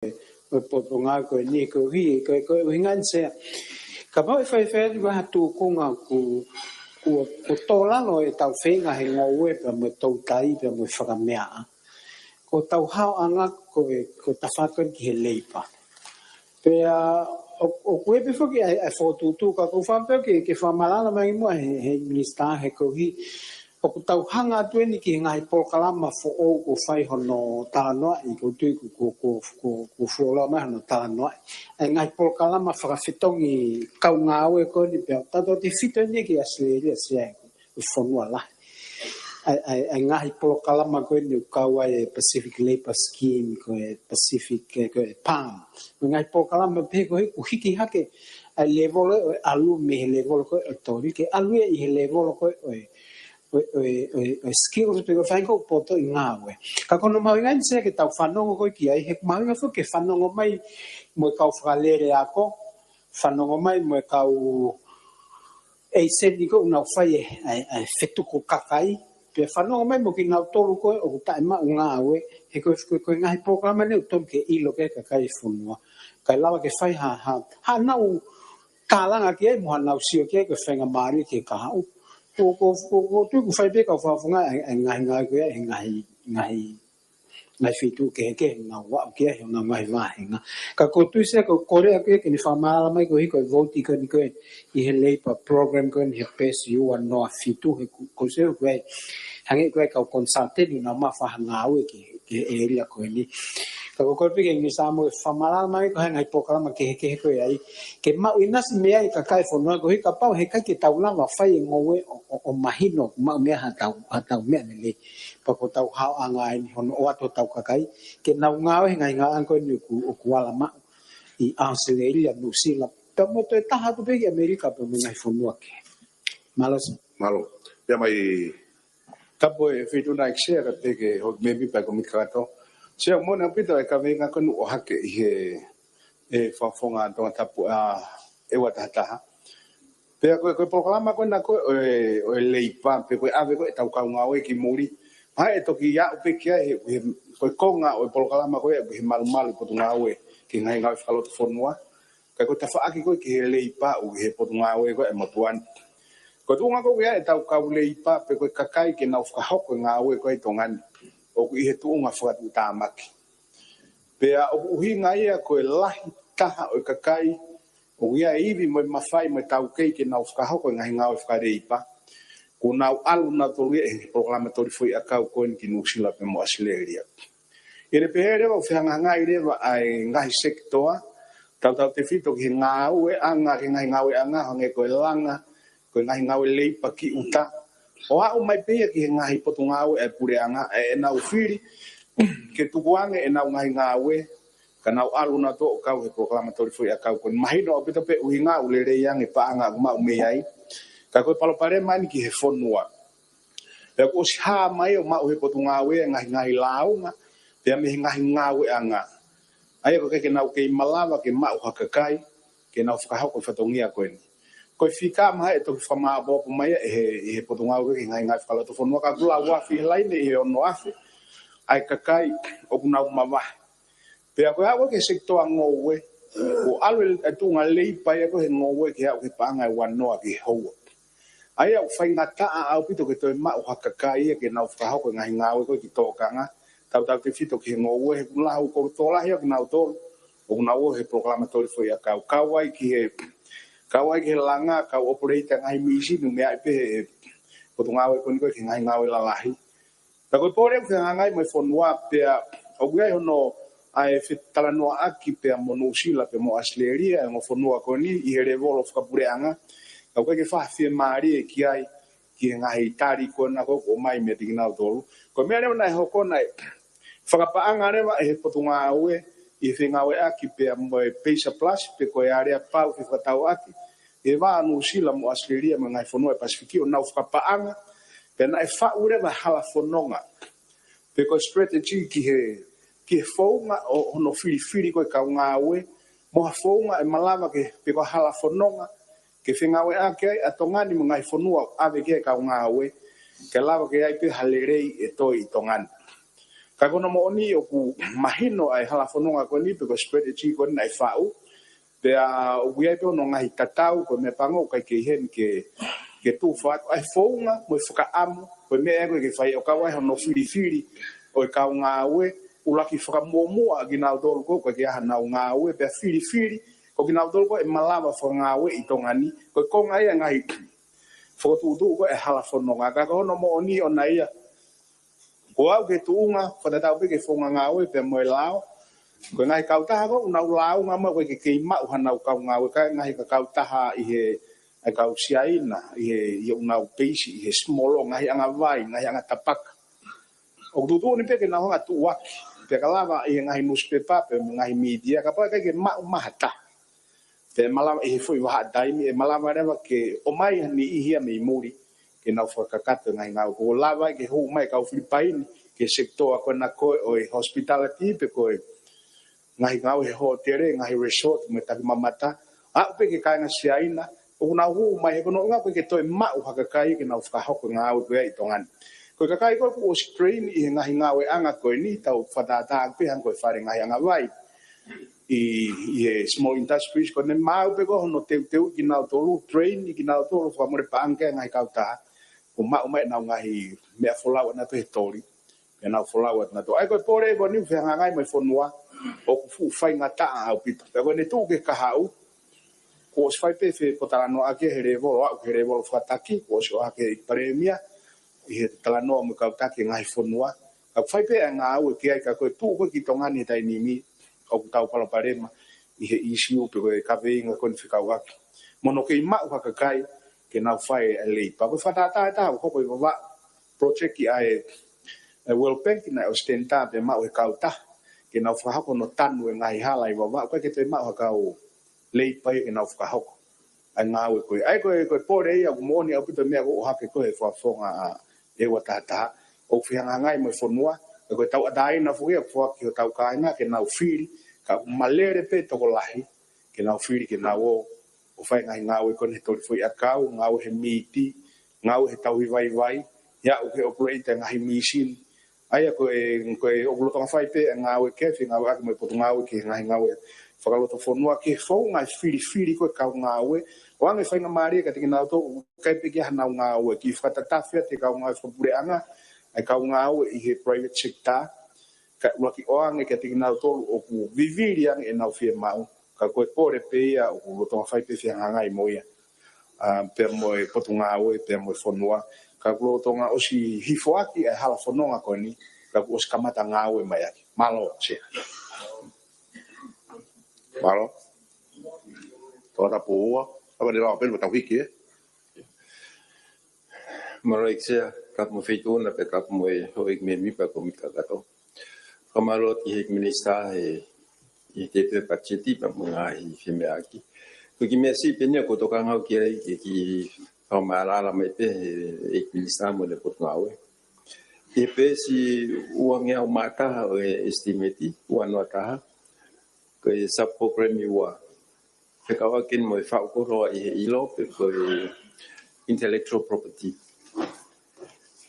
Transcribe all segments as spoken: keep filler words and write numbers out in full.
ʻo e potungāue ko eni, ko e ʻuhi, ko e, ko e ʻuhinga ni, Sea. Kapau ʻe faifai atu ha tūkunga kuo, kuo, kuo tō lalo ʻetau feinga he ngoue pea mo e toutai pea mo e fakameaʻa, ko hotau haoʻanga ko e, ko e tafaʻaki ko eni ki he leipa. Pea ʻo, ʻoku ʻi ai pē foki ʻa e, ʻa e fokotuʻutuʻu, ka ʻoku ou fakaʻamu pē ke, ke fakamālō mai muʻa he, he minisitā, he koeʻuhi ʻoku tau hanga atu eni ki he ngaahi polokalama foʻou kuo fai hono talanoaʻi, ʻoku ou tui kuo, kuo, kuo, kuo, kuo fuoloa mai hono talanoaʻi ʻa e ngaahi polokalama fakafetongi kau ngāue ko eni, pea tautautefito eni ki ʻAositelēlia, Sea, he ko e fonua lahi. ʻA e, ʻa e, ʻa e ngaahi polokalama ko eni ʻoku kau ai e Pacific Labour Scheme, ko e Pacific, ko e, ko e PALM. Ko e ngaahi polokalama pehē ko ē ʻoku hiki hake ʻa e lēvolo ʻo e ʻalu mei he lēvolo ko ē ʻo e toli, ke ʻalu ia ʻi he lēvolo ko ē ʻo e, ʻo e, ʻo e, ʻo e, ʻo e skills pe ko e faʻahinga ʻoku poto ʻi he ngāue. Ka ko hono mahuʻinga eni, Sea, ke tau fanongo ko ē ki ai, he ʻoku mahuʻinga foki ke fanongo mai mo e kau fakalele ako, fanongo mai mo e kau ʻeiseni ko ē ʻoku nau fai e, e, e fetuku kakai, pea fanongo mai mo kinautolu ko ē ʻoku taʻemaʻu ngāue, he ko e, ko e, ko e ngaahi polokalama ni ʻoku totonu ke ʻilo ki ai e kakai e fonua, kae lava ke fai ha, ha, haʻanau tālanga ki ai mo haʻanau sio ki ai ko e faingamālie ki he kahaʻu. Ko, ko, ko, ko e tuʻu ʻoku fai pē kau fakafofonga e, e ngaahi ngāue ko ia he ngaahi, ngaahi ngaahi feituʻu kehekehe ʻoku nau aʻu ki ai honau ngaahi vāhenga. Ka ʻoku ou tui, Sea, ko e kole ʻaku ia ke ne fakamālō mai koeʻuhi ko e vouti ko eni ko ē ʻi he Labour Program ko eni he peesi ua noa fitu, he ʻoku, ʻoku ou sio ʻoku ʻi ai, hangē ʻoku ʻi ai e kau consultant ʻoku nau maʻu ha ngāue ki, ki he ʻēlia ko eni. Ka ʻoku ou kole pē ki he minisitā mo ke fakamālō mai ko e hā e ngaahi polokalama kehekehe ʻoku ʻi ai, ke maʻu ʻinasi mei ai e kakai e fonua, koeʻuhi kapau he ʻikai ke tau lava fai e ngoue ʻo, ʻo, ʻo mahino ʻoku maʻu mei ai haʻatau, haʻatau meʻa lelei. Pea ko hotau haoʻanga eni hono ʻoatu hotau kakai ke nau ngāue he ngaahi ngāueʻanga ko eni ʻoku, ʻoku ala maʻu ʻi ʻAositelēlia, Nuʻusila, pea mo e toe taha atu pē ki ʻAmelika pea mo e ngaahi fonua kehe. Mālō, Sea. Mālō. Pea mai. Tapu e Feituʻu Night, Sea, kae pehē ki he houʻeiki mēmipa e Kōmiti Kakato. Sea, moʻoni ʻaupito e kaveinga ko eni ʻoku ʻohake ʻi he, e, fakafofonga Tongatapu, ʻa, ʻEua Taha Taha. Pea ko e, ko e polokalama ko ena ko ē ʻo e, ʻo e leipa, pe ko e ʻave ko ē ʻetau kau ngāue ki muli, mahalo ʻe toki aʻu pē ki ai he, he, ko e konga ʻo e polokalama ko ē ʻoku ʻi he malumalu e Potungāue ki he Ngaahi Ngāue Fakalotofonua, ka ko e tafaʻaki ko ē ki he leipa ʻoku ʻi he Potungāue ko ē ʻa e motuʻa ni. Ko e tuʻunga ko ē ʻoku ʻi ai ʻetau kau leipa pe ko e kakai ke nau fakahoko e ngāue ko ē ʻi Tonga ni, ʻoku ʻi he tuʻunga fakatuʻutāmaki. Pea ʻoku ʻuhinga ia ko e lahi taha ʻo e kakai ʻoku ʻi ai e ivi mo e mafai mo e taukei ke nau fakahoko e ngaahi ngāue fakaleipa, kuo nau ʻalu nautolu ia ʻi he polokalama toli foʻiʻakau ko eni ki Nuʻusila pea mo ʻAositelēlia. ʻI heʻene pehē leva ʻoku fehangahangai leva ʻa e ngaahi sekitoa, tautautefito ki he ngāueʻanga, ki he ngaahi ngāueʻanga hangē ko e langa, ko e ngaahi ngāue leipa ki ʻuta, ʻo aʻu mai pē ia ki he ngaahi potungāue ʻa e puleʻanga, ʻa ʻenau fili ke tukuange ʻenau ngaahi ngāue, ka nau ʻalu nautolu ʻo kau he polokalama toli foʻiʻakau ko eni. Mahino ʻaupito pē ʻuhinga ʻoku lelei ange e paʻanga ʻoku maʻu mei ai. Ka ko e palopalema eni ki he fonua. Pea kuo ʻosi hā mai ʻo maʻu ʻe he Potungāue e ngaahi, ngaahi lāunga pea mei he ngaahi ngāueʻanga, ʻa ia ʻoku ʻikai ke nau kei malava ke maʻu ha kakai ke nau fakahoko e fatongia ko eni. Ko e fika mahalo ʻe toki fakamāʻopoʻopo mai ia ʻe he, ʻe he Potungāue ki he Ngaahi Ngāue Fakalotofonua, ka ʻoku lau afe ʻi he laine ʻe ono afe ʻa e kakai ʻoku nau mavahe. Pea ko e aʻu ki he sekitoa ngoue, kuo ʻalu e tuʻunga leipa ia ko ē he ngoue ke aʻu ki he paʻanga ʻe ua noa ki he houa. ʻA ia ʻoku faingataʻa ʻaupito ke toe maʻu ha kakai ia ke nau fakahoko e ngaahi ngāue ko ē ki tōkanga, tautautefito ki he ngoue, he ʻoku lau ko e tokolahi ʻo kinautolu ʻoku nau ō he polokalama toli foʻiʻakau, kau ai ki he, kau ai ki he langa, kau ʻopereita e ngaahi mīsini, meʻa ai pē ʻe he Potungāue ko eni ko ē ki he ngaahi ngāue lalahi. Pea ko e pole ʻoku fehangahangai mo e fonua, pea ʻoku ʻi ai hono ʻai e fetalanoaʻaki pea mo Nuʻusila pea mo ʻAositelēlia, e ongo fonua ko eni ʻi he lēvolo fakapuleʻanga, ka ʻoku ʻikai ke faʻa fiemālie ki ai, ki he ngaahi tali ko ena ko ē ʻoku ʻomai meiate kinautolu. Ko e meʻa leva naʻe hoko, naʻe fakapaʻanga leva ʻe he Potungāue ʻi he fengāueʻaki pea mo e Pay Surplus, pe ko e alea pau fefakatauʻaki ʻi he vā ʻo Nuʻusila mo ʻAositelēlia mo e ngaahi fonua ʻo e Pasifiki ʻo nau fakapaʻanga, pea naʻe faʻu leva e hala fononga, pe ko e strategy ki he, ki he founga ʻo hono filifili ko ē e kau ngāue, mo ha founga ʻe malava ke, pe ko e hala fononga ke fengāueʻaki ai ʻa Tonga ni mo e ngaahi fonua ʻoku ʻave ki ai e kau ngāue, ke lava ke ʻi ai pē ha lelei ʻe toe ʻi Tonga ni. Ka ko hono moʻoni ʻoku mahino ʻa e hala fononga ko eni pe ko e strategy ko eni naʻe faʻu. Pea ʻoku ʻi ai pē hono ngaahi tatau, ko e meʻapango ʻoku ʻikai ke ʻi heni ke, ke tufa atu ʻa e founga mo e fakaʻamu, ko e meʻa ʻoku ʻikai ke fai ʻo kau ai hono filifili ʻo e kau ngāue, ʻuluaki fakamuʻomuʻa kinautolu ko ē ʻoku ʻikai ke ʻi ai hanau ngāue, pea filifili ko kinautolu ko ē ʻe malava fakangāue ʻi Tonga ni, ko e konga ia ngaahi fokotuʻutuʻu ko ē hala fononga. Ka ko hono moʻoni ʻona ia, ko au ki he tuʻunga, fakatatau pē ki he founga ngāue pea mo e lao. Ko e ngaahi kautaha ko ē ʻoku nau lāunga mai ʻoku ʻikai ke kei maʻu hanau kau ngāue, ka e ngaahi ka kautaha ʻi he, ʻa e kau Siaina, ʻi he, ʻi he ʻoku nau peisi, ʻi he small, ngaahi anga vai, ngaahi anga tapaka. ʻOku tuʻutuʻuni pē ke nau hanga tuʻuaki, pea ka lava ʻi he ngaahi newspaper, pe mo e ngaahi media, kapau ʻe ʻikai ke maʻu mai ha taha, pea ʻe malava ʻi he foʻi vahaʻa taimi, ʻe malava leva ke ʻomai ha niʻihi ia mei muli, ke nau fakakakato e ngaahi ngāue. Kuo lava ke hū mai e kau Filipaini ki he sekitoa ko ena ko ē ʻo e hospitality, pe ko e ngaahi ngāue he hōtele, ngaahi resort, mo e takimamata. Aʻu pē ki he kāinga Siaina, ʻoku nau hū mai he ko hono ʻuhinga ʻoku ʻikai ke toe maʻu ha kakai ke nau fakahoko e ngāue ko ia ʻi Tonga ni. Ko e kakai ko ē kuo ʻosi train ʻi he ngaahi ngāueʻanga ko eni, tau fakatātā pē hangē ko e fale ngaahi anga vai ʻi, ʻi he small industries, ko ʻene maʻu pē ko ē hono teuteu kinautolu, train kinautolu, fakamole paʻanga ki he ngaahi kautaha, kuo maʻu mai ʻenau ngaahi meʻa folau ʻanautolu he toli, pea nau folau atu nautolu. ʻA ia ko e pole ko eni ʻoku fehangahangai mo e fonua, ʻoku fuʻu faingataʻa ʻaupito. Pea ko ʻene tuʻu ki he kahaʻu, kuo ʻosi fai pē fetalanoaʻaki he lēvolo, aʻu ki he lēvolo fakataki, kuo ʻosi ʻohake ʻe he Palēmia ʻi he talanoa mo e kau taki e ngaahi fonua. Ka ʻoku fai pē ʻa e ngāue ki ai, ka ko e tuʻu ko ē ki Tonga ni he taimi ni, ʻoku tau palopalema ʻi he issue pe ko e kaveinga ko eni fekauʻaki mo hono kei maʻu ha kakai ke nau fai ʻa e leipa. Ko e fakatātā ʻe taha ʻoku hoko ʻi Vavaʻu, project ʻa e, ʻa e World Bank naʻe ʻosi tender pea maʻu ʻe he kautaha ke nau fakahoko hono tanu e ngaahi hala ʻi Vavaʻu, ʻikai ke toe maʻu ha kau leipa ia ke nau fakahoko ʻa e ngāue ko ia. ʻA ia ko e, ko e pole ia ʻoku moʻoni ʻaupito e meʻa ʻoku ʻohake ko ē he fakafofonga ʻa e ua taha taha, ʻoku fehangahangai mo e fonua. ʻA ia ko e tauʻatāina foki ia ʻoku foaki ki hotau kāinga ke nau fili, ka ʻoku malele pē tokolahi ke nau fili ke nau ō ʻo fai e ngaahi ngāue ko eni he toli foʻiʻakau, ngāue he miti, ngāue he tauhi vaivai, ʻi he aʻu ki he operate e ngaahi mīsini. ʻA ia ko e, ko e ʻoku lolotonga fai pē e ngāue ke fengāueʻaki mo e Potungāue ki he ngaahi ngāue fakalotofonua ki he founga e filifili ko ē e kau ngāue. ʻOange faingamālie kiate kinautolu ʻoku ʻikai pē ke ʻi ai hanau ngāue, ke fakatatafe atu e kau ngāue fakapuleʻanga, ʻa e kau ngāue ʻi he private sector, kae ʻuluaki ʻoange kiate kinautolu ʻoku vivili ange ʻenau fiemaʻu. Ka ko e pole pē ia ʻoku lolotonga fai pē fehangahangai mo ia, ʻa, pea mo e Potungāue, pea mo e fonua. Ka kuo lolotonga ʻosi hifoaki e hala fononga ko eni, ka kuo ʻosi kamata ngāue mai ʻaki. Mālō, Sea. Mālō. Tō tapu ua, ʻa, ka ne lau pē mo tau hiki, ē? Mālō ʻEiki Sea, tapu mo e Feituʻuna pea tapu mo e houʻeiki mēmipa ʻo e kōmiti kakato. Fakamālō ki he ʻEiki Minisitā he, he tēpile patiseti pea mo e ngaahi femeʻaʻaki. Ko e kiʻi meʻa siʻi pē eni ʻoku ou tokanga au ki ai ke kiʻi fakamaʻalaʻala mai pē he ʻEiki Minisitā mo ʻene Potungāue. ʻI he peesi uangeau mā taha ʻo e estimate, ua noa taha, ko e sub-program ʻe ua, fekauʻaki mo e faʻu koloa ʻi he ʻilo pe ko e intellectual property.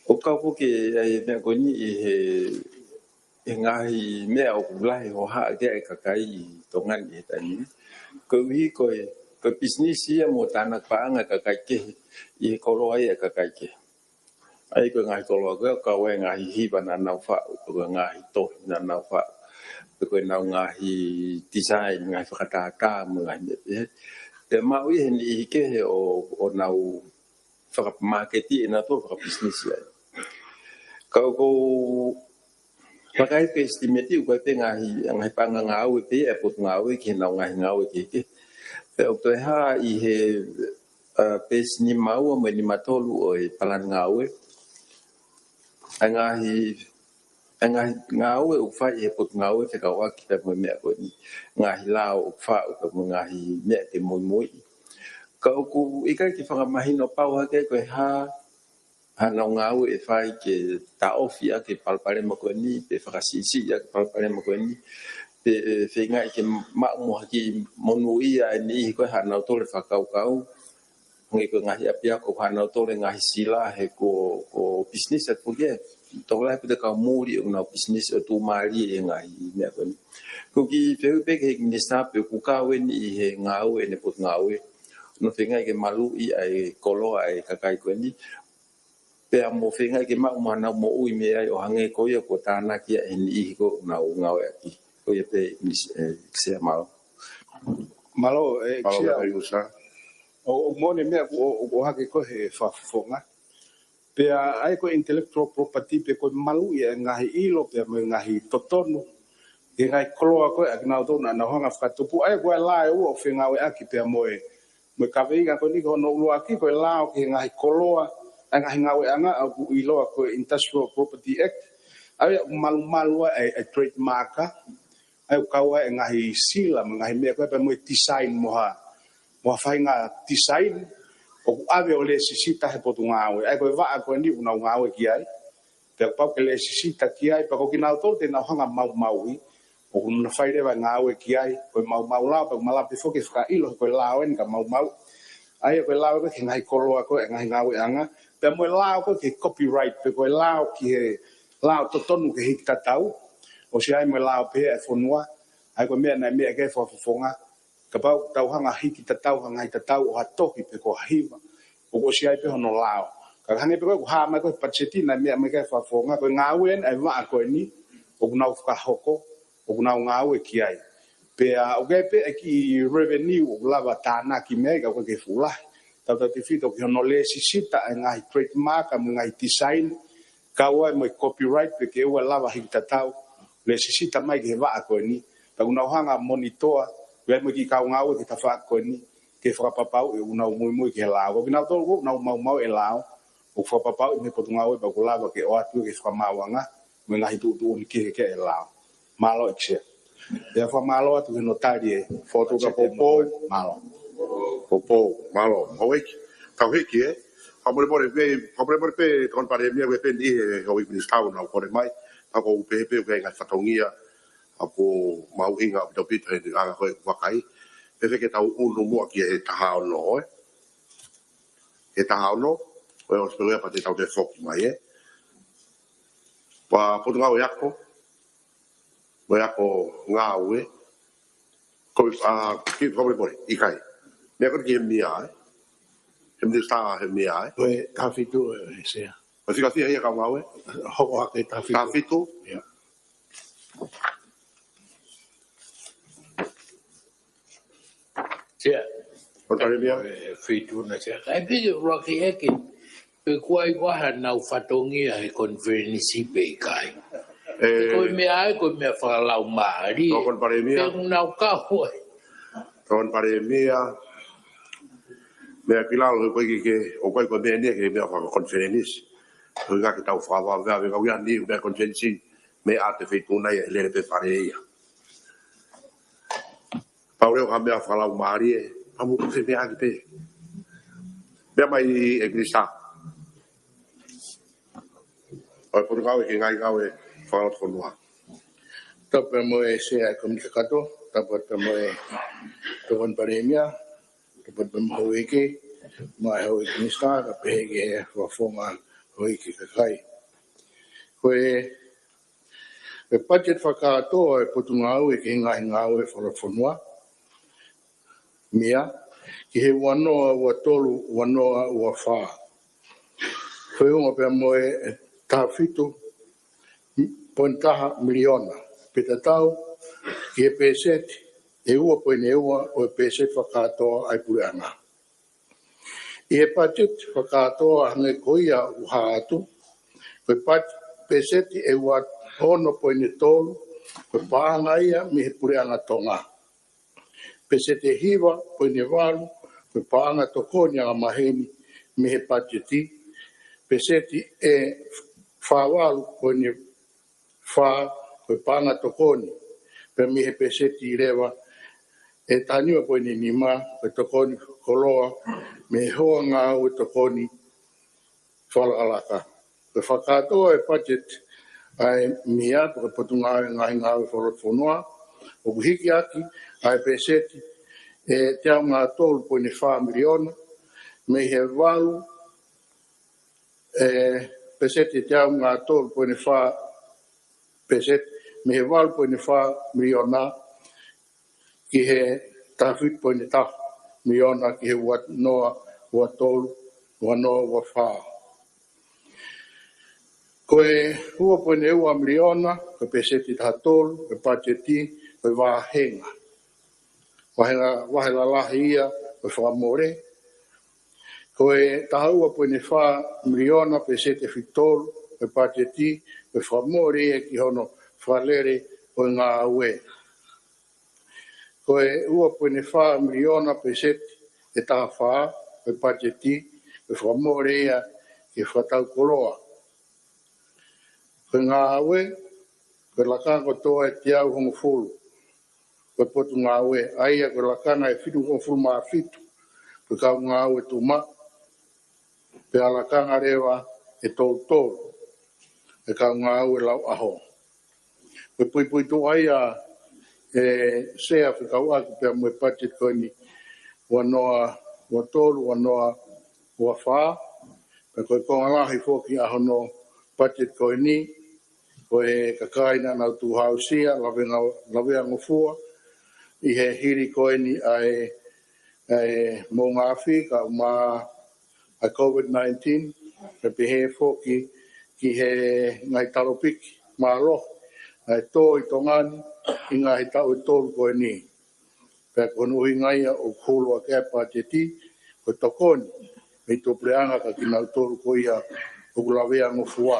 ʻOku kau foki ʻa e meʻa ko eni ʻi he, he ngaahi meʻa ʻoku lahi hohaʻa ki ai e kakai ʻi Tonga ni he taimi ni. Koeʻuhi ko e, ko e pisinisi ia mo e tānaki paʻanga e kakai kehe ʻi he koloa ia e kakai kehe. ʻA ia ko e ngaahi koloa ko ē, ʻoku kau ai e ngaahi hiva naʻa nau faʻu, ko e ngaahi tohi naʻa nau faʻu, pe ko ʻenau ngaahi design, ngaahi fakatātā, mo e ngaahi meʻa pehē. Pea maʻu ia ʻe he niʻihi kehe ʻo, ʻo nau fakamaketi ʻenautolu, fakapisinisi ai. Ka ʻoku ou laka ai ki he estimate, ʻoku ʻi ai pē ngaahi, ngaahi paʻanga ngāue pē ʻa e Potungāue ki heʻenau ngaahi ngāue kehekehe. Pea ʻoku toe hā ʻi he, ʻa, peesi nima ua mo e nima tolu ʻo e palani ngāue, ʻa e ngaahi, ʻa e ngaahi ngāue ʻoku fai ʻe he Potungāue fekauʻaki pea mo e meʻa ko eni, ngaahi lao ʻoku faʻu pea mo e ngaahi meʻa ke muimuiʻi. Ka ʻoku ʻikai ke fakamahino pau hake ko e hā hanau ngāue ʻe fai ke taʻofi ʻaki e palopalema ko eni, pe fakasiʻisiʻi ʻaki e palopalema ko eni, pe, ʻe, feingaʻi ke maʻu mo ha kiʻi monūʻia ʻa e niʻihi ko ē haʻanautolu e fakakaukau, hangē ko e ngaahi ʻapiako haʻanautolu e ngaahi sila he ko, ko e pisinisi atu foki ē. tokolahi pē ʻa e kau muli ʻo ʻenau pisinisi ʻo tuʻumālie ʻi he ngaahi meʻa ko eni. Ko e kiʻi fehuʻi pē ki he Minisitā pe ʻoku kau eni ʻi he ngāue ʻene potungāue, ʻo feingaʻi ke maluʻi ʻa e koloa ʻa e kakai ko eni, pea mo feingaʻi ke maʻu mo ʻenau moʻui mei ai ʻo hangē ko ia kuo tānaki ʻe he niʻihi ko ē ʻoku nau ngāueʻaki. Ko ia pē Minis-, ʻEiki Sea, mālō. Mālō, ʻEiki Sea. ʻOku moʻoni e meʻa ʻoku, ʻoku ʻohake ko ē he fakafofonga. Pea ʻa e ko e intellectual property pe ko e maluʻi ʻa e ngaahi ʻilo pea mo e ngaahi totonu, ʻa e ngaahi koloa ko ē ʻa kinautolu naʻa nau hanga ʻo fakatupu. ʻA e ko e lā ʻe ua ʻoku fengāueʻaki pea mo e, mo e kaveinga ko eni, ko hono ʻuluaki ko e lao ki he ngaahi koloa ʻa e ngaahi ngāueʻanga ʻoku ʻiloa ko e Industrial Property Act. ʻA ia ʻoku malumalu ai ʻa e, ʻa e trademark, ʻa ia ʻoku kau ai e ngaahi sila mo e ngaahi meʻa ko ē pea mo e design mo ha, mo ha faʻahinga design ʻoku ʻave ʻo lēsisita he potungāue. ʻA ia ko e vaʻa ko eni ʻoku nau ngāue ki ai. Pea kuo pau ke lēsisita ki ai, pea ko kinautolu te nau hanga ʻo maumauʻi, ʻoku nau fai leva e ngāue ki ai, ko e maumau lao, pea ʻoku malava pē foki ke fakaʻilo ko e lao eni ka maumau. ʻA ia ko e lao ko ē ki he ngaahi koloa ko ē ʻa e ngaahi ngāueʻanga, pea mo e lao ko ē ki he copyright, pe ko e lao ki he lao totonu ki he hiki tatau, ʻosi ʻi ai mo e lao pehē ʻa e fonua. ʻA ia ko e meʻa naʻe meʻa ki ai e fakafofonga, kapau ʻoku tau hanga ʻo hiki tatau ha ngaahi tatau ʻo ha tohi pe ko ha hiva, ʻoku ʻosi ʻi ai pē hono lao. Ka hangē pē ko ē ʻoku hā mai ko ē he patiseti naʻe meʻa mai ki ai e fakafofonga, ko e ngāue eni ʻa e vaʻa ko eni ʻoku nau fakahoko, ʻoku nau ngāue ki ai. Pea ʻoku ʻi ai pē e kiʻi revenue ʻoku lava ʻo tānaki mei ai, ka ʻoku ʻikai ke fuʻu lahi. Tautautefito ki hono lēsisita e ngaahi trademark mo e ngaahi design, kau ai mo e copyright pe ko e ua lava hiki tatau, lēsisita mai ki he vaʻa ko eni. Pea ʻoku nau hanga ʻo monitor, ʻi ai mo e kiʻi kau ngāue ki he tafaʻaki ko eni, ke fakapapauʻi ʻoku nau muimui ki he lao. Ko kinautolu ʻoku nau maumauʻi e lao, ʻoku fakapapauʻi mei he potungāue pea ʻoku lava ke ʻoatu ke fakamaauʻanga mo e ngaahi tuʻutuʻuni kehekehe ʻa e lao. Mālō ʻEiki Sea. Pea fakamālō atu ki hono tali e fotu ka patiseti poupou. Mālō. Poupou, mālō. Houʻeiki, tau hiki ē. Fakamolemole pē, fakamolemole pē, Tokoni Palēmia, ʻoku ʻi ai pē ʻa e Houʻeiki Minisitā ʻoku nau kole mai. Ka ʻoku ou pehē pē ʻoku ʻi ai e ngaahi fatongia ʻoku mahuʻinga ʻaupito ʻi he anga ko ē ʻoku vakai. Pehē ke tau ʻunu muʻa ki he taha ono ē. He taha ono, ʻo ʻosi pē ia pea te tau toe foki mai ē. Pea Potungāue Ako, mo e Ako Ngāue, ko e, ʻa, kiʻi fakamolemole, ʻikai. Meʻa ko ē ki he meʻa, ē? He Minisitā he meʻa, ē? Ko e taha fitu, ē, Sea. Ko e fika fiha ia kau ngāue? Hoko hake taha fitu. Taha fitu? ʻIo. Sea. Tokoni Palēmia. ʻE fitu na Sea. Kae piki ʻuluaki ʻEiki. Pe kuo ʻi ai ha nau fatongia he konifelenisi pe ʻikai. ʻE, ko e meʻa ē, ko e meʻa fakalaumālie. Tokoni Palēmia. Pe ʻoku nau kau ai. Tokoni Palēmia. Meʻa ki lalo, ʻoku ʻikai ke, ʻoku ʻikai ko e meʻa ni ke meʻa fakakonifelenisi. Ko e ʻuhinga ke tau fakavavevave, ka ʻoku ʻi ai ni meʻa konifelenisi, meʻa ʻa e feituʻu nai ʻe lele pē fale ia. Pau leva ka meʻa fakalaumālie, pea mo e meʻa ʻaki pē. Meʻa mai ʻEiki Minisitā. ʻO e Potungāue ki he Ngaahi Ngāue Fakalotofonua. Tapu mo e Sea ʻo e Kōmiti Kakato, tapu mo e Tokoni Palēmia, tapu mo e Houʻeiki, mo e Houʻeiki Minisitā, kae pehē ki he Fakafofonga Houʻeiki Kakai. Ko e, e patiseti fakakātoa ʻo e Potungāue ki he Ngaahi Ngāue Fakalotofonua, meʻa, ki he ua noa ua tolu, ua noa ua fā. Feʻunga pea mo e taha fitu poini taha miliona. Pea tatau ki he pēseti ʻe ua poini ua ʻo e pēseti fakakātoa ʻa e puleʻanga. ʻI he patiseti fakakātoa hangē ko ia ʻoku hā atu, ko e pat-, pēseti ʻe ua ono poini tolu, ko e paʻanga ia mei he puleʻanga Tonga. Pēseti ʻe hiva poini valu, ko e paʻanga tokoni angamaheni mei he patiseti. Pēseti ʻe fā valu poini fā, ko e paʻanga tokoni. Pea mei he pēseti leva ʻe taha nima poini nima, ko e tokoni koloa mei he hoa ngāue tokoni fakalakalaka. Ko e fakakātoa e patiseti ʻa e meʻa, ko e Potungāue Ngaahi Ngāue Fakalotofonua, ʻoku hiki ʻaki ʻa e pēseti ʻe teau ngā tolu poini fā miliona, mei he valu ʻe peseti ʻe teau mā tolu poini fā peseti, mei he valu poini fā miliona ki he taha fitu poini taha miliona ki he ua noa ua tolu, ua noa ua fā. Ko e ua poini ua miliona, ko e peseti ʻe taha tolu, ko e pāteti, ko e vāhenga. Vāhenga, vāhenga lalahi ia, ko e fakamole. Ko e taha ua poini fā miliona, peseti ʻe fitu tolu, ko e pāteti, ko e fakamole ia ki hono fakalele ʻo e ngāue. Ko e ua poini fā miliona, peseti ʻe taha fā, ko e pāteti, ko e fakamole ia ki he fakatau koloa. Ko e ngāue, ko e lakanga kotoa ʻe teau hongofulu. Ko e potungāue, ʻa ia ko e lakanga ʻe fitu hongofulu mā fitu, ko e kau ngāue tuʻumaʻu. Pea lakanga leva ʻe tolu tolu, ʻe kau ngāue lau ʻaho. Ko e puipuituʻa ia ʻe Sea fekauʻaki pea mo e pāteti ko eni ua noa ua tolu, ua noa ua fā. Pea ko e konga lahi foki ʻa hono pāteti ko eni, ko e kakai naʻa nau tuʻu hausia, lavea nga-, laveangofua, ʻi he hili ko eni ʻa e, ʻa e moʻunga afi, kae ʻumaʻā ʻa e COVID nineteen, pea pehē foki ki he ngaahi talopiki mālohi naʻe tō ʻi Tonga ni ʻi he ngaahi taʻu ʻe tolu ko eni. Pea ko hono ʻuhinga ia ʻoku hulu ʻaki ʻa e pāteti, ko e tokoni mei tuʻapuleʻanga kia kinautolu ko ia ʻoku laveangofua.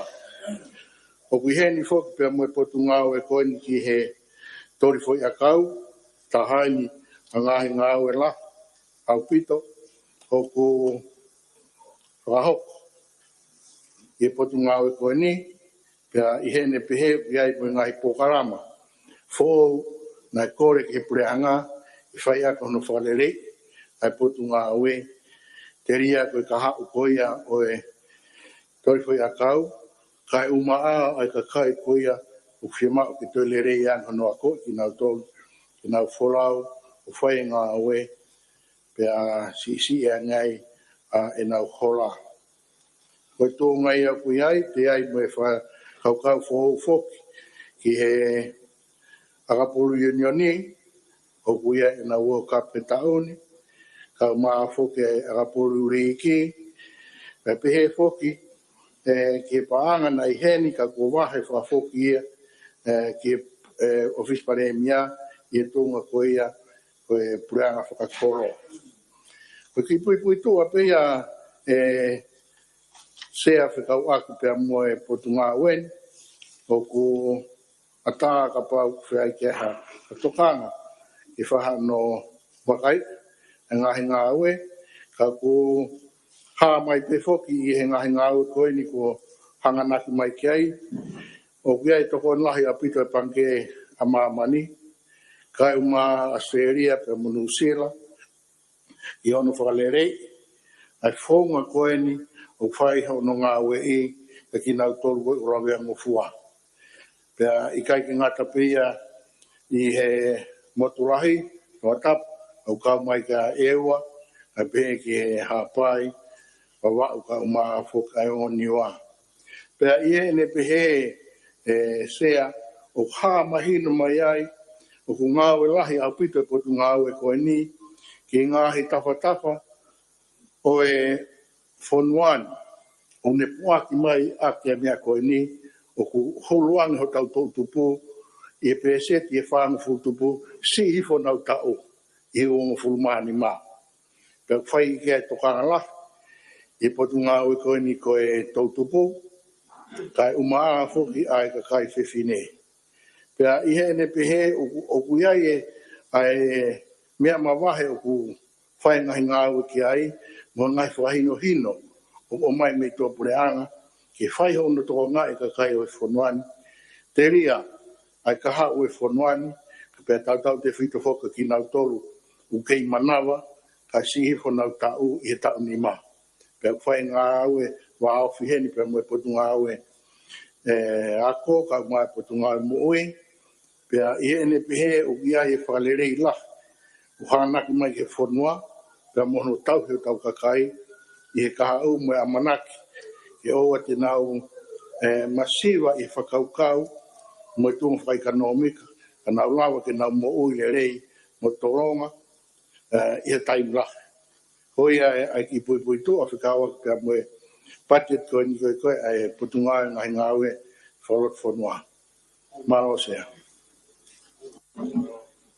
ʻOku ʻi heni foki pea mo e potungāue ko eni ki he toli foʻiʻakau, taha eni ʻa e ngaahi ngāue lahi ʻaupito ʻoku fakahoko ʻi he potungāue ko eni, pea ʻi heʻene pehē ʻoku ʻi ai mo e ngaahi polokalama foʻou naʻe kole ki he puleʻanga ke fai ʻaki hono fakaleleiʻi ʻa e potungāue, telia ko e kahaʻu ko ia ʻo e toli foʻiʻakau, kae ʻumaʻā ʻa e kakai ko ia ʻoku fiemaʻu ke toe lelei ange hono akoʻi kinautolu ke nau folau ʻo fai e ngāue, pea siʻisiʻi ange ai ʻa ʻenau hola. Ko e tuʻunga ia ʻoku ʻi ai, ʻe ʻi ai mo e fakakaukau foʻou foki ki he ʻakapulu ʻiunioni, ʻoku ʻi ai ʻena World Cup he taʻu ni, kae ʻumaʻā foki e ʻakapulu liiki, pea pehē foki, ē, ki he paʻanga naʻe ʻi heni ka kuo vahe fakafoki ia, ē, ki he, ē, ʻōfisi palēmia, ʻi he tuʻunga ko ia ko e puleʻanga fakakolo. Ko e kiʻi puipuituʻa pē ia ʻe Sea fekauʻaki pea mo e potungāue ni, ʻoku ʻatā kapau ʻoku fai ki ai ha tokanga ke fai hano vakaiʻi e ngaahi ngāue, ka ʻoku hā mai pē foki ʻi he ngaahi ngāue ko eni kuo hanganaki mai ki ai, ʻoku ʻi ai e tokoni lahi ʻaupito ʻa e Pangikē ʻa Māmani, kae ʻumaʻā ʻAositelēlia pea mo Nuʻusila, ʻi hono fakaleleiʻi ʻa e founga ko eni ʻoku fai hono ngāueʻi ʻe kinautolu ko ē ʻoku laveangofua. Pea ʻikai ke ngata pē ia ʻi he motu lahi, Tongatapu, ʻoku kau mai ki ʻEua, kae pehē ki he Haʻapai, Vavaʻu kae ʻumaʻā foki ʻa e ongo Niua. Pea ʻi heʻene pehē ʻe Sea ʻoku hā mahino mai ai ʻoku ngāue lahi ʻaupito e potungāue ko eni ki he ngaahi tafatafa ʻo e fonua ni, ʻoku ne puʻaki mai ʻaki e meʻa ko eni, ʻoku hulu ange hotau toʻutupu ʻi he peseti ʻe fāngofulu tupu, siʻi hifo honau taʻu ʻi he uongofulu mā nima. Pea ʻoku fai ki ai e tokanga lahi ʻi he potungāue ko eni ko e toʻutupu, kae ʻumaʻā foki ʻa e kakai fefine. Pea ʻi heʻene pehē ʻoku, ʻoku ʻi ai e, ʻa e meʻa mavahe ʻoku fai e ngaahi ngāue ki ai, mo e ngaahi fakahinohino ʻoku ʻomai mei tuʻapuleʻanga ke fai hono tokangaʻi e kakai ʻo e fonua ni, telia ʻa e kahaʻu ʻo e fonua ni, pea tautautefito foki kinautolu ʻoku kei manava, kae siʻi hifo honau taʻu ʻi he taʻu nima. Pea ʻoku fai e ngāue vāofi heni pea mo e potungāue, ē, ako, kae ʻumaʻā e potungāue moʻui. Pea ʻi heʻene pehē ʻoku ʻi ai e fakalelei lahi ʻoku hanganaki mai ki he fonua, pea mo hono tauhi hotau kakai, ʻi he kahaʻu mo e ʻamanaki ke ʻoua te nau ʻe masiva ʻi he fakakaukau mo e tuʻunga fakaʻekonōmika, ka nau lava ke nau moʻui lelei mo tolonga, ē, ʻi he taimi lahi. Ko ia ē, ʻa e kiʻi puipuituʻa fekauʻaki pea mo e budget ko eni ko e, ko e, ʻa e Potungāue Ngaahi Ngāue Fakalotofonua. Mālō Sea.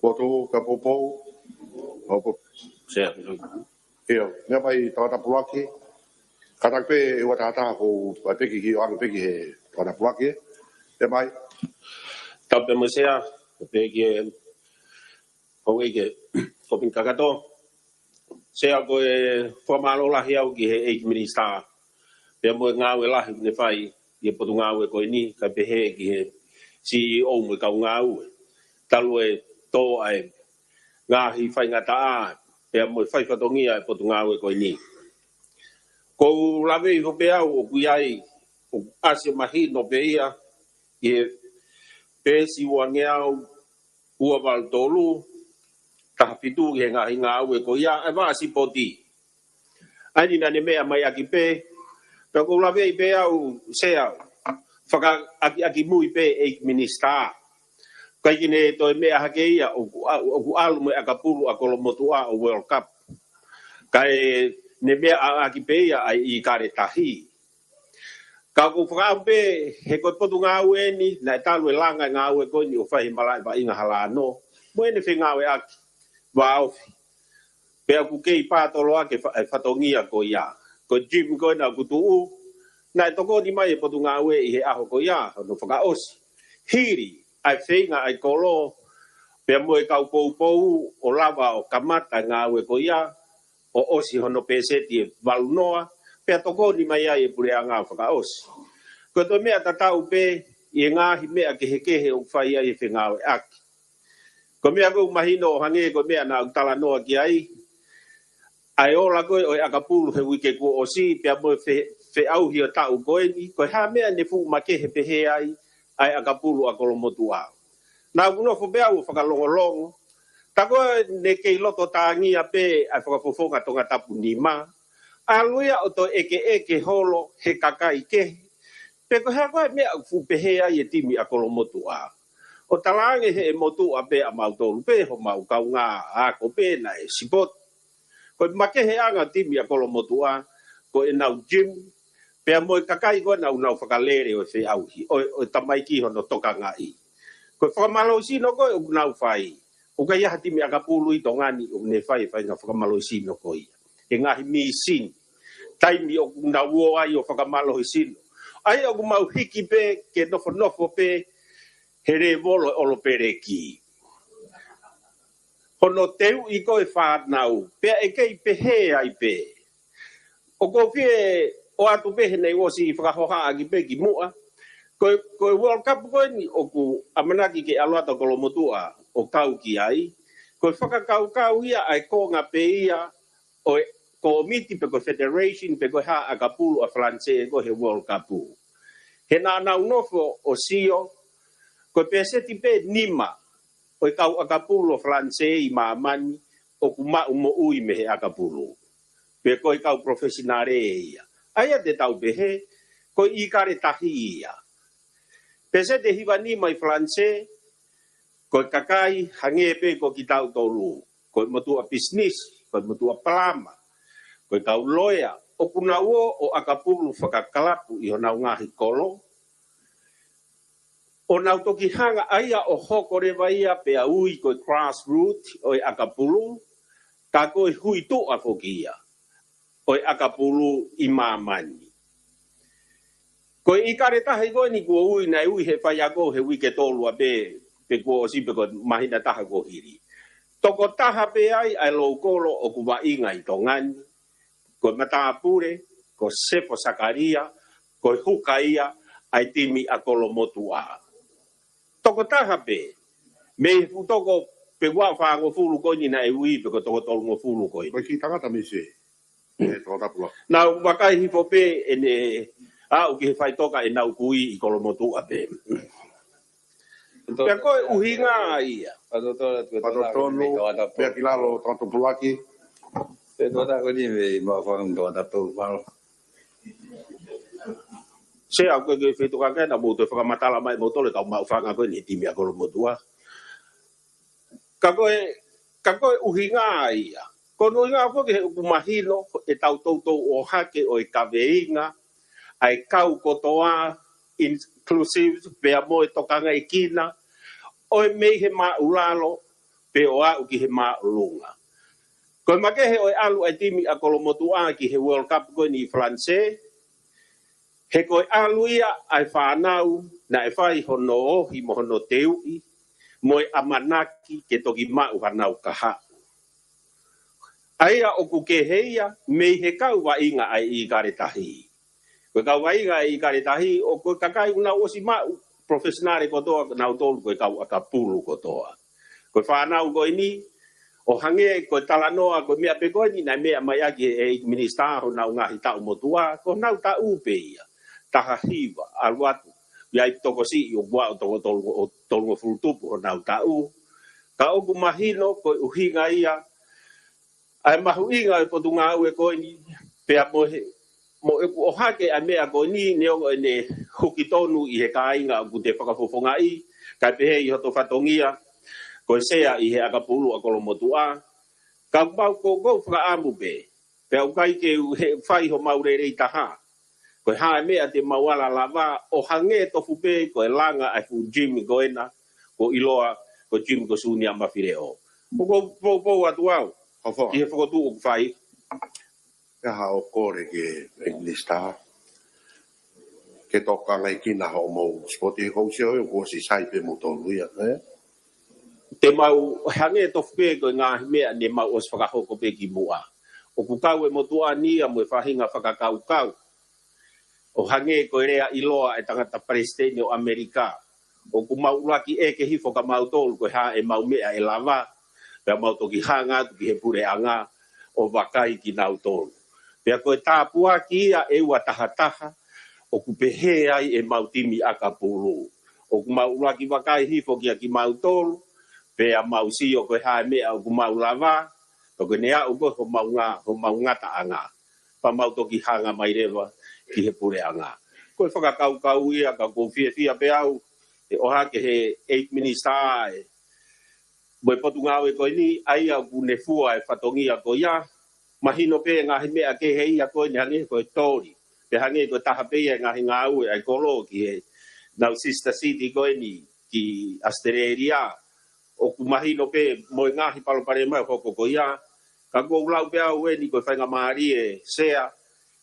Poto ka poupou. Poupou. Sea. ʻIo, meʻa mai tangata pulaki. Kātaki pē ʻe ua taha taha ko e peki ki o ake peki he tangata pulaki. Meʻa mai. Tapu mo Sea, peki e houʻeiki, ko e pini kakato. Sea, ko e fakamālō lahi au ki he ʻEiki Minisitā. Pea mo e ngāue lahi ne fai ʻi he potungāue ko eni, kae pehē ki he C E O mo e kau ngāue. Talu e tō ʻa e ngaahi faingataʻa, pea mo e fai fatongia ʻa e potungāue ko eni. ʻOku ou lave hifo pē au ʻoku ʻi ai, ʻoku ʻasi mahino pē ia, ʻi he peesi uangeau ua valu tolu, taha fitu ki he ngaahi ngāue ko ia, ʻa e vaʻa sipoti. ʻA eni naʻa ne meʻa mai ʻaki pē, pea ʻoku ou lave pē au Sea, fakaʻakiʻakimui pē ʻEiki Minisitā. ʻIkai ke ne toe meʻa hake ia, ʻoku, ʻoku ʻalu mo e ʻakapulu ʻa Kolomotuʻa ʻo World Cup. Kae ne meʻa ʻaki pē ia ʻa e ʻIkale Tahi. Ka ʻoku ou fakaʻamu pē, he ko e potungāue eni, naʻe talu e langa e ngāue ko eni ʻo fai he malaʻe vaʻinga Halano. Mo ʻene fengāueʻaki, vāofi. Pea ʻoku kei pātoloaki e fa-, e fatongia ko ia. Ko e gym ko ena ʻoku tuʻu, naʻe tokoni mai e potungāue ʻi he ʻaho ko ia, hono fakaʻosi. Hili, ʻa e feinga ʻa e kolo, pea mo e kau poupou, ʻo lava ʻo kamata e ngāue ko ia, ʻo ʻosi hono pēseti ʻe valu noa, pea tokoni mai ai e puleʻanga ʻo fakaʻosi. Ko e toe meʻa tatau pē, ʻi he ngaahi meʻa kehekehe ʻoku fai ai e fengāueʻaki. Ko e meʻa ʻoku mahino ʻo hangē ko e meʻa naʻa ku talanoa ki ai, ʻa e ola ko ē ʻo e ʻakapulu he uike kuo ʻosi, pea mo e fe-, feʻauhi ʻo e taʻu ko eni, ko e hā e meʻa ne fuʻu makehe pehē ai, ʻa e ʻakapulu ʻa Kolomotuʻa. Naʻa ku nofo pē au ʻo fakalongolongo. Tā ko ē ne kei loto tāngia pē ʻa e fakafofonga Tongatapu nima. ʻAlu ia ʻo toe ʻekeʻeke holo he kakai kehe. Pe ko e hā ko ā e meʻa ʻoku fuʻu pehē ai e timi ʻa Kolomotuʻa. ʻO talaange he ʻe motuʻa pē ʻa mautolu pē homau kaungā ako pē naʻe sipoti. Ko e makeheʻanga timi ʻa Kolomotuʻa, ko ʻenau gym, pea mo e kakai ko ē naʻa nau fakalele ʻo e feʻauhi, ʻo, ʻo e tamaiki hono tokangaʻi. Ko e fakamālohisino ko ē ʻoku nau fai, ʻoku ʻikai ha timi ʻakapulu ʻi Tonga ni ʻoku ne fai e faʻahinga fakamālohisino ko ia. He ngaahi mīsini, taimi ʻoku nau ō ai ʻo fakamālohisino. ʻA ia ʻoku mau hiki pē, ke nofonofo pē, he lēvolo ʻo e ʻolopeleki. Hono teuʻi ko ē fānau, pea ʻe kei pehē ai pē. ʻOku ou fie ʻoatu pē he naʻe ʻosi fakahohaʻaki pē ki muʻa. Ko e, ko e World Cup ko eni ʻoku ʻamanaki ke ʻalu atu ʻa Kolomotuʻa ʻo kau ki ai. Ko e fakakaukau ia ʻa e konga pē ia ʻo e kōmiti pe ko e federation pe ko e hā ʻakapulu ʻa Falanisē ko ē he World Cup. He naʻa nau nofo ʻo sio, ko e pēseti pē nima ʻo e kau ʻakapulu ʻo Falanisē ʻi māmani ʻoku maʻu moʻui mei he ʻakapulu. Pe ko e kau professional ia. ʻA ia te tau pehē, ko e ʻIkale Tahi ia. Pēseti ʻe hiva nima ʻi Falanisē, ko e kakai hangē pē ko kitautolu. Ko e motuʻa pisinisi, ko e motuʻa palama, ko e kau loea, ʻoku nau ō ʻo ʻakapulu fakakalapu ʻi honau ngaahi kolo. ʻO nau toki hanga ʻa ia ʻo hoko leva ia pea ui ko e grassroot ʻo e ʻakapulu, ka ko e hui tuʻa foki ia ʻo e ʻakapulu ʻi māmani. Ko e ʻIkale Tahi ko eni kuo ui, naʻe ui he faiako he uike tolu ʻa pē, pe kuo ʻosi pe ko e māhina taha kuo hili. Tokotaha pē ai ʻa e loukolo ʻoku vaʻinga ʻi Tonga ni, ko e matāpule, ko Sefo Sakalia, ko e huka ia ʻa e timi ʻa Kolomotuʻa. Tokotaha pē, mei he fuʻu toko pe ua fāngofulu ko eni naʻe ui pe ko e toko tolungofulu ko eni. Ko e kiʻi tangata mei Sē, ʻe Tongatapu. Nau vakai hifo pē ʻene aʻu ki he faʻitoka ʻenau kui ʻi Kolomotuʻa pē. Pea ko e ʻuhinga ia. Patotonu, pea ki lalo Tongatapu laki. Pe Tongatapu ni mei Maʻufanga Tongatapu. Sea, ʻoku ʻikai ke fetokanga naʻa mou toe fakamatala mai moutolu e kau maʻu fanga ko eni he timi ʻa Kolomotuʻa. Ka ko e, ka ko e ʻuhinga ia. Ko hono ʻuhinga foki he ʻoku mahino ʻetau toutou ʻohake ʻo e kaveinga, ʻa e kau kotoa, inclusive, pea mo e tokangaʻekina ʻo e mei he māʻulalo, pe ʻo aʻu ki he māʻolunga. Ko e makehe ʻo e ʻalu ʻa e timi ʻa Kolomotuʻa ki he World Cup ko eni ʻi Falanisē, he ko e ʻalu ia ʻa e fānau naʻe fai hono ohi mo hono teuʻi, mo e ʻamanaki ke toki maʻu hanau kahaʻu. ʻA ia ʻoku kehe ia mei he kau vaʻinga ʻa e ʻIkale Tahi. Ko e kau vaʻinga ʻa e ʻIkale Tahi, ʻoku ʻi ai e kakai ʻoku nau ʻosi maʻu, professional kotoa, nautolu ko e kau ʻakapulu kotoa. Ko e fānau ko eni, ʻo hangē ko e talanoa, ko e meʻa pē ko eni naʻe meʻa mai ʻaki ʻe he ʻEiki Minisitā honau ngaahi taʻu motuʻa, ko honau taʻu pē ia. Taha hiva, ʻalu atu, ʻi ai tokosiʻi ʻoku ʻi ai ʻo toko tolu, ʻo tolungofulu tupu honau taʻu. Ka ʻoku mahino ko e ʻuhinga ia, ʻa e mahuʻinga ʻo e potungāue ko eni, pea mo e, mo ʻeku ʻohake ʻa e meʻa ko eni, neongo ʻene huki tonu ʻi he kāinga ʻoku te fakafofongaʻi, kae pehē ʻi hoto fatongia ko e sea ʻi he ʻakapulu ʻa Kolomotuʻa. Ka ʻoku mau koukou fakaʻamu pē, pea ʻoku ʻikai ke u-, he fai homau lelei taha. Ko e hā e meʻa te mau ala lava, ʻo hangē tofu pē ko e langa ʻa e fuʻu gym ko ena, ʻoku ʻiloa ko e gym ko Suniama Fileʻo. ʻOku ou poupou atu au ki he fokotuʻu ʻoku fai. Ka haʻo kole ki he Minisitā ke tokangaʻekina hoʻomou sipoti, he ʻoku ou sio ʻoku ʻosi sai pē moutolu ia, ē? Te mau hangē tofu pē ko e ngaahi meʻa ne mau ʻosi fakahoko pē kimuʻa. ʻOku kau e motuʻa ni ia mo e faʻahinga fakakaukau, ʻo hangē ko e lea ʻiloa ʻa e tangata palesiteni ʻo ʻAmelika, ʻoku mau ʻuluaki ʻeke hifo kia mautolu ko e hā ʻemau meʻa ʻe lava, pea mau toki hanga atu ki he puleʻanga ʻo vakai kinautolu. Pea ko e tāpuaki ia ʻe ua taha taha, ʻoku pehē ai ʻemau timi ʻakapulu. ʻOku mau ʻuluaki vakai hifo kia kimautolu, pea mau sio ko e hā e meʻa ʻoku mau lava, pea ko ʻene aʻu ko ē homau nga-, homau ngataʻanga, pea mau toki hanga mai leva ki he puleʻanga. Ko e fakakaukau ia, ka ʻoku ou fiefia pē au he ʻohake ʻe he ʻEiki Minisitā ʻa e, mo e potungāue ko eni, ʻa ia ʻoku ne fua e fatongia ko ia. Mahino pē ngaahi meʻa kehe ia ko eni, hangē ko e toli, pe hangē ko e taha pē ia e ngaahi ngāue ʻa e kolo ki heʻenau sister city ko eni ki ʻAositelēlia. ʻOku mahino pē mo e ngaahi palopalema ʻe hoko ko ia. Ka ʻoku ou lau pē au eni ko e faingamālie, Sea,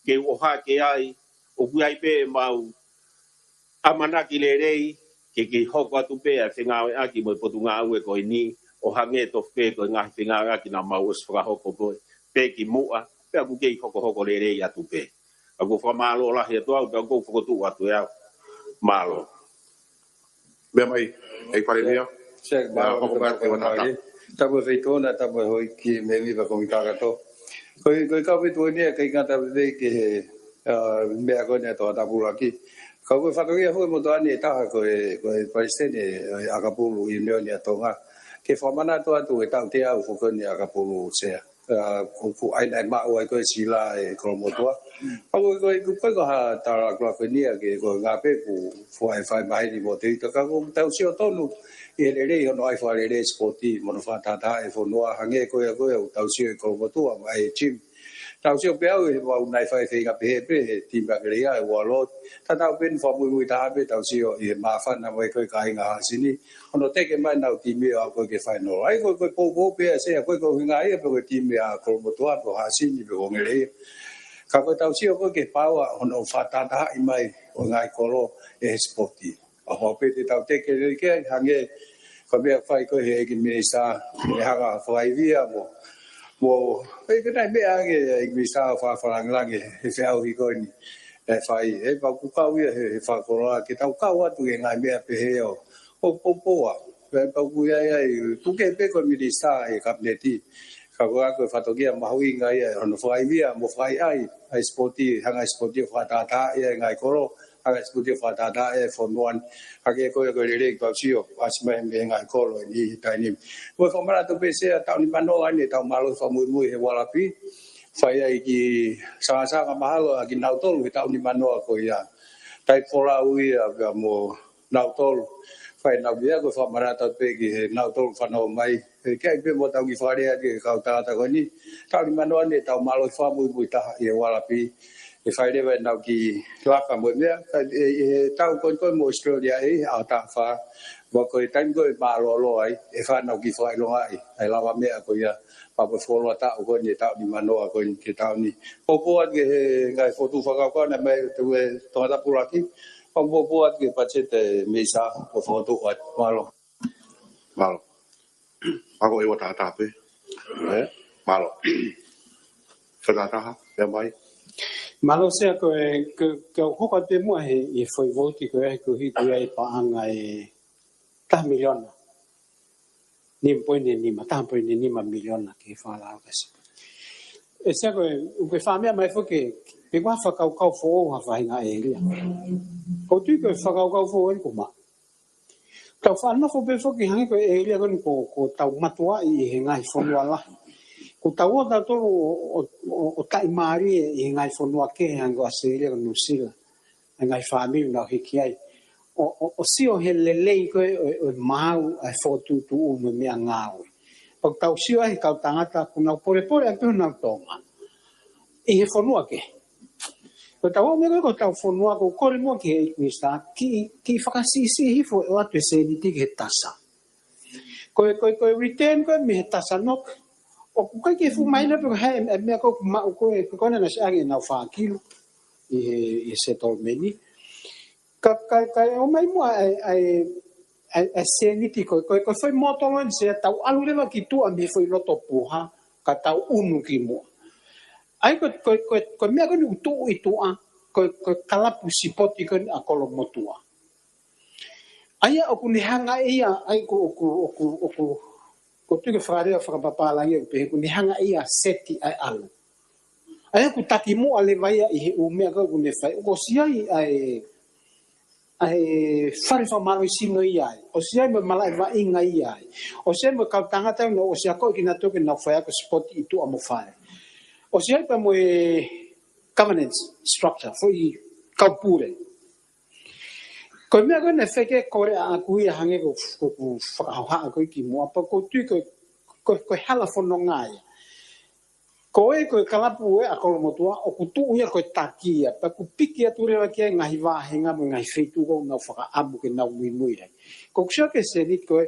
ke u ʻohake ai, ʻoku ʻi ai pē ʻemau ʻamanaki lelei ke kei hoko atu pē ʻa e fengāueʻaki mo e potungāue ko eni, ʻo hangē tofu pē ko e ngaahi fengāueʻaki naʻa mau ʻosi fakahoko ko ē pē kimuʻa, pea ʻoku kei hokohoko lelei atu pē. ʻOku ou fakamālō lahi atu au, pea ʻoku ou fokotuʻu atu ʻe au. Mālō. Meʻa mai, ʻEiki Palēmia. Sea, meʻa mālō, hoko mai atu e ua taha taha. Tapu e Feituʻuna, tapu e houʻeiki mēmipa kau kakato. Ko e, ko e kau Feituʻuna ia, ʻikai ngata pē ki he, ā, meʻa ko eni ʻa e tokāteline ʻuluaki. Ka ko e fatongia foki ʻo e motuʻa ni ʻe taha ko e, ko e palesiteni ʻo e ʻakapulu ʻiunioni ʻa Tonga. Ke fakamanatu atu e taʻu teau foki eni ʻakapulu, Sea. Ā, ko, ko ʻene maʻu ai ko ē e sila ʻa Kolomotuʻa. ʻA ko, ko, ko, ko, ko ha tala ko eni ia ke ko e ngaahi pē ʻoku fai, fai maheni mo te ita, ka ʻoku tau sio tonu ʻi he lelei hono ʻai fakalelei e sipoti mo hono fakatātā e fonua, hangē ko ia ko ē ʻoku tau sio ʻi Kolomotuʻa mo e gym. Tau sio pē au ʻi he ʻemau ngaahi fai feinga pehē pē he timi ʻa Keleia ʻi he World, tatau pē ʻeni fakamuimui taha pē tau sio ʻi he māfana mai ko ē kāinga Haʻasini, hono teke mai ʻenau timi ʻo aʻu ko ē ki he fainolo. ʻA ia ko e, ko e poupou pē ia, Sea, ko e, ko e ʻuhinga ia pē ko e timi ʻa Kolomotuʻa pe ko Haʻasini pe ko Keleia. Ka ko e tau sio ko ē ki he paoa hono fakatātāʻi mai ʻo e ngaahi kolo ʻe he sipoti. ʻA ia pē te tau teke lelei ki ai, hangē ko e meʻa fai ko ē ʻe he ʻEiki Minisitā, ʻe hanga fakaivia mo, mo, ʻe ke nai meʻa ange ʻEiki Minisitā ʻo fakafalangelange he feʻauhi ko eni ʻe fai, ʻe pau ʻoku kau ia he, he fakakoloa, ke tau kau atu ki he ngaahi meʻa pehē ʻo, ʻo, ʻo poupou. Pea pau ʻoku ʻi ai, ʻi ai, tuku kehe pē ko e minisitā ʻi he kapineti. Ka ko e, ko e fatongia mahuʻinga ia hono fakaivia mo fakaʻaiʻai ʻa e sipoti, hanga ʻe he sipoti ʻo fakatātā ʻa e ngaahi kolo, hanga ʻe he sipoti ʻo fakatātā ʻa e fonua ni. Hangē ko ia ko e lelei ʻoku tau sio, ʻasi mai mei he ngaahi kolo ʻi he taimi ni. Ko e fakamanatu pē, Sea, taʻu nimanoa ʻeni ʻetau mālohi fakamuimui he Ualapi, fai ai e kiʻi sangasangamahalo ʻa kinautolu he taʻu nimanoa ko ia. Kai folau ia pea mo nautolu. Fai nau ia ko e fakamanatu pē ki he nautolu fanau mai. He ke ai pē mo tau ki fakalea ki he kau tangata ko eni. Tau ni manoa ne tau mālō fakamuimui taha ʻi he ualapi. He fai leva ʻenau kiʻi laka mo e meʻa. Kai, ʻe, ʻe, tau ko eni ko e mo Australia ʻi he ʻaho taha fā. Mo ko e taimi ko e mālōlō ai. ʻE fai nau kiʻi fakaʻilongaʻi. ʻA e lavameʻa ko ia. Pea mo e fuoloa taʻu ko eni, taʻu ni manoa ko eni ki he taʻu ni. Poupou atu ki he ngaahi fokotuʻu fakakaukau naʻe mai ʻe he Tongatapu Laki. Pea poupou atu ki he patiseti ʻe Misa, ko e fokotuʻu atu. Mālō. Mālō. Ako e ua taha taha pē. Ē? Mālō. Fakataha, ʻe mai. Mālō Sea, ko e, ko, ko e hoko atu pē muʻa he, ʻi he foʻi vouti ko ē, ko e hiki ai paʻanga ʻe taha miliona. Nima poini nima, taha poini nima miliona ki he fakalao kasi. ʻE Sea ko e, ʻoku ke fakameʻa mai foki, pe ko ha fakakaukau foʻou ha faʻahinga ʻēlia. ʻOku ou tui ko e fakakaukau foʻou eni ko ma. Tau faʻa nofo pē foki hangē ko e ʻēlia ko eni ko, ko tau mātuʻa ʻi he ngaahi fonua lahi. Ko tau ō tautolu ʻo, ʻo, ʻo, ʻo taʻimālie ʻi he ngaahi fonua kehe hangē ko Australia ko New Zealand. ʻA e ngaahi fāmili naʻa nau hiki ai. ʻO, ʻo, ʻo sio he lelei ko ē ʻo, ʻo e maau ʻa e fokotuʻutuʻu mo e meʻangāue. Pea ʻoku tau sio ai he kau tangata ʻoku nau polepole ʻaki pē honau Tonga. ʻI he fonua kehe. Ko tau ō mai ko ē ko tau fonua ko e kole muʻa ki he Minisitā, kiʻi, kiʻi fakasiʻisiʻi hifo ʻo ʻoatu e sēniti ki he tasa. Ko e, ko e, ko e return ko ē mei he tasa noki. ʻOku ʻikai ke fuʻu mahino pe ko e hā e, e meʻa ko ē ʻoku maʻu ko ē, ko e konga naʻe ʻosi ʻange ʻenau fā kilu ʻi he, ʻi he settlement ni. Ka, ka, ka ʻomai muʻa ʻa e, ʻa e, ʻa e, ʻa e sēniti ko ē, ko e, ko e foʻi mōtolo eni Sea, tau ʻalu leva ki tuʻa mei he foʻi loto puha, ka tau ʻunu ki muʻa. ʻA ia ko e, ko e, ko e, ko e meʻa ko eni ʻoku tuʻu ʻi tuʻa, ko e, ko e kalapu sipoti ko eni ʻa Kolomotuʻa. ʻA ia ʻoku ne hanga ʻe ia, ʻa ia ʻoku, ʻoku, ʻoku, ʻoku, ʻoku ou tui ko e fakalea fakapapālangi ʻoku pehē ʻoku ne hanga ʻe ia ʻo seti ʻa e ʻalu. ʻA ia ʻoku taki muʻa leva ia ʻi he ʻū meʻa ko ē ʻoku ne fai. ʻOku ʻosi ʻi ai ʻa e, ʻa e fale fakamālohisino ia ai. ʻOsi ʻi ai mo e malaʻe vaʻinga ia ai. ʻOsi ʻi ai mo e kau tangata ʻoku nau ʻosi akoʻi kinautolu ke nau faiako sipoti ʻi tuʻa mo fale. ʻOsi ʻi ai pea mo e governance structure, foʻi kau pule. Ko e meʻa ko ē naʻe fekē kole ʻaʻaku ia hangē ko, ko, ko e fakahohaʻa ko ē ki muʻa, pea ʻoku ou tui ko, ko, ko e hala fononga ia. Ko e, ko e kalapu ē ʻa Kolomotuʻa, ʻoku tuʻu ia ko e taki ia, pea ʻoku piki atu leva ki ai ngaahi vāhenga mo e ngaahi feituʻu ʻoku nau fakaʻamu ke nau muimui ai. Ko ʻeku sio ki he sēniti ko ē,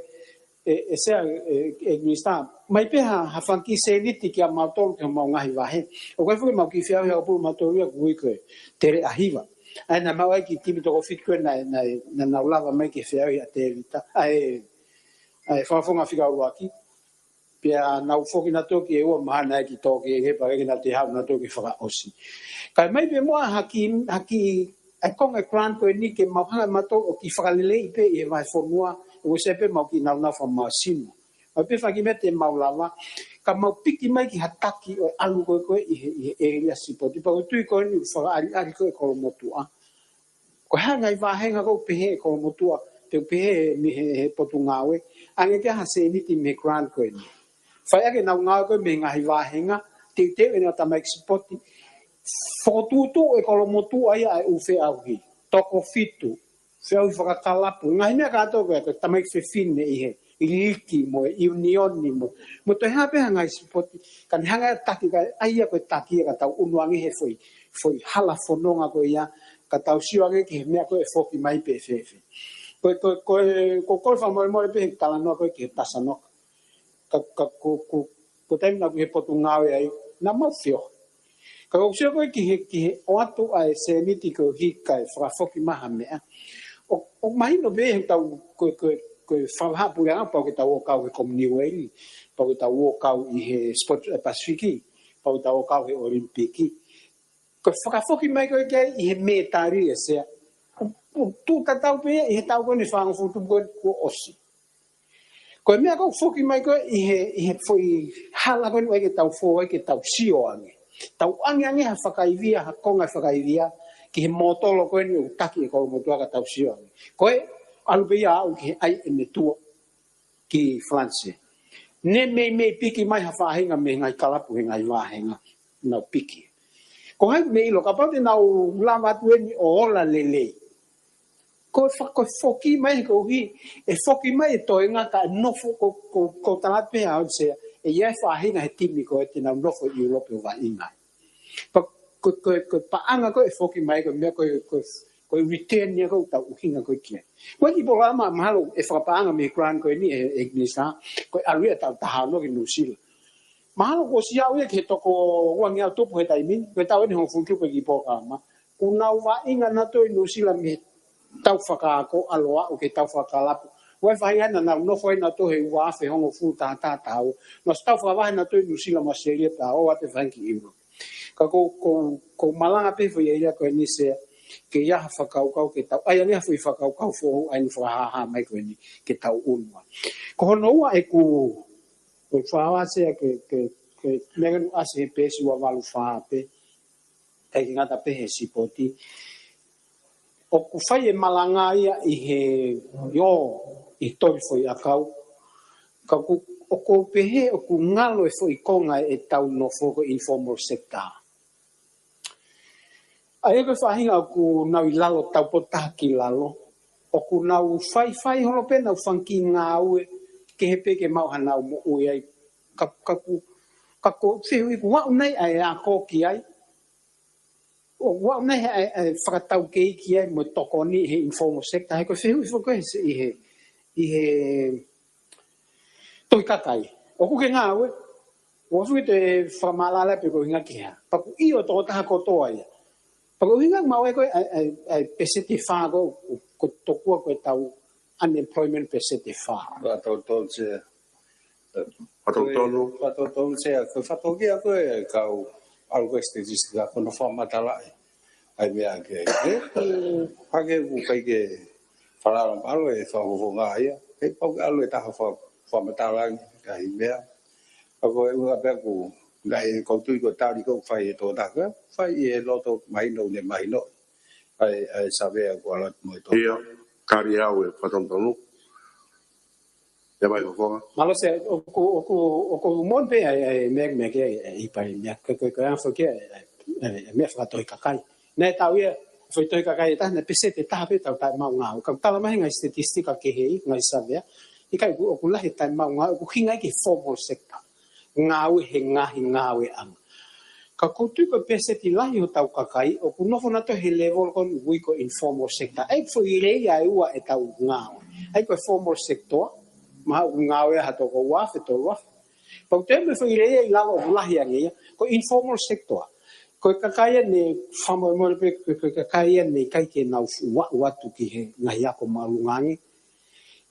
ʻe, ʻe Sea, ʻe, ʻe Minisitā, mai pē ha, ha fanga kiʻi sēniti kia mautolu ki homau ngaahi vahe. ʻOku ʻi ai foki ʻemau kiʻi feʻauhi ʻakapulu mautolu ia ʻoku ui ko e Teleʻahiva. ʻA ia naʻa mau ai ki he timi toko fitu ko ē naʻe, naʻe, naʻa nau lava mai ki he feʻauhi ʻa Tēvita, ʻa e, ʻa e fakafofonga fika ʻuluaki. Pea nau foki nautolu ki ʻEua mahalo naʻe ʻikai ke tō ki he pea ʻikai ke nau toe haʻu nautolu ke fakaʻosi. Kae ʻomai pē muʻa ha kiʻi, ha kiʻi, ʻa e konga e grant ko eni ke mau hanga ʻe mautolu ʻo kiʻi fakaleleiʻi pē ʻi he vahefonua, ʻoku ʻosi ʻi ai pē ʻemau kiʻi nāunau fakamālohisino. ʻOku ʻi ai pē fanga kiʻi meʻa te mau lava, ka mau piki mai ki ha taki ʻo e ʻalu ko ē ko ē ʻi he, ʻi he ʻēlia sipoti. Pea ʻoku ou tui ko eni ʻoku fakaʻaliʻali ko ē ʻe Kolomotuʻa. Ko e hā e ngaahi vāhenga ʻoku pehē ʻe Kolomotuʻa, te u pehē mei he, he Potungāue, ʻange ke ʻai ha sēniti mei he grant ko eni. Fai ʻaki ʻenau ngāue ko ē mei he ngaahi vāhenga, teuteu ʻenau tamaiki sipoti. Fokotuʻutuʻu ʻe Kolomotuʻa ia ʻa e ʻū feʻauhi. Toko fitu, feʻauhi fakakalapu, ngaahi meʻa kātoa ko ē, ko e tamaiki fefine ʻi he ʻiliki mo e ʻiunioni mo, mo toe hā pē ha ngaahi sipoti, ka ne hanga ʻe ia ʻo taki, ka ʻai ia ko e taki ia ka tau ʻunu ange he foʻi, foʻi hala fononga ko ia, ka tau sio ange ki he meʻa ko ē ʻe foki mai pe ʻe fēfē. Ko e, ko e, ko e, ko e, ko e fakamolemole pē he talanoa ko ē ki he tasa noki. Ka, ka, ko, ko, ko e taimi naʻa ku ʻi he Potungāue ai, naʻa mau feohi. Ka ʻoku ou sio ko ē ki he, ki he ʻoatu ʻa e sēniti koeʻuhi kae fakafoki mai ha meʻa. ʻO, ʻoku mahino pē he tau, ko e, ko e, ko e fakavahaʻapuleʻanga pau ke tau ō kau he Commonwealth, pau ke tau ō kau ʻi he Sport, ʻa e Pasifiki, pau ke tau ō kau he ʻOlimipiki. Ko e fakafoki mai ko ē ki ai ʻi he mētali ʻe Sea. ʻOku, ʻoku tuʻu tatau pē ia ʻi he taʻu ko eni ʻe fāngofulu tupu ko ē kuo ʻosi. Ko e meʻa ʻoku foki mai ko ē ʻi he, ʻi he foʻi hala ko eni ʻoku ʻai ke tau fō ai ke tau sio ange. Tau ʻange ange ha fakaivia, ha konga fakaivia, ki he mōtolo ko eni ʻoku taki ʻe Kolomotuʻa ka tau sio ange. Ko e ʻalu pē ia ʻo aʻu ki he ʻai ʻene tuo ki Falanise. Ne meimei piki mai ha faʻahinga mei he ngaahi kalapu he ngaahi vāhenga nau piki. Ko hai ʻoku ne ʻilo kapau te nau lava atu eni ʻo ola lelei. Ko e fa-, ko e foki mai he koeʻuhi, ʻe foki mai e toenga ka nofo ko, ko, ko tala pē ʻa o se, ʻe ʻi ai e faʻahinga he timi ko ē te nau nofo ʻi ʻIulope ʻo vaʻinga. Pea ko, ko, ko e paʻanga ko ē ʻe foki mai ko e meʻa ko e, ko e, ko e return ia ko ē ʻoku tau ʻuhinga ko ē ki ai. Ko e kiʻi polokalama mahalo ʻe fakapaʻanga mei he grant ko eni ʻe, ʻe Minisitā, ko e ʻalu ia ʻa e tau taha ono ki Nuʻusila. Mahalo kuo ʻosi aʻu ia ki he toko uangeau tupu he taimi ni, ko e tau eni hongofulu tupu e kiʻi polokalama. Kuo nau vaʻinga nautolu ʻi Nuʻusila mei he tau fakaako ʻalu ʻo aʻu ki he tau fakakalapu. ʻOku ʻi ai e faʻahinga naʻa nau nofo ai nautolu he ua afe hongofulu taha taha taha ua. Naʻa nau ʻosi tau fakavahe nautolu ʻi Nuʻusila mo ʻAositelēlia pea ō atu e faʻahinga ki ʻIulope. Ka ʻoku, ʻoku, ʻoku ou malanga pē foʻi ʻēlia ko eni Sea, ke ʻi ai ha fakakaukau ke tau, ʻai ange ha foʻi fakakaukau foʻou ʻa eni fakahāhā mai ko eni ke tau ʻunu ai. Ko hono ua ʻeku, ʻeku fakavahe Sea ke, ke, ke meʻa ke nu ʻasi he peesi ua valu fā pē, ʻikai ke ngata pē he sipoti. ʻOku fai e malanga ia ʻi he, ʻio, ʻi he tohi foʻi ʻakau. Ka ʻoku, ʻoku ou pehē ʻoku ngalo e foʻi konga ʻetau nofo ko e informal sector. ʻA ia ko e faʻahinga ʻoku nau ʻi lalo taupotu taha ki lalo. ʻOku nau faifai holo pē ʻenau fanga kiʻi ngāue kehe pē ke maʻu haʻanau moʻui ai. Ka, ka ʻoku, ka ʻoku ou fehuʻi ʻoku aʻu nai ʻa e ako ki ai. ʻOku aʻu nai ʻa e, ʻa e fakataukei ki ai mo e tokoni he informal sector, he ko e fehuʻi foki ko ē he, ʻi he, ʻi he tohi kakai. ʻOku ke ngāue, ʻoku fuʻu te fakamālala pe ko e ʻuhinga ki he hā. Pea ʻoku ʻio tokotaha kotoa ia. Pea ko e ʻuhinga maʻu ai ko ē ʻa e, ʻa e, ʻa e peseti ʻe fā ko, ko tokua ko e tau unemployment peseti ʻe fā. Fakatotonu Sea, fakatotonu. Fakatotonu Sea, ko e fatongia ko ē kau ʻalu ko ē statistika ko hono fakamatalaʻi ʻa e meʻa ke, ke, hake ʻoku ʻikai ke falala mahalo e fakafofonga ia. He pau ke ʻalu e taha fa-, fakamatalaʻi ʻa e meʻa. Ka ko e ʻuhinga pē ʻoku, naʻe ʻoku ou tui ko e tali ʻoku fai ʻe he tokotaha, fai ʻi he loto mahino ʻoku ne mahino. ʻA e, ʻa e savea ʻoku ʻalu atu mo e tokotaha. ʻIo, tali ʻe au e fakatonutonu. ʻIo mai fakafofonga. Mālō Sea, ʻoku, ʻoku, ʻoku moʻoni pē ʻa e, ʻa e meʻa, meʻa ke, ʻa e, ʻi pai meʻa, ko e, ko e, ko e ʻaho foki ʻa e, ʻa e, ʻa e meʻa fakatohi kakai. Naʻe tau ia, foʻi tohi kakai ʻe taha, naʻe peseti ʻe taha pē tau taʻemaʻu ngāue. Ka ʻoku tala mai he ngaahi statistika kehe, ngaahi savea, ʻikai ʻoku, ʻoku lahi e taʻemaʻu ngāue, ʻoku ʻuhinga ia ki he formal sector. Ngāue he ngaahi ngāueʻanga. Ka ʻoku ou tui ko e peseti lahi hotau kakai, ʻoku nofo nautolu he level ko eni ʻoku ui ko e informal sector. ʻA ia ko e foʻi layer ʻe ua ʻetau ngāue. ʻA ia ko e formal sector, mahalo ʻoku ngāue ha toko ua afe, tolu afe. Pea ʻoku toe ʻi ai mo e foʻi layer ʻi lalo ʻoku lahi ange ia, ko e informal sector. Ko e kakai ia ne fakamolemole pē, ko e, ko e kakai ia ne ʻikai ke nau fuʻu aʻu atu ki he ngaahi ako māʻolunga ange.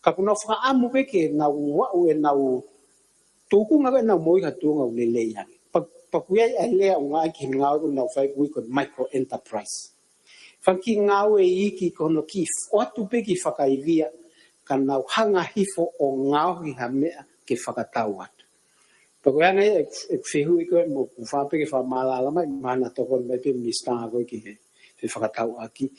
Ka ʻoku nau fakaʻamu pē ke nau aʻu ʻenau tūkunga ko ē ʻenau moʻui ki ha tuʻunga ʻoku lelei ange. Pea, pea ʻoku ʻi ai ʻa e lea ʻoku ngāueʻaki ki he ngāue ʻoku nau fai ʻoku ui ko e micro enterprise. Fanga kiʻi ngāue iiki ko hono kiʻi f-, ʻoatu pē kiʻi fakaivia ka nau hanga hifo ʻo ngaohi ha meʻa ke fakatau atu. Pea ko e anga ia ʻeku, ʻeku fehuʻi ko ē mo ʻeku fakaʻamu pē ke fakamālala mai, mahalo naʻa tokoni mai pē Minisitā ko ē ki he, he fakatauʻaki.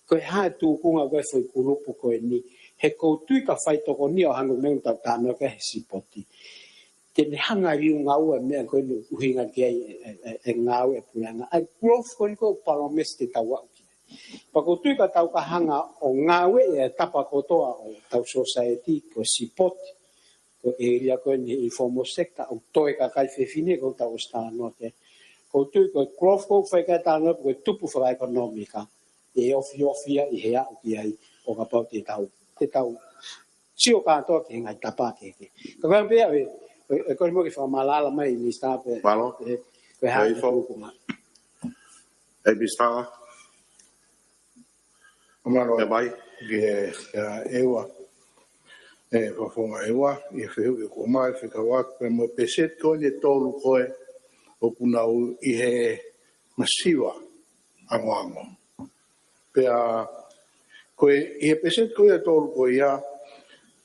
Ko e hā e tūkunga ko ē foʻi kulupu ko eni, he ʻoku ou tui ka faitokoni ʻo hangē ko e meʻa ʻoku tau talanoa ki ai he sipoti. Te ne hanga ʻo liunga ua e meʻa ko eni ʻoku ʻuhinga ki ai e, e, e, e ngāue ʻa e puleʻanga. ʻA e growth ko eni ʻoku palōmesi te tau aʻu ki ai. Pea ʻoku ou tui ka tau ka hanga ʻo ngāueʻi e tapa kotoa ʻo ʻetau society ko e sipoti. Ko e ʻēlia ko eni he informal sector, ʻoku toe kakai fefine ʻoku tau ʻosi talanoa ki ai. ʻOku ou tui ko e growth ʻoku fai ki ai e talanoa, ko e tupu fakaʻekonōmika. ʻE ofiofi ia ʻi he aʻu ki ai ʻo kapau te tau, te tau sio kātoa ki he ngaahi tapa kehekehe. Ka ko e ʻuhinga pē ia ʻe, ʻe, ʻe kole muʻa ke fakamālala mai Minisitā pē. Mālō. ʻE, ko e hā e tūkunga. ʻE Minisitā. Mālō. ʻIo mai. Ki he, ʻa, ʻEua. ʻE, fakafofonga ʻEua, ʻi he fehuʻi ʻoku ʻomai, fekauʻaki pea mo e peseti ko eni ʻe tolu ko ē ʻoku nau ʻi he masiva angoango. Pea ko e, ʻi he peseti ko ia ʻe tolu ko ia,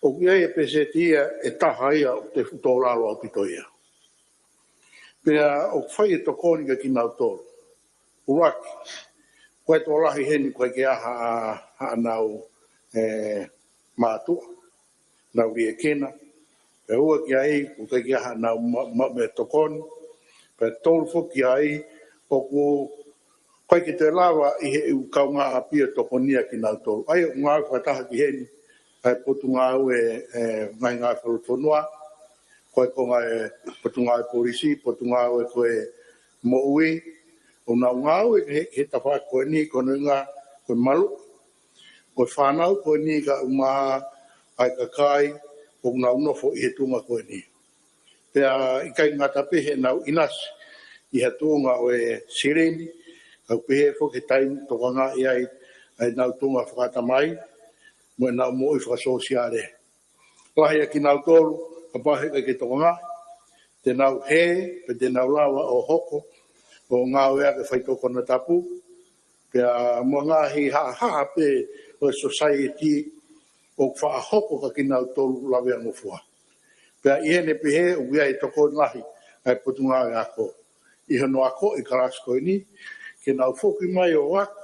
ʻoku ʻi ai e peseti ia ʻe taha ia ʻoku te fuʻu tō lalo ʻaupito ia. Pea ʻoku fai e tokoni kia kinautolu. ʻUluaki, ko e tokolahi heni ʻoku ʻikai ke ʻi ai ha, haʻanau, ʻe, mātuʻa, nau liʻekina. Pea ua ki ai, ʻoku ʻikai ke ʻi ai haʻanau ma-, ma-, meʻatokoni. Pea tolu foki ai, ʻoku ʻIkai ke toe lava ʻi he ʻū kaungāʻapi ʻo tokonia kinautolu. ʻA ia ʻoku ngāue fakataha ki heni ʻa e Potungāue, e, Ngaahi Ngāue Fakafonua, ko e konga e Potungāue Polisi, Potungāue ko e Moʻui, ʻoku nau ngāue he, he tafaʻaki ko eni, ko hono ʻuhinga ko e malu, ko e fānau ko eni kae ʻumaʻā ʻa e kakai ʻoku nau nofo ʻi he tuʻunga ko eni. Pea ʻikai ngata pē heʻenau ʻinasi ʻi ha tuʻunga ʻo e silini, ka ʻoku pehē foki he taimi ʻoku tokangaʻi ai ʻa ʻenau tuʻunga fakaʻatamai, mo ʻenau moʻui fakasōsiale. Lahi ʻa kinautolu, kapau heʻikai ke tokangaʻi, te nau hē, pe te nau lava ʻo hoko ʻo ngāueʻaki e faitoʻo konatapu, pea mo e ngaahi haʻahaʻa pē ʻo e society ʻoku faʻa hoko kia kinautolu lavea ngofua. Pea ʻi heʻene pehē ʻoku ʻi ai e tokoni lahi ʻa e Potungāue Ako ʻi hono akoʻi e kalasi ko eni, ke nau foki mai ʻo ako,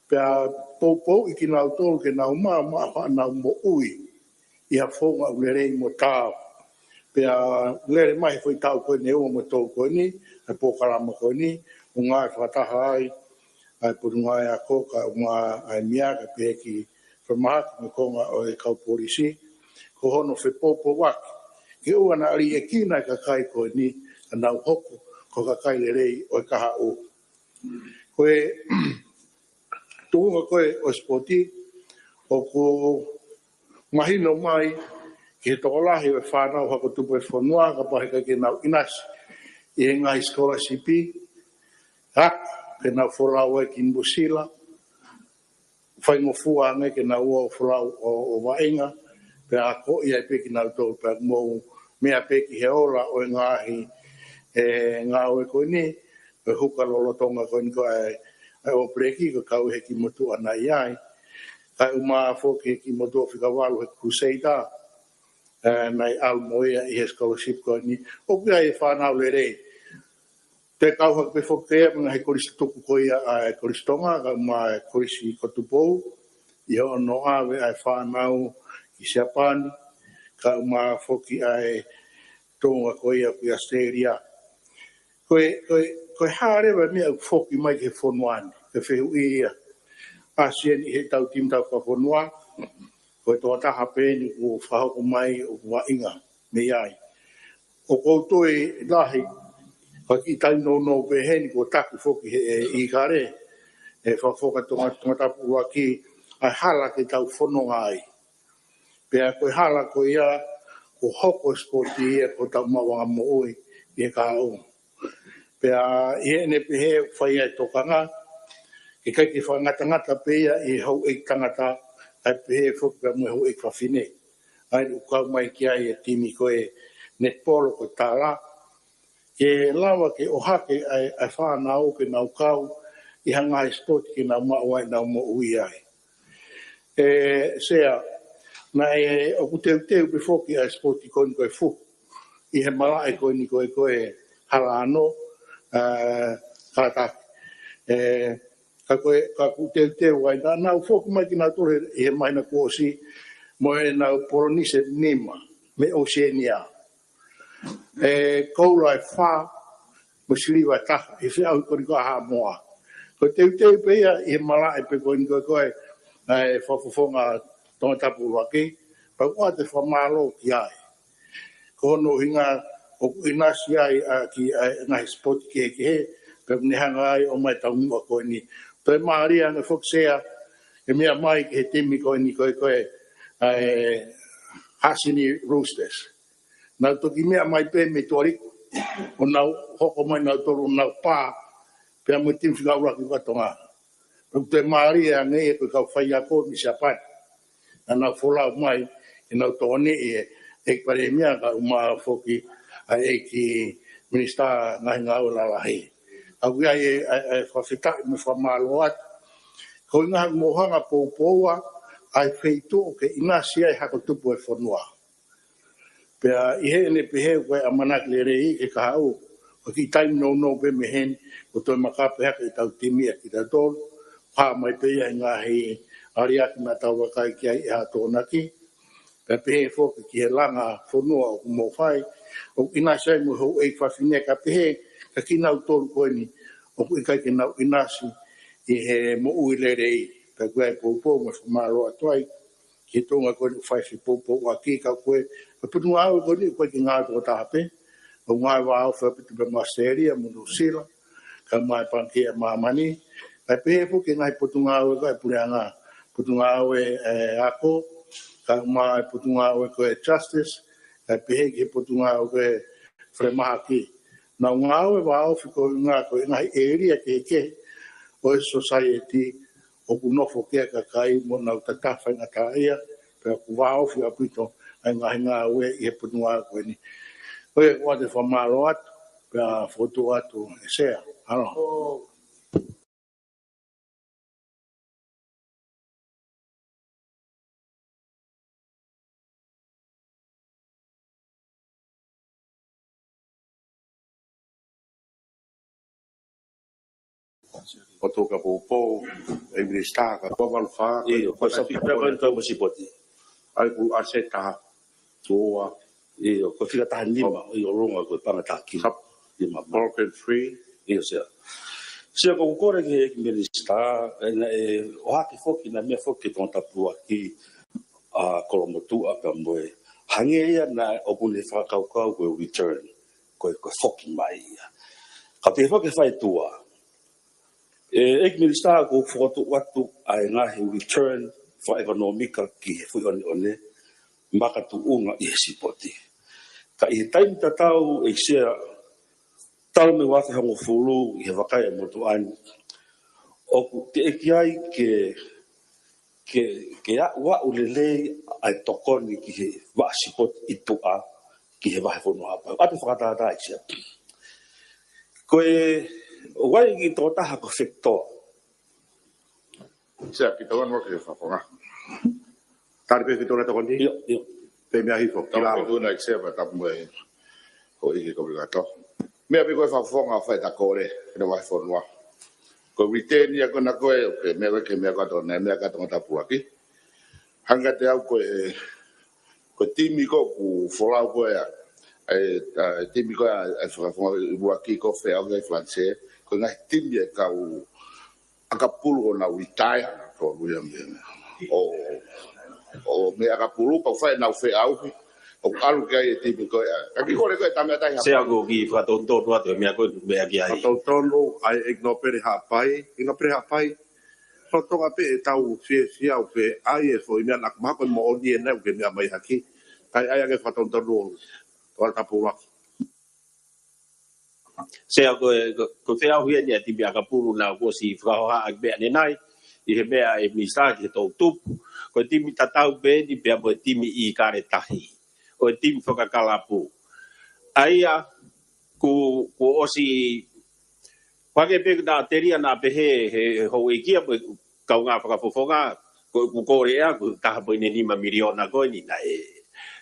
pea poupouʻi kinautolu ke nau maʻu, maʻu haʻanau moʻui ʻi ha founga ʻoku lelei mo taau. Pea lele mai he foʻi taʻu ko eni ʻe ua mo e tolu ko eni, ʻa e polokalama ko eni, ʻoku ngāue fakataha ai ʻa e Potungāue Ako kae ʻumaʻā ʻa e meʻa kae pehē ki he falemahaki mo e konga ʻo e kau polisi, ko hono fepoupouaki ke ʻoua naʻa liʻekina e kakai ko eni, ka nau hoko ko e kakai lelei ʻo e kahaʻu. Ko e tuʻunga ko ē ʻo e sipoti, ʻoku mahino mai ki he tokolahi ʻo e fānau hako tupu ʻo e fonua, kapau heʻikai ke nau ʻinasi ʻi he ngaahi scholarship, ʻa, ke nau folau ai ki Nuʻusila, faingofua ange ke nau ō ʻo folau ʻo, ʻo vaʻinga, pea akoʻi ai pē kinautolu, pea mou meʻa pē ki he ola ʻo e ngaahi, e, ngāue ko eni, ʻo e huka lolotonga ko eni ko e, e ʻōpeleki, ko e kau he kiʻi motuʻa naʻe ʻi ai. Kae ʻumaʻā foki e kiʻi motuʻa fika valu he Crusader, e, naʻe ʻalu mo ia ʻi he scholarship ko eni. ʻOku ʻi ai e fānau lelei. Toe kau hake pē foki ia mo e ngaahi kolisi tuku ko ia ʻa e Kolisi Tonga, kae ʻumaʻā e Kolisi ko Tupou, ʻi hono ʻave ʻa e fānau ki Siapani, kae ʻumaʻā foki ʻa e tuʻunga ko ia ki ʻAositelēlia. Ko e, ko e, ko e hā leva e meʻa ʻoku foki mai ki he fonua ni, ko e fehuʻi ia. ʻAsi eni ʻi heʻetau timi tau fakafonua, ko e tokotaha pē eni kuo fakahoko mai ʻoku vaʻinga mei ai. ʻOku ou tui lahi, ko e kiʻi taimi nounou pē heni kuo taki foki he, e, ʻIkale, e, Fakafofonga Tonga, Tongatapu ʻUluaki, ʻa e hala ke tau fononga ai. Pea ko e hala ko ia, kuo hoko e sipoti ia ko hotau maʻuʻanga moʻui ʻi he kahaʻu. Pea ʻi heʻene pehē ʻoku fai ai e tokanga, ke ʻikai ke fakangatangata pē ia ʻi he houʻeiki tangata, kae pehē foki pea mo e houʻeiki fafine. ʻA ia ʻoku kau mai ki ai e timi ko e netipolo ko e tala, ke lava ke ʻohake ʻa e, ʻa e fānau ke nau kau ʻi ha ngaahi sipoti ke nau maʻu ai ʻenau moʻui ai. E, Sea, naʻe ʻoku teuteu pē foki ʻa e sipoti ko eni ko e fuhu ʻi he malaʻe ko eni ko e, ko e Halaano, e, kātaki. E, ka ko e, ka ʻoku teuteu ai, naʻa nau foki mai kinautolu ʻi he māhina kuo ʻosi, mo ʻenau polonise nima, mei Oceania. E, koula ʻe fā, mo e siliva ʻe taha, ʻi he feʻauhi ko eni ko ē ʻa Haʻamoa. Ko e teuteu pē ia ʻi he malaʻe pē ko eni ko e, ko e, e, Fakafofonga Tongatapu ʻUluaki, pea ʻoatu e fakamālō ki ai. Ko hono ʻuhinga ʻoku ʻinasi ai ʻa e kiʻi, ʻa e ngaahi sipoti kehekehe, pea ʻoku ne hanga ai ʻo ʻomai e taumuʻa ko eni. Toe mālie ange foki Sea, e meʻa mai ki he timi ko eni ko e, ko e, ʻa e Haʻasini Roosters. Nau toki meʻa mai pē mei tuʻa liku, ʻo nau hoko mai nautolu ʻo nau pā, pea mo e timi fika ʻuluaki ʻa Tonga. Pea ʻoku toe mālie ange ia ko e kau faiako mei Siapani. Naʻa nau folau mai ke nau tokoniʻi e ʻEiki Palēmia kae ʻumaʻā foki ʻa e ʻEiki Minisitā Ngaahi Ngāue Lalahi. ʻOku ʻi ai e, e, e fakafetaʻi mo e fakamālō atu. Ko e ʻuhinga ʻoku mou hanga ʻo poupoua ʻa e feituʻu ke ʻinasi ai e hako tupu ʻo e fonua. Pea ʻi heʻene pehē ko e ʻamanaki lelei ki he kahaʻu, ko e kiʻi taimi nounou pē mei heni, kuo toe makape hake ʻetau timi ʻa kitautolu, hā mai pē ia he ngaahi aliʻaki naʻa tau vakai ki ai ʻi he Tokonaki, pea pehē foki ki he langa fonua ʻoku mou fai, ʻoku ʻinasi ai mo e houʻeiki fafine kae pehē kia kinautolu ko eni, ʻoku ʻikai ke nau ʻinasi ʻi he moʻui lelei. Pea ko e poupou mo e fakamālō atu ai ki he tuʻunga ko eni ʻoku fai e poupou ʻaki ka ko e, ko e potungāue ko eni ʻoku ʻikai ke ngāue tokotaha pē, ʻoku ngāue vāofi ʻaupito pē mo ʻAositelēlia, mo Nuʻusila, kae ʻumaʻā e Pangikē ʻa Māmani, kae pehē foki e ngaahi potungāue ko e puleʻanga, potungāue ʻa e ako, kae ʻumaʻā e potungāue ko e justice, kae pehē ki he potungāue ko e falemahaki. Nau ngāue vāofi ko e ngaahi, ko e ngaahi ʻēlia kehekehe ʻo e society ʻoku nofo ki ai e kakai mo nau tatā faingataʻaʻia, pea ʻoku vāofi ʻaupito ʻa e ngaahi ngāue ʻi he potungāue ko eni. Ko ia ʻoku ou fakamālō atu, pea fokotuʻu atu e Sea. ʻAlo. ʻO tō ka poupou, ʻe Minisitā, ka ua valu fā, ʻIo, ko e sāpī pea ko e tau mo sipoti. ʻAi ku ʻa e taha, ua. ʻIo, ko e fika taha nima, ʻio, ʻo longa ko e paʻanga taha kima. Sap-, nima ma. Broken free. ʻIo, Sea. Sea, ko e kole ki he ʻEiki Minisitā, ʻe, naʻe ʻohake foki, naʻe meʻa foki ki Tongatapu ʻaki, ʻa Kolomotuʻa pea mo e. Hangē ia naʻe ʻoku ne fakakaukau ko e return, ko e, ko e foki mai ia. Ka pehē foki ʻe he faʻitoa. ʻE, ʻEiki Minisitā, ʻoku ou fokotuʻu atu ʻa e ngaahi return fakaʻekonōmika ki he Foʻi ʻOneʻone, makatuʻunga ʻi he sipoti. Ka ʻi he taimi tatau ʻEiki Sea, talu mei he ua afe hongofulu ʻi he vakai ʻa e motuʻa ni, ʻoku teʻeki ai ke, ke, ke aʻu, aʻu lelei ʻa e tokoni ki he vaʻa sipoti ʻi tuʻa ki he vahefonua Haʻapai. ʻOatu e fakatātā ʻEiki Sea. Ko e, ʻoku ʻi ai e kiʻi tokotaha ko Fekitoa. Sea, ki tau anu ake fakafofonga. Tali pē Fekitoa tokoni? ʻIo, ʻio. Pē meʻa hifo, ki Tau lalo. Fekitoa ʻEiki Sea, pea tapu mo e houʻeiki ko Fekitoa. Meʻa pē ko e fakafofonga fai ta kole, ki he vahefonua. Ko e return ia ko ena ko e, ke meʻa ko e, ke meʻa ko e Tonga, meʻa ko e Tongatapu ʻaki. Hangē kiate au ko e, ko e timi ko ē ʻoku folau ko ē, ʻa e, ʻa e timi ko ē ʻa e fakafofonga ʻuluaki ko ē feʻauhi ʻa Falanisē, ko e ngaahi timi ʻa e kau ʻakapulu ʻoku nau retire, ko ia mei, ʻo, ʻo mei ʻakapulu, kau fai ʻenau feʻauhi, ʻoku ʻalu ki ai e timi ko ē, ka kiʻi kole ko ē ta meʻa tahi Sea, Haʻapai. ʻOku ou kiʻi fakatonutonu atu e meʻa ko ē, meʻa ki ai. Fakatonutonu, ʻa e ʻEiki Nōpele Haʻapai, ʻEiki Nōpele Haʻapai, Lolotonga pē ʻetau fiefia ʻo fai e foʻi meʻa naʻa ku mahalo ko e moʻoni ʻena ʻoku ke meʻa mai hake. Kae ʻai ange fakatonutonu ʻo Tongatapu ʻuluaki. Sea, ko e, ko, ko e feʻauhi ʻeni ʻa e timi ʻakapulu naʻa ku ʻosi fakahohaʻa ʻaki pē ʻanenai, ʻi he meʻa ʻa e Minisitā ki he toʻutupu. Ko e timi tatau pē ʻeni pea mo e timi ʻIkale Tahi. Ko e timi fakakalapu. ʻA ia, ku, ku ʻosi Pake pē naʻa telia naʻa pehē he, he houʻeiki ia mo e kaungā fakafofonga, ko ʻeku kole ʻe au, ko e taha poini nima miliona ko eni naʻe,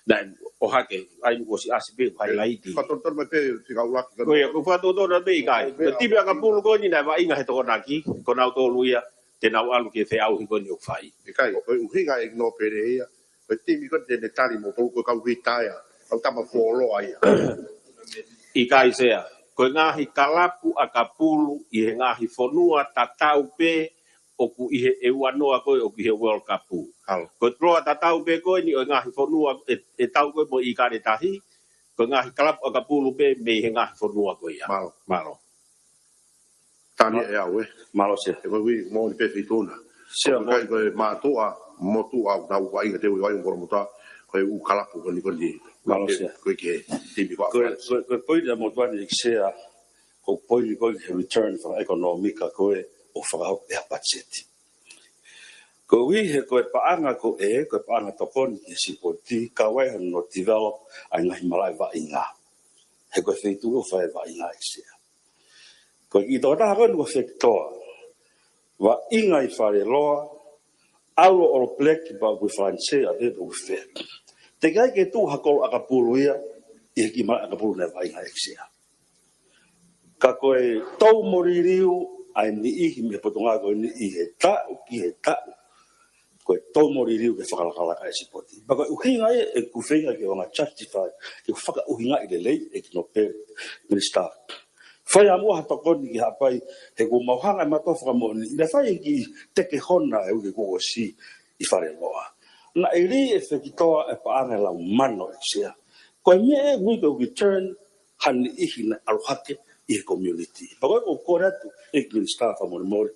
naʻe ʻohake, ʻa ia ʻosi ʻasi pē, highlight. Fakatonutonu mai pē, fika ʻuluaki ka Ko ia, ko e fakatonutonu pē ʻikai. Ko e timi ʻakapulu ko eni naʻe vaʻinga he Tokonaki, ko nautolu ia, te nau ʻalu ki he feʻauhi ko eni ʻoku fai. ʻIkai, ko e ʻuhinga ʻEiki Nōpele ia, ko e timi ko ē te ne tali mo tolu ko e kau retire, kau tama fuoloa ia. ʻIkai Sea. Ko e ngaahi kalapu ʻakapulu ʻi he ngaahi fonua tatau pē ʻoku ʻi he ʻEuanoa ko ē ʻoku ʻi he World Cup. Halo. Ko e tuloa tatau pē ko eni ʻo e ngaahi fonua ʻe, ʻe tau ko ē mo ʻIkale Tahi, ko e ngaahi kalapu ʻakapulu pē mei he ngaahi fonua ko ia. Mālō. Mālō. Tani e au e. Mālō Sea. E koe ui mo ni pe fituna. Sea, ko e mo- kai ko e mātuʻa, motuʻa, nau vaʻinga te ui vaʻinga Kolomotuʻa, ko e ʻū kalapu ko eni ko eni. Mālō Sea. Ko e ke timi ko Ko e, ko e, ko e poini ʻa e motuʻa ni Sea, ko e poini ko e return fakaʻekonōmika ko ē ʻoku fakahoko ʻe he patiseti. Ko e ʻuhi he ko e paʻanga ko ē, ko e paʻanga tokoni ki he sipoti, ka ʻoku ʻi ai hono develop ʻa e ngaahi malaʻe vaʻinga. He ko e feituʻu ʻoku fai vaʻinga Sea. Ko e kiʻi tokotaha ko eni ko Fekitoa. Vaʻinga ʻi Faleloa, ʻalu ʻo All Black pea ʻoku ʻi Falanisē ʻa e pea ʻoku fē. Teʻeki ai ke tuʻu ha kolo ʻakapulu ia, ʻi he kiʻi malaʻe ʻakapulu naʻe vaʻinga Sea. Ka ko e tau mo liliu, ʻa e niʻihi mei he potungāue ko eni ʻi he taʻu ki he taʻu. Ko e tau mo liliu ke fakalakalaka e sipoti. Pea ko e ʻuhinga ia ʻeku feinga ke ʻoange justify, ke fakaʻuhingaʻi lelei ʻEiki Nōpele, Minisitā. Fai ʻamua ha tokoni ki Haʻapai, he kuo mau hanga ʻe mātuʻa fakamoʻoni, ʻi he fai e kiʻi teke hona ʻo e uike kuo ʻosi ʻi Faleloa. Naʻe lī e fekitoa e paʻanga ʻe lau mano ʻEiki Sea. Ko e meʻa ʻe ui ko e return ha niʻihi naʻe ʻalu hake ʻi he community. Pea ko e ʻoku ou kole atu ʻEiki Minisitā fakamolemole.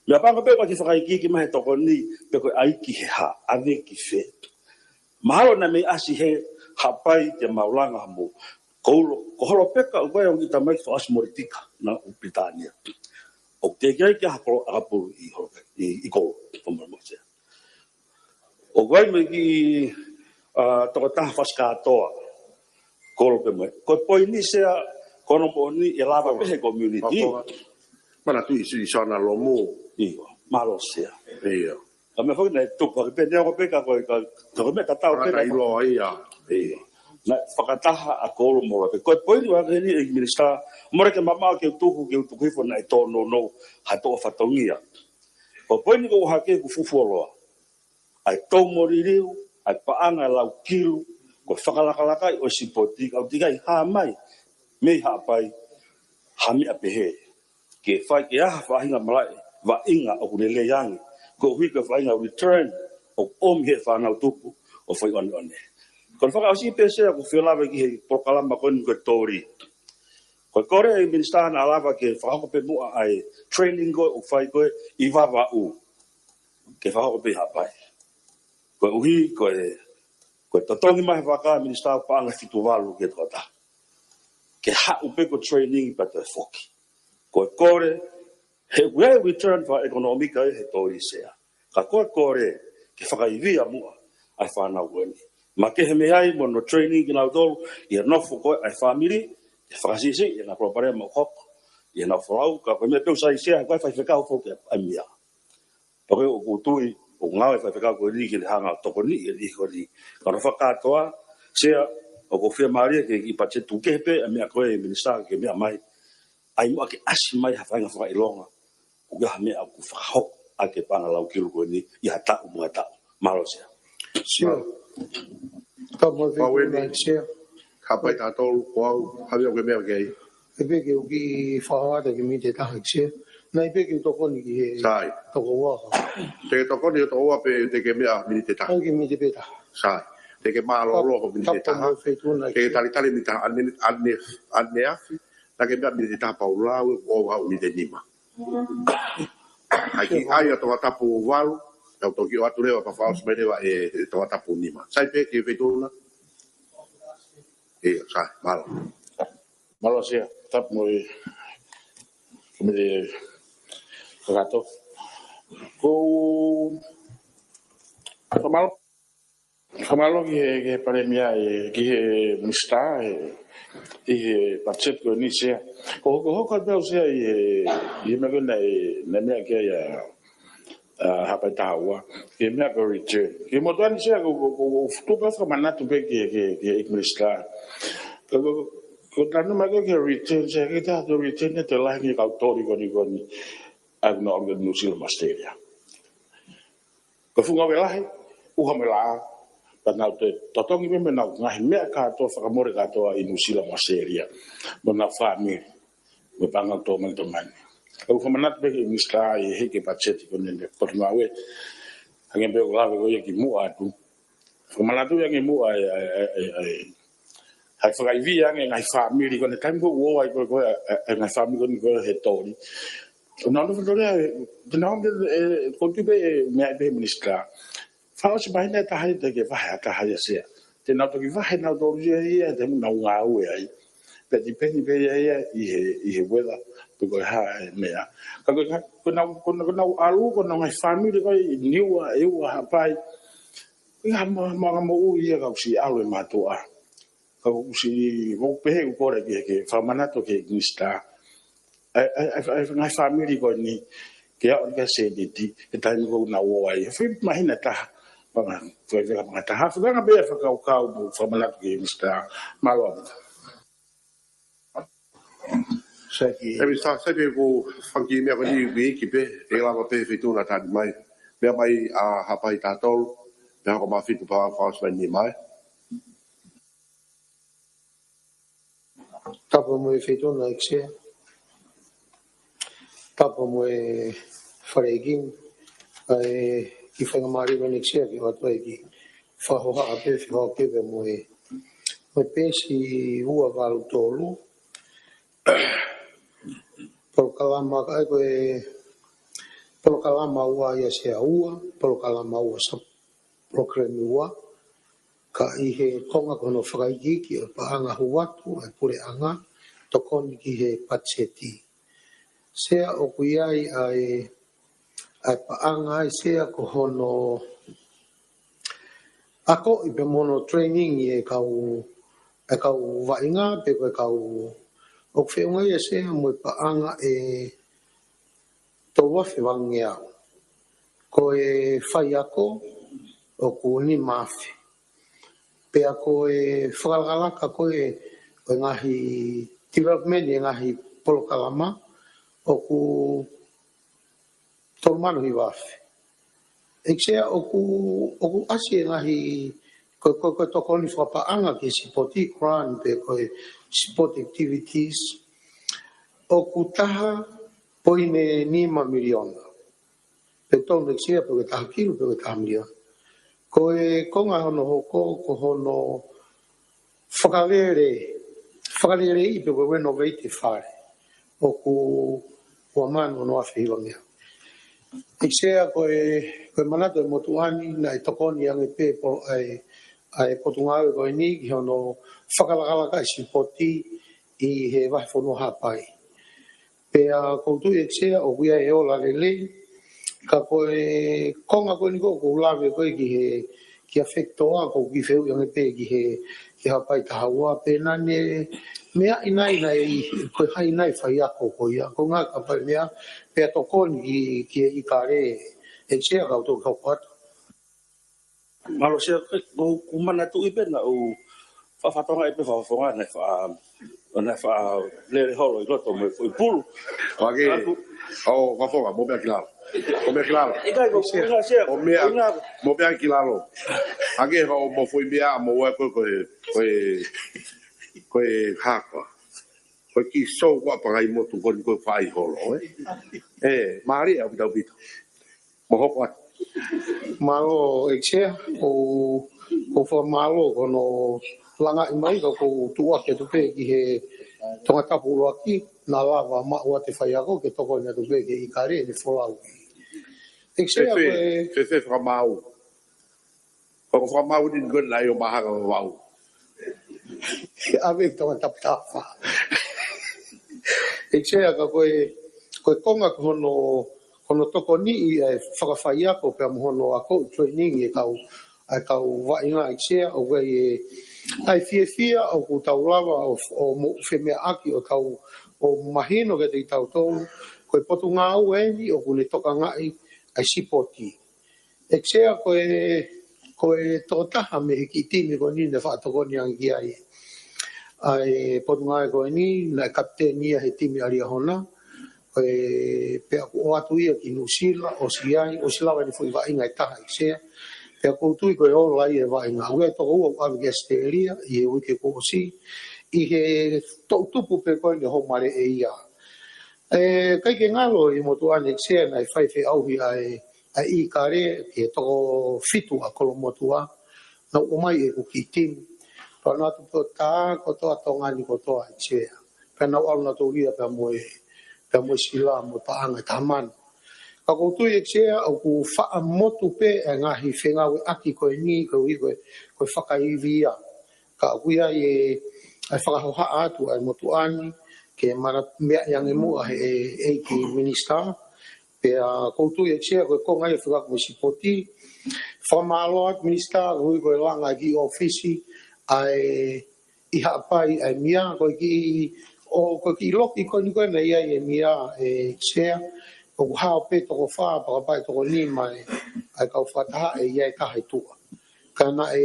Meʻapango pē ʻoku ʻikai ke fakaikiiki mai he tokoni pe ko e ʻai ki he hā, ʻave ki fē. Mahalo naʻe mei ʻasi he Haʻapai ke mau langa mo Koulo, ko Holopeka ʻoku ʻi ai ʻeku kiʻi tamaiki fakaʻosi molitika naʻe ʻi Pilitānia. ʻOku teʻeki ai ke ʻi ai ha kolo ʻakapulu ʻi Holopeka, ʻi, ʻi Koulo, fakamolemole Sea. ʻOku ʻi ai mo e kiʻi, ʻa, tokotaha fasi kātoa. Koulo pē mo e. Ko e poini Sea, ko hono moʻoni ʻe lava pē he community. Manatuʻi Silisona Lomu. ʻIo, mālō Sea. ʻIo. Ka meʻa foki naʻe tupu hake pē, neongo pē ka ko e, ka, ka ko e meʻa tatau pē. Ka ʻiloa ia. ʻIo. Naʻe fakataha ʻa Koulo mo Holopeka. Ko e poini ʻoku ʻi ai ʻEiki Minisitā, mole ke mamaʻo ke u tuku, ke u tuku hifo naʻe tōnounou ha toʻo fatongia. Ko e poini ko ē ʻoku hake ʻoku fufuoloa. ʻA e tau mo liliu, ʻa e paʻanga ʻe lau kilu, ko e fakalakalaka ʻo e sipoti, ka ʻoku teʻeki ai hā mai mei Haʻapai ha meʻa pehē. Ke fai ke ʻi ai ha faʻahinga malaʻe, vaʻinga ʻoku lelei ange, koeʻuhi ko e faʻahinga return ʻoku ʻomi he fānau tupu ʻo fai ʻoneʻone. Ko hono fakaʻosi pē Sea ʻoku ou fie lave ki he polokalama ko eni ko e toli. Ko e kole ʻEiki Minisitā naʻa lava ke fakahoko pē muʻa ʻa e training ko ē ʻoku fai ko ē ʻi Vavaʻu. Ke fakahoko pē ʻi Haʻapai. Koeʻuhi, ko e, ko e totongi mai he vaka Minisitā paʻanga fitu valu ki he tokotaha. Ke haʻu pē ko e training pea toe foki. Ko e kole, he ʻoku ʻi ai e return fakaʻekonōmika ʻi he toli Sea. Ka ko e kole, ke fakaivia muʻa ʻa e fānau ko eni. Makehe mei ai mo hono training kinautolu, ʻi he nofo ko ē ʻa e fāmili, ke fakasiʻisiʻi ʻenau palopalema ʻoku hoko ʻi heʻenau folau, ka ko e meʻa pē ʻoku sai Sea, ko e faifekau foki ʻa e meʻa. Pea ko e ʻoku ou tui, ʻoku ngāue e faifekau ko eni ke ne hanga ʻo tokoniʻi e niʻihi ko eni. Ka ko hono fakakātoa, Sea, ʻoku ou fiemālie ki he kiʻi patiseti tuku kehe pē ʻa e meʻa ko ē ʻEiki Minisitā ke meʻa mai. ʻAi muʻa ke ʻasi mai ha faʻahinga fakaʻilonga. ʻOku ʻi ai ha meʻa ʻoku fakahoko ʻaki e paʻanga lau kilu ko eni ʻi ha taʻu mo ha taʻu. Mālō Sea. Sio. Ka mo e Pau fekau eni. Nai Sea. Ka pai tautolu, ko au, ha meʻa ʻoku ke meʻa ki ai. ʻE pē ke u kiʻi fakahā atu ha kiʻi miniti ʻe taha ʻEiki Sea. Naʻe pē ke u tokoni ki he Sai. Tokoua. Te ke tokoni ki he tokoua pe te ke meʻa miniti ʻe taha. ʻAi kiʻi miniti pē taha. Sai. Te ke mālōlō Ka-, ho miniti ʻe taha. Ka mo e fekau nai Te ke Sea. Talitali miniti ʻe taha, ʻane, ʻane, ʻaneafi. Naʻa ke meʻa miniti ʻe taha pea u lau, ʻo au miniti ʻe nima. ʻAi kiʻi ʻai ʻa Tongatapu valu, ʻe au toki ʻoatu leva pea fakaʻosi mai leva ʻe, ʻe Tongatapu nima. Sai pē ki he feituʻu na. ʻIo, sai, mālō. Mālō Sea, tapu mo e, mo e kakato. Ko, fakamālō. Fakamālō ki he, ki he Palēmia, ē, ki he Minisitā, ē, ʻi he patiseti ko eni Sea. Ko, ko hoku ʻai pē au Sea ʻi he, ʻi he meʻa ko ē naʻe, naʻe meʻa ki ai ʻa, ʻa Haʻapai taha ua. Ki he meʻa ko e return. Ki he motuʻa ni Sea, ko, ko, ko, ko e fuʻu tuʻu pē fakamanatu pē ki he, ki he, ki he ʻEiki Minisitā. Ko, ko, ko e tanu mai ko ē ki he return Sea, ke ta to return ʻe te lahi ki he kau toli ko eni ko eni. ʻA ia ʻoku nau ʻalu ki Nuʻusila mo ʻAositelēlia. Ko e fuʻu ngāue lahi, ʻuha mo e laʻā, pea nau toe totongi pē mo ʻenau ngaahi meʻa kātoa fakamole kātoa ʻi Nuʻusila mo ʻAositelēlia, mo ʻenau fāmili, mo e paʻanga ʻoku tō mai, tō mai. ʻOku ou fakamanatu pē ki he Minisitā ʻi he hiki patiseti ko eni ʻa e Potungāue, hangē pē ʻoku lave ko ia kimuʻa atu. Fakamanatu ia kimuʻa ʻa e, ʻa e, ʻa e, ʻa e, ʻa e fakaivia ange ngaahi fāmili ko eni taimi ko ē ʻoku ō ai ko ē, ko ē, ʻa e, ʻa e ngaahi fāmili ko eni ko ē he toli. Ko ʻenau nofo toli ai, te nau, ē, ē, ko e tuʻu pē, ē, meʻa pē Minisitā. Fakaʻosi māhina ʻe taha ia te ke vahe ʻa taha ia Sea. Te nau toki vahe nautolu ia, ia, te nau ngāue ai. Pea tipeni pē ia, ia, ʻi he, ʻi he weather, pe ko e hā e meʻa. Ka ko, ka, ko ʻenau, ko ʻenau, ko ʻenau ʻalu, ko ʻenau ngaahi fāmili ko ē ʻi Niua, ʻEua, Haʻapai. ʻI ha ma-, maʻuʻanga moʻui ia ka ʻoku siʻi ʻalu e mātuʻa. Ka ʻoku siʻi, ʻoku pehē ʻoku kole ke, ke fakamanatu ki he Minisitā. ʻA e, ʻa e, ʻa e, ʻa e ngaahi fāmili ko eni, ke aʻu ki he sēniti, he taimi ko ē ʻoku nau ō ai. He foʻi māhina ʻe taha, paʻanga, foʻi vela paʻanga ʻe taha. Fakaanga pē ʻa e fakakaukau mo fakamanatu ki he Minisitā. Mālō. Sai ki. ʻE Minisitā, sai pē ko e fanga kiʻi meʻa ko eni ʻoku ʻi ai pē, ʻe lava pē feituʻu na tali mai. Meʻa mai ʻa Haʻapai taha tolu, meʻa hoko mai fitu pea fakaʻosi mai nima. Tapu mo e feituʻu na ʻEiki Sea. Tapu mo e Fale ʻEiki, ʻa e kiʻi faingamālie ʻEiki Sea ke ʻoatu ai e kiʻi fakahohaʻa pē, fakahohaʻa pē mo e, mo e peesi ua valu tolu. Polokalama, ka ʻai ko e polokalama ua ia Sea, ua, polokalama ua sub-, polokalama ua, ka ʻi he konga ko hono fakaikiiki ʻo e paʻanga hū atu ʻa e puleʻanga, tokoni ki he patiseti. Sea ʻoku ʻi ai ʻa e, ʻa e paʻanga ʻa e Sea ko hono akoʻi pē mo hono training ʻa e kau, ʻa e kau vaʻinga pe ko e kau, ʻoku feʻunga ia Sea mo e paʻanga ʻe tolu afe valu ngeau. Ko e faiako ʻoku nima afe. Pea ko e fakalakalaka ko e, ko e ngaahi development ʻa e ngaahi polokalama ʻoku tolu mano hiva afe. ʻEiki Sea ʻoku, ʻoku ʻasi e ngaahi, ko, ko, ko e tokoni fakapaʻanga ki he sipoti grant pe ko e sport activities ʻoku taha poini nima miliona. Pe tolu ʻEiki Sea pe ko e taha kilu pe ko e taha miliona. Ko e konga hono hoko, ko hono fakalele, fakalele ʻi pe ko e renovate e fale. ʻOku ua mano ono afe hiva ngeau. ʻEiki Sea ko e, ko e manatu ʻa e motuʻa ni naʻe tokoni ange pē po, ʻa e, ʻa e potungāue ko eni ki hono fakalakalaka e sipoti ʻi he vahefonua Haʻapai. Pea ʻoku ou tui ʻEiki Sea ʻoku ʻi ai e ola lelei, ka ko e konga ko eni ko ē ʻoku ou lave ko ē ki he, ki he fekitoa ʻoku ou kiʻi fehuʻi ange pē ki he, ki he Haʻapai taha ua pe naʻa ne meaʻi nai, nai, ko e hā nai e faiako ko ia, ko e ngaahi kapau meʻa, pea tokoni ki, ki he ʻIkale, ʻEiki Sea ka u toki hoko atu. Mālō Sea, ko, ko u manatuʻi pē naʻa ku faʻa fatongia pē fakafofonga naʻe faʻa, naʻe faʻa lele holo ʻi loto mo e foʻi pulu. Ake, ʻo, fakafofonga, mo meʻa ki lalo. Mo meʻa ki lalo. ʻIkai, ko, ko e ngaahi Sea, mo meʻa, ko e ngaahi mo meʻa ki lalo. Ake, ʻo, mo foʻi meʻa, mo ua ko, ko e, ko e, ko e hako. Ko e kiʻi sou ko ʻapangai motu ko eni ko e fai holo, ē. Ē, mālie ʻaupito ʻaupito. Mo hoko atu. Mālō ʻEiki Sea, ʻoku ou fakamālō ko hono langaʻi mai ka ʻoku ou tuʻuaki atu pē ki he Tongatapu ʻuluaki, naʻa lava maʻu atu e faiako ke tokoni atu pē ki he ʻIkale ʻene folau. ʻEiki Sea, fēfē, ko e fēfē fakamaau. Ko e fakamaau ni ko ē naʻe ʻi ʻo mahanga Vavaʻu. ʻAve ki Tongatapu taha fā. ʻEiki Sea ka ko e, ko e konga ko hono, ko hono tokoniʻi ʻa e fakafaiako pea mo hono akoʻi training ʻa e kau, ʻa e kau vaʻinga ʻEiki Sea ʻoku ʻi ai e, ʻa e fiefia ʻoku tau lava ʻo, ʻo moʻu femeʻaʻaki ʻo tau, ʻo mahino kiate kitautolu, ko e potungāue eni ʻoku ne tokangaʻi ʻa e sipoti. ʻEiki Sea ko e, ko e tokotaha mei he kiʻi timi ko eni naʻe faʻa tokoni ange ki ai ʻa e potungāue ko eni, naʻe kapiteni ia he timi ʻa Liahona. Ko e pea ʻoku ʻoatu ia ki Nuʻusila, ʻosi ʻi ai, ʻosi lava ʻene foʻi vaʻinga ʻe taha ʻEiki Sea. Pea ʻoku ou tui ko e ola ia e vaʻinga. ʻOku ʻi ai e toko ua ʻoku ʻave ki ʻAositelēlia, ʻi he uike kuo ʻosi. ʻI he toʻutupu pē ko eni ʻo e houʻeiki maleʻia. ʻE, ʻikai ke ngalo ʻi he motuʻa ni ʻEiki Sea naʻe fai feʻauhi ʻa e ʻa e ʻIkale ki he toko fitu ʻa Kolomotuʻa, naʻa nau ʻomai ʻeku kiʻi timi. Pea naʻa nau tupu tā kotoa Tonga ni kotoa ʻEiki Sea. Pea naʻa nau ʻalu nautolu ia pea mo e, pea mo e sila mo e paʻanga ʻe taha mano. Ka ʻoku ou tui ʻEiki Sea ʻoku faʻa motu pē e ngaahi fengāueʻaki ko eni, ko e, ko e, ko e fakaivia. Ka ʻoku ʻi ai e, ʻa e fakahohaʻa atu ʻa e motuʻa ni, ke mana meʻa ange muʻa he ʻe, ʻEiki Minisitā, Pea ʻoku ou tui ʻEiki Sea ko e konga ia fekauʻaki mo e sipoti. Fakamālō atu Minisitā, ʻoku ui ko e langa e kiʻi ʻōfisi ʻa e ʻi Haʻapai ʻa e mia, ko e kiʻi, ʻo, ko e kiʻi loki ko eni ko ē naʻe ʻi ai e mia ʻEiki Sea, ʻoku hao pē toko fā, pakapai toko nima ʻa e, ʻa e kau fakataha ʻe ʻi ai e taha ʻi tuʻa. Ka naʻe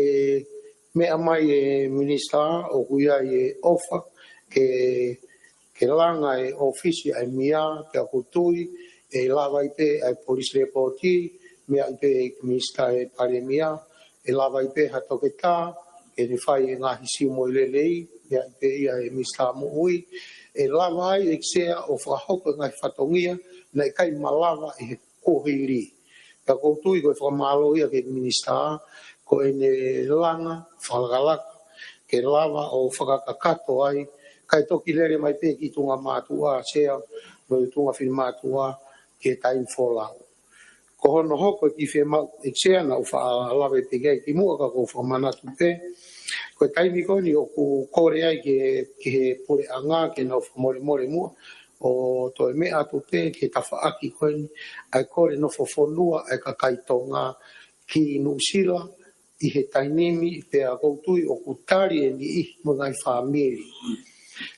meʻa mai e Minisitā, ʻoku ʻi ai e ʻofa, ke ke langa e ʻōfisi ʻa e mia, pea ʻoku ou tui, ʻe lava ai pē ʻa e police report, meʻa ai pē ʻe Minisitā e Palēmia, ʻe lava ai pē ha toketā, ke ne fai e ngaahi siumoi lelei, meʻa ai pē ia ʻe Minisitā Moʻui, ʻe lava ai ʻEiki Sea ʻo fakahoko e ngaahi fatongia, naʻe ʻikai malava ʻi he kuohili. Ka ʻoku ou tui ko e fakamālō ia ki he minisitā, ko ʻene langa fakalakalaka ke lava ʻo fakakakato ai, kae toki lele mai pē ki tuʻunga mātuʻa, Sea, mo e tuʻunga fili mātuʻa, ki he taimi folau. Ko hono hoko e kiʻi fiemaʻu, ʻEiki Sea, naʻa ku faʻa lave pē ki ai kimuʻa ka ʻoku ou fakamanatu pē. Ko e taimi ko eni ʻoku kole ai ki he, ki he puleʻanga ke nau fakamolemole muʻa ʻo toe meʻa atu pē ki he tafaʻaki ko eni ʻa e kole nofo fonua ʻa e kakai Tonga ki Nuʻusila ʻi he taimi ni, pea ʻoku ou tui ʻoku tali ʻe niʻihi mo e ngaahi fāmili.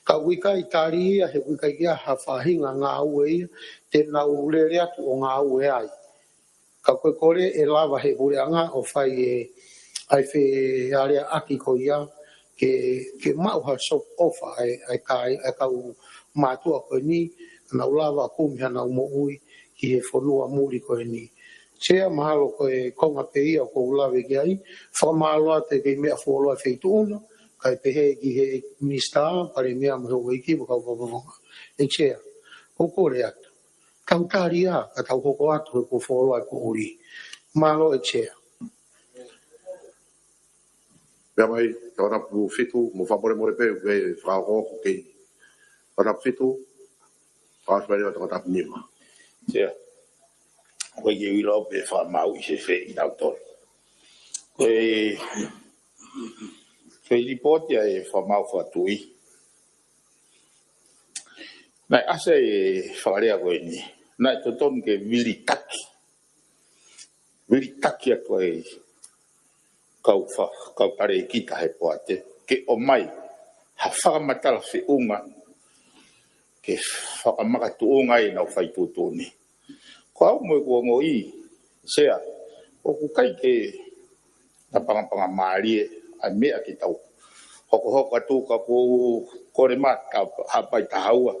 Ka ʻoku ʻikai tali ia he ʻoku ʻikai ke ʻi ai ha faʻahinga ngāue ia te nau lele atu ʻo ngāue ai. Ka ko e kole ʻe lava he puleʻanga ʻo fai e, ʻa e fealeaʻaki ko ia ke, ke maʻu ha soft offer ʻa e, ʻa e kai, ʻa e kau mātuʻa ko eni, nau lava kumi hanau moʻui ki he fonua muli ko eni. Sea, mahalo ko e konga pē ia ʻoku ou lave ki ai, fakamālō atu e kei meʻa fuoloa e feituʻu na, kae pehē ki he minisitā, palēmia mo e houʻeiki mo e kau fakavavonga. ʻEiki Sea, ʻoku ou kole atu, tau tali ia, ka tau hoko atu he kuo fuoloa e poʻuli. Mālō ʻEiki Sea. Pea mai, tangatapu fitu, mo fakamolemole pē, pē fakaokooko kei. Tangatapu fitu, fakaokooko pē, tangatapu nima. Sea. Ko e kiʻi ʻilo pē fakamaau ʻi he fē ʻi nau tolu. Ko e, ko e lipooti ʻa e fakamaau fakatuʻi. Naʻe ʻasi e fakalea ko eni. Naʻe totonu ke vilitaki. Vilitaki atu ʻa e kau fa-, kau talēkita he poate. Ke ʻomai ha fakamatala feʻunga. Ke fakamakatuʻunga ai ʻenau fai tuʻutuʻuni. Ko au mo ʻeku ongoʻi, Sea, ʻoku ʻikai ke tapangapanga mālie ʻa e meʻa ke tau hokohoko atu ka ʻoku ou kole mai ka hapai tahaua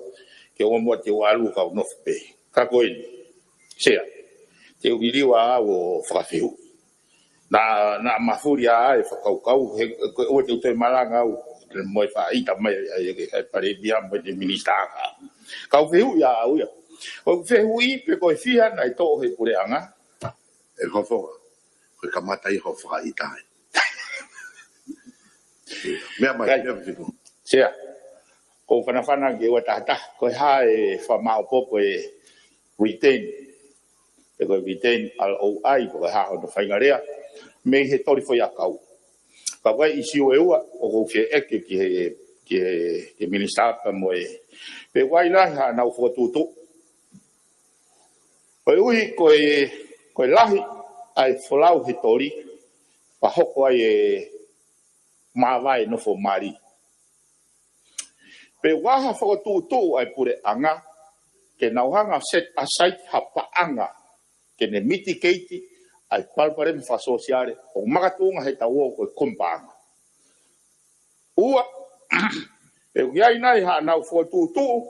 ke ʻomai te u ʻalu kau nofo pē. Ka ko eni, Sea, te u liliu ʻa au ʻo fakafehuʻi. Naʻa, naʻa mafuli ʻa e fakakaukau, he, ko e ʻoua te u toe malanga au, mo e faʻa ʻita mai, ʻa e, ʻa e palēmia mo e minisitā ka. Kau fehuʻi ʻa au ia. ʻOku fehuʻi pe ko e fiha naʻe toʻo he puleʻanga. ʻE Fofonga, ko e kamata ia hoʻo fakaʻita ai. Meʻa mai, Kai. Meʻa mai fitu. Sea, ʻoku ou fanafana ki he ua tahataha, ko e hā e fakamaopoopo e retain, pe ko e retain R O I, pe ko e hā hono faʻahinga lea, mei he toli foʻiʻakau. Ka ko e ʻīsiu ʻe ua, ʻoku ou fie ʻeke ki he, ki he, ki he minisitā pea mo e. Pe ʻoku ʻi ai nai haʻanau fokotuʻutuʻu. Koeʻuhi ko e, ko e lahi ʻa e folau he toli, pea hoko ai e māvae nofo mali. Pe ʻoku ʻi ai ha fokotuʻutuʻu ʻa e puleʻanga, ke nau hanga ʻo set aside ha paʻanga, ke ne mitigate ʻa e palopalema fakasōsiale, ʻoku makatuʻunga he taʻu ʻo e kumi paʻanga. Ua, pe ʻoku ʻi ai nai haʻanau fokotuʻutuʻu,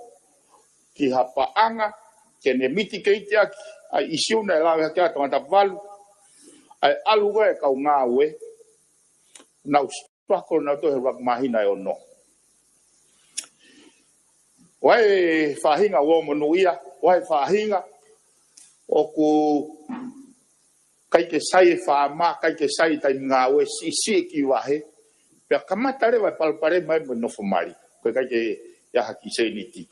ki ha paʻanga, ke ne mitigate ʻaki, ʻa e ʻīsiu naʻe lave hake ʻa Tongatapu valu, ʻa e ʻalu ko ē kau ngāue, nau struggle nau toe he ʻuluaki māhina ʻe ono. ʻOku ʻi ai e faʻahinga ʻoku monūʻia, ʻoku ʻi ai e faʻahinga ʻoku ʻikai ke sai e faama, ʻikai ke sai e taimi ngāue, siʻisiʻi e kiʻi vahe, pea kamata leva e palopalema mo e nofo mali. ʻOku ʻikai ke ʻi ai ha kiʻi sēniti.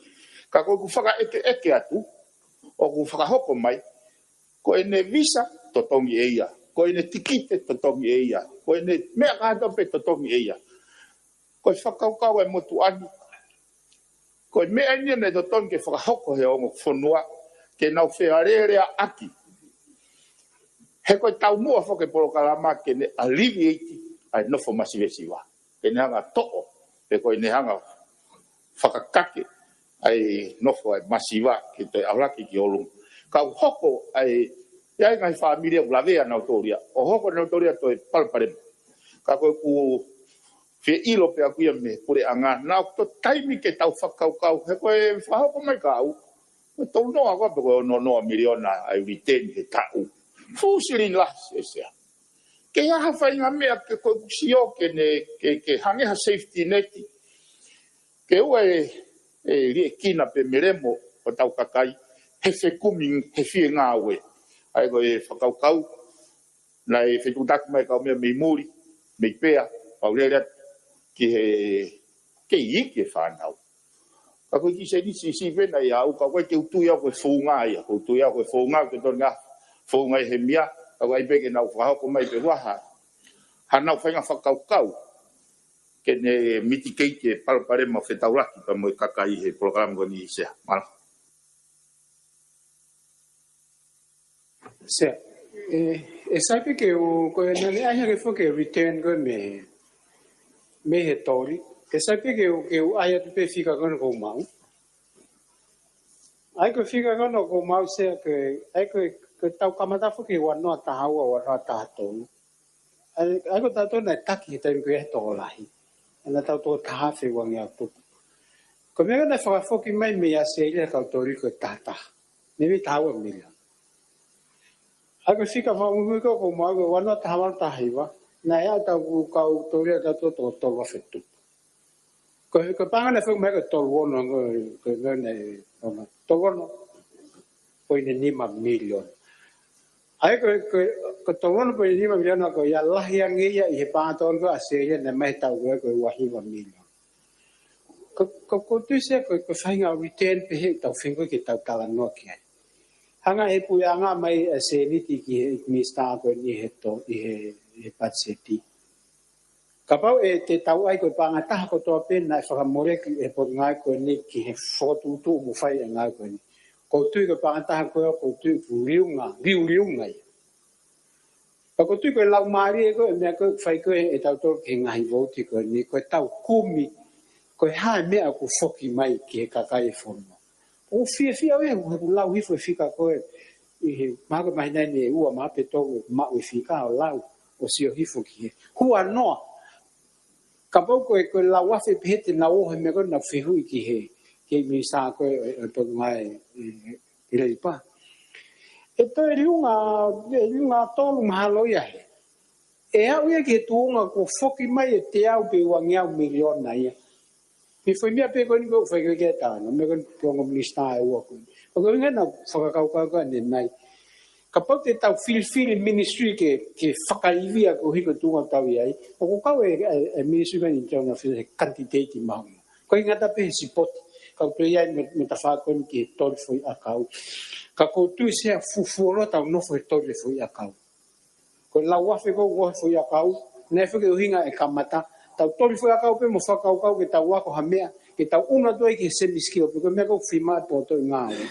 Ka ko ʻeku fakaʻekeʻeke atu, ʻoku fakahoko mai, ko ʻene visa, totongi ʻe ia. Ko ʻene tikite, totongi ʻe ia. Ko ʻene meʻa kātoa pē, totongi ʻe ia. Ko e fakakaukau ʻa e motuʻa ni, ko e meʻa eni naʻe totongi ke fakahoko he ongo fonua, ke nau fealēleaʻaki. He ko e taumuʻa foki e polokalama ke ne alleviate ʻa e nofo masivesiva. Ke ne hanga toʻo, pe ko ʻene hanga fakakake ʻa e nofo ʻa e masiva ke toe ʻaulaki ki ʻolunga. Ka ʻoku hoko ʻa e, ʻi ai e ngaahi fāmili ʻoku lavea nautolu ia, ʻo hoko nautolu ia toe palopalema. Ka ko ʻeku fie ʻilo pē ʻaku ia mei he puleʻanga, naʻa ʻoku toe taimi ke tau fakakaukau, he ko e fakahoko mai ka au, ko e tolu noa ko ē pe ko e ono noa miliona ʻa e retain he taʻu. Fuʻu silini lahi ʻe Sea. Ke ʻi ai ha faʻahinga meʻa ke ko ʻeku sio ke ne, ke, ke hangē ha safety net. Ke ʻoua ʻe, ʻe liʻekina pe melemo ʻo tau kakai. he fekumi, he fie ngāue. ʻA ia ko e fakakaukau, naʻe fetuʻutaki mai kau meʻa mei muli, mei pea, pau lele atu ki he kei iiki e fānau. Ka ko e kiʻi sēniti siʻisiʻi pē naʻe ʻi ai, ka ko e ke u tui au ko e founga ia, ko u tui au ko e founga, ke tonu ngā founga ʻi he meʻa, ka ko e ʻai pē ke nau fakahoko mai pē ʻe he ʻOtua ha, hanau faʻahinga fakakaukau, ke ne mitigate e palopalema fetaulaki pea mo e kakai he polokalama ko eni Sea. Mālō. Sea, ʻe, ʻe sai pē ke u, ko e naʻe ʻai hake foki e return ko e mei, mei he toli. ʻE sai pē ke u, ke u ʻai atu pē fika ko ena ʻoku ou maʻu. ʻA ia ko e fika ko ena ʻoku ou maʻu Sea ke, ʻa ia ko e, ko e tau kamata foki ua noa taha ua, ua noa taha tolu. ʻA ia, ʻa ia ko tautolu naʻe taki he taimi ko ia he tokolahi. ʻA ia naʻa tau toko taha afe ua ngeau tupu. Ko e meʻa naʻe fakafoki mai mei ʻAositelēlia kau toli ko e taha taha. Mei mei taha ua miliona. ʻA ia ko e fika fakamuimui ko ē ʻoku ou maʻu ko e ua noa taha valu taha hiva. Naʻe ʻi ai ʻetau kau toli ʻa tautolu toko tolu afe tupu. Ko e, ko e paʻanga naʻe fai mai ko e tolu ono, ko e, ko e, ko e, tolu ono poini nima miliona. ʻA ia ko e, ko e, ko e tolu ono poini nima miliona ko ia lahi ange ia ʻi he paʻanga tonu ko ē ʻAositelēlia naʻe mai he taʻu ko ē ko e ua hiva miliona. Ko, ko, ko e tui Sea ko e, ko e faʻahinga return pē he tau feinga ke tau talanoa ki ai. Hanga ʻe he puleʻanga mai e sēniti ki he minisitā ko eni he to, ʻi he, he patiseti. Kapau ʻe te tau ʻai ko e paʻanga taha kotoa pē naʻe fakamoleki ʻe he Potungāue ko eni ki he fokotuʻutuʻu mo fai e ngāue ko eni. Ko u tui ko e paʻanga taha ko ē, ko u tui ʻoku liunga, liuliunga ia. Pea ko u tui ko e laumālie ko e meʻa ko ē ʻoku fai ko ē ʻe tautolu ki he ngaahi vouti ko eni, ko e tau kumi, ko e hā e meʻa ʻoku foki mai ki he kakai e fonua. ʻOku fiefia au ia, he ʻoku lau hifo e fika ko ē, ʻi he mahalo ko e māhina eni ʻe ua mahalo pe tolu ʻoku maʻu e fika ʻo lau, ʻo sio hifo ki he huanoa. Kapau ko e, ko e lau afe pē he te nau ō he meʻa ko ē nau fehuʻi ki he, ki he minisitā ko ē, ʻo e, ʻo e Potungāue, ʻe, ʻe Leipa. ʻE toe liunga, ʻe liunga tolu mahalo ia he. ʻE aʻu ia ki he tuʻunga kuo foki mai e teau pe ua ngeau miliona ia. He foʻi meʻa pē ko eni ʻoku fai ko ē ke tau, meʻa ko eni ko e ongo minisitā ʻe ua ko eni. ʻOku ʻuhinga naʻa ku fakakaukau ko eni nai. Kapau te tau filifili ministry ke, ke fakaivia koeʻuhi ko e tuʻunga ʻoku tau ʻi ai. ʻOku kau e, e, e ministry ko eni ʻi he candidate mahuʻinga. Ko e ngata pē he sipoti. Ka ʻoku toe ʻi ai mo, mo e tafaʻaki ko eni ki he toli foʻi ʻakau. Ka ko u tui Sea fufuoloa tau nofo he toli foʻi ʻakau. Ko e lau afe ko ē ʻoku ʻi he foʻi ʻakau, naʻe fai ko e ʻuhinga e kamata. Tau toli foʻi ʻakau pē mo fakakaukau ke tau ako ha meʻa, ke tau ʻunu atu ai ki he semi-skill, pe ko e meʻa ko ē ʻoku fiemaʻu ʻe he potungāue.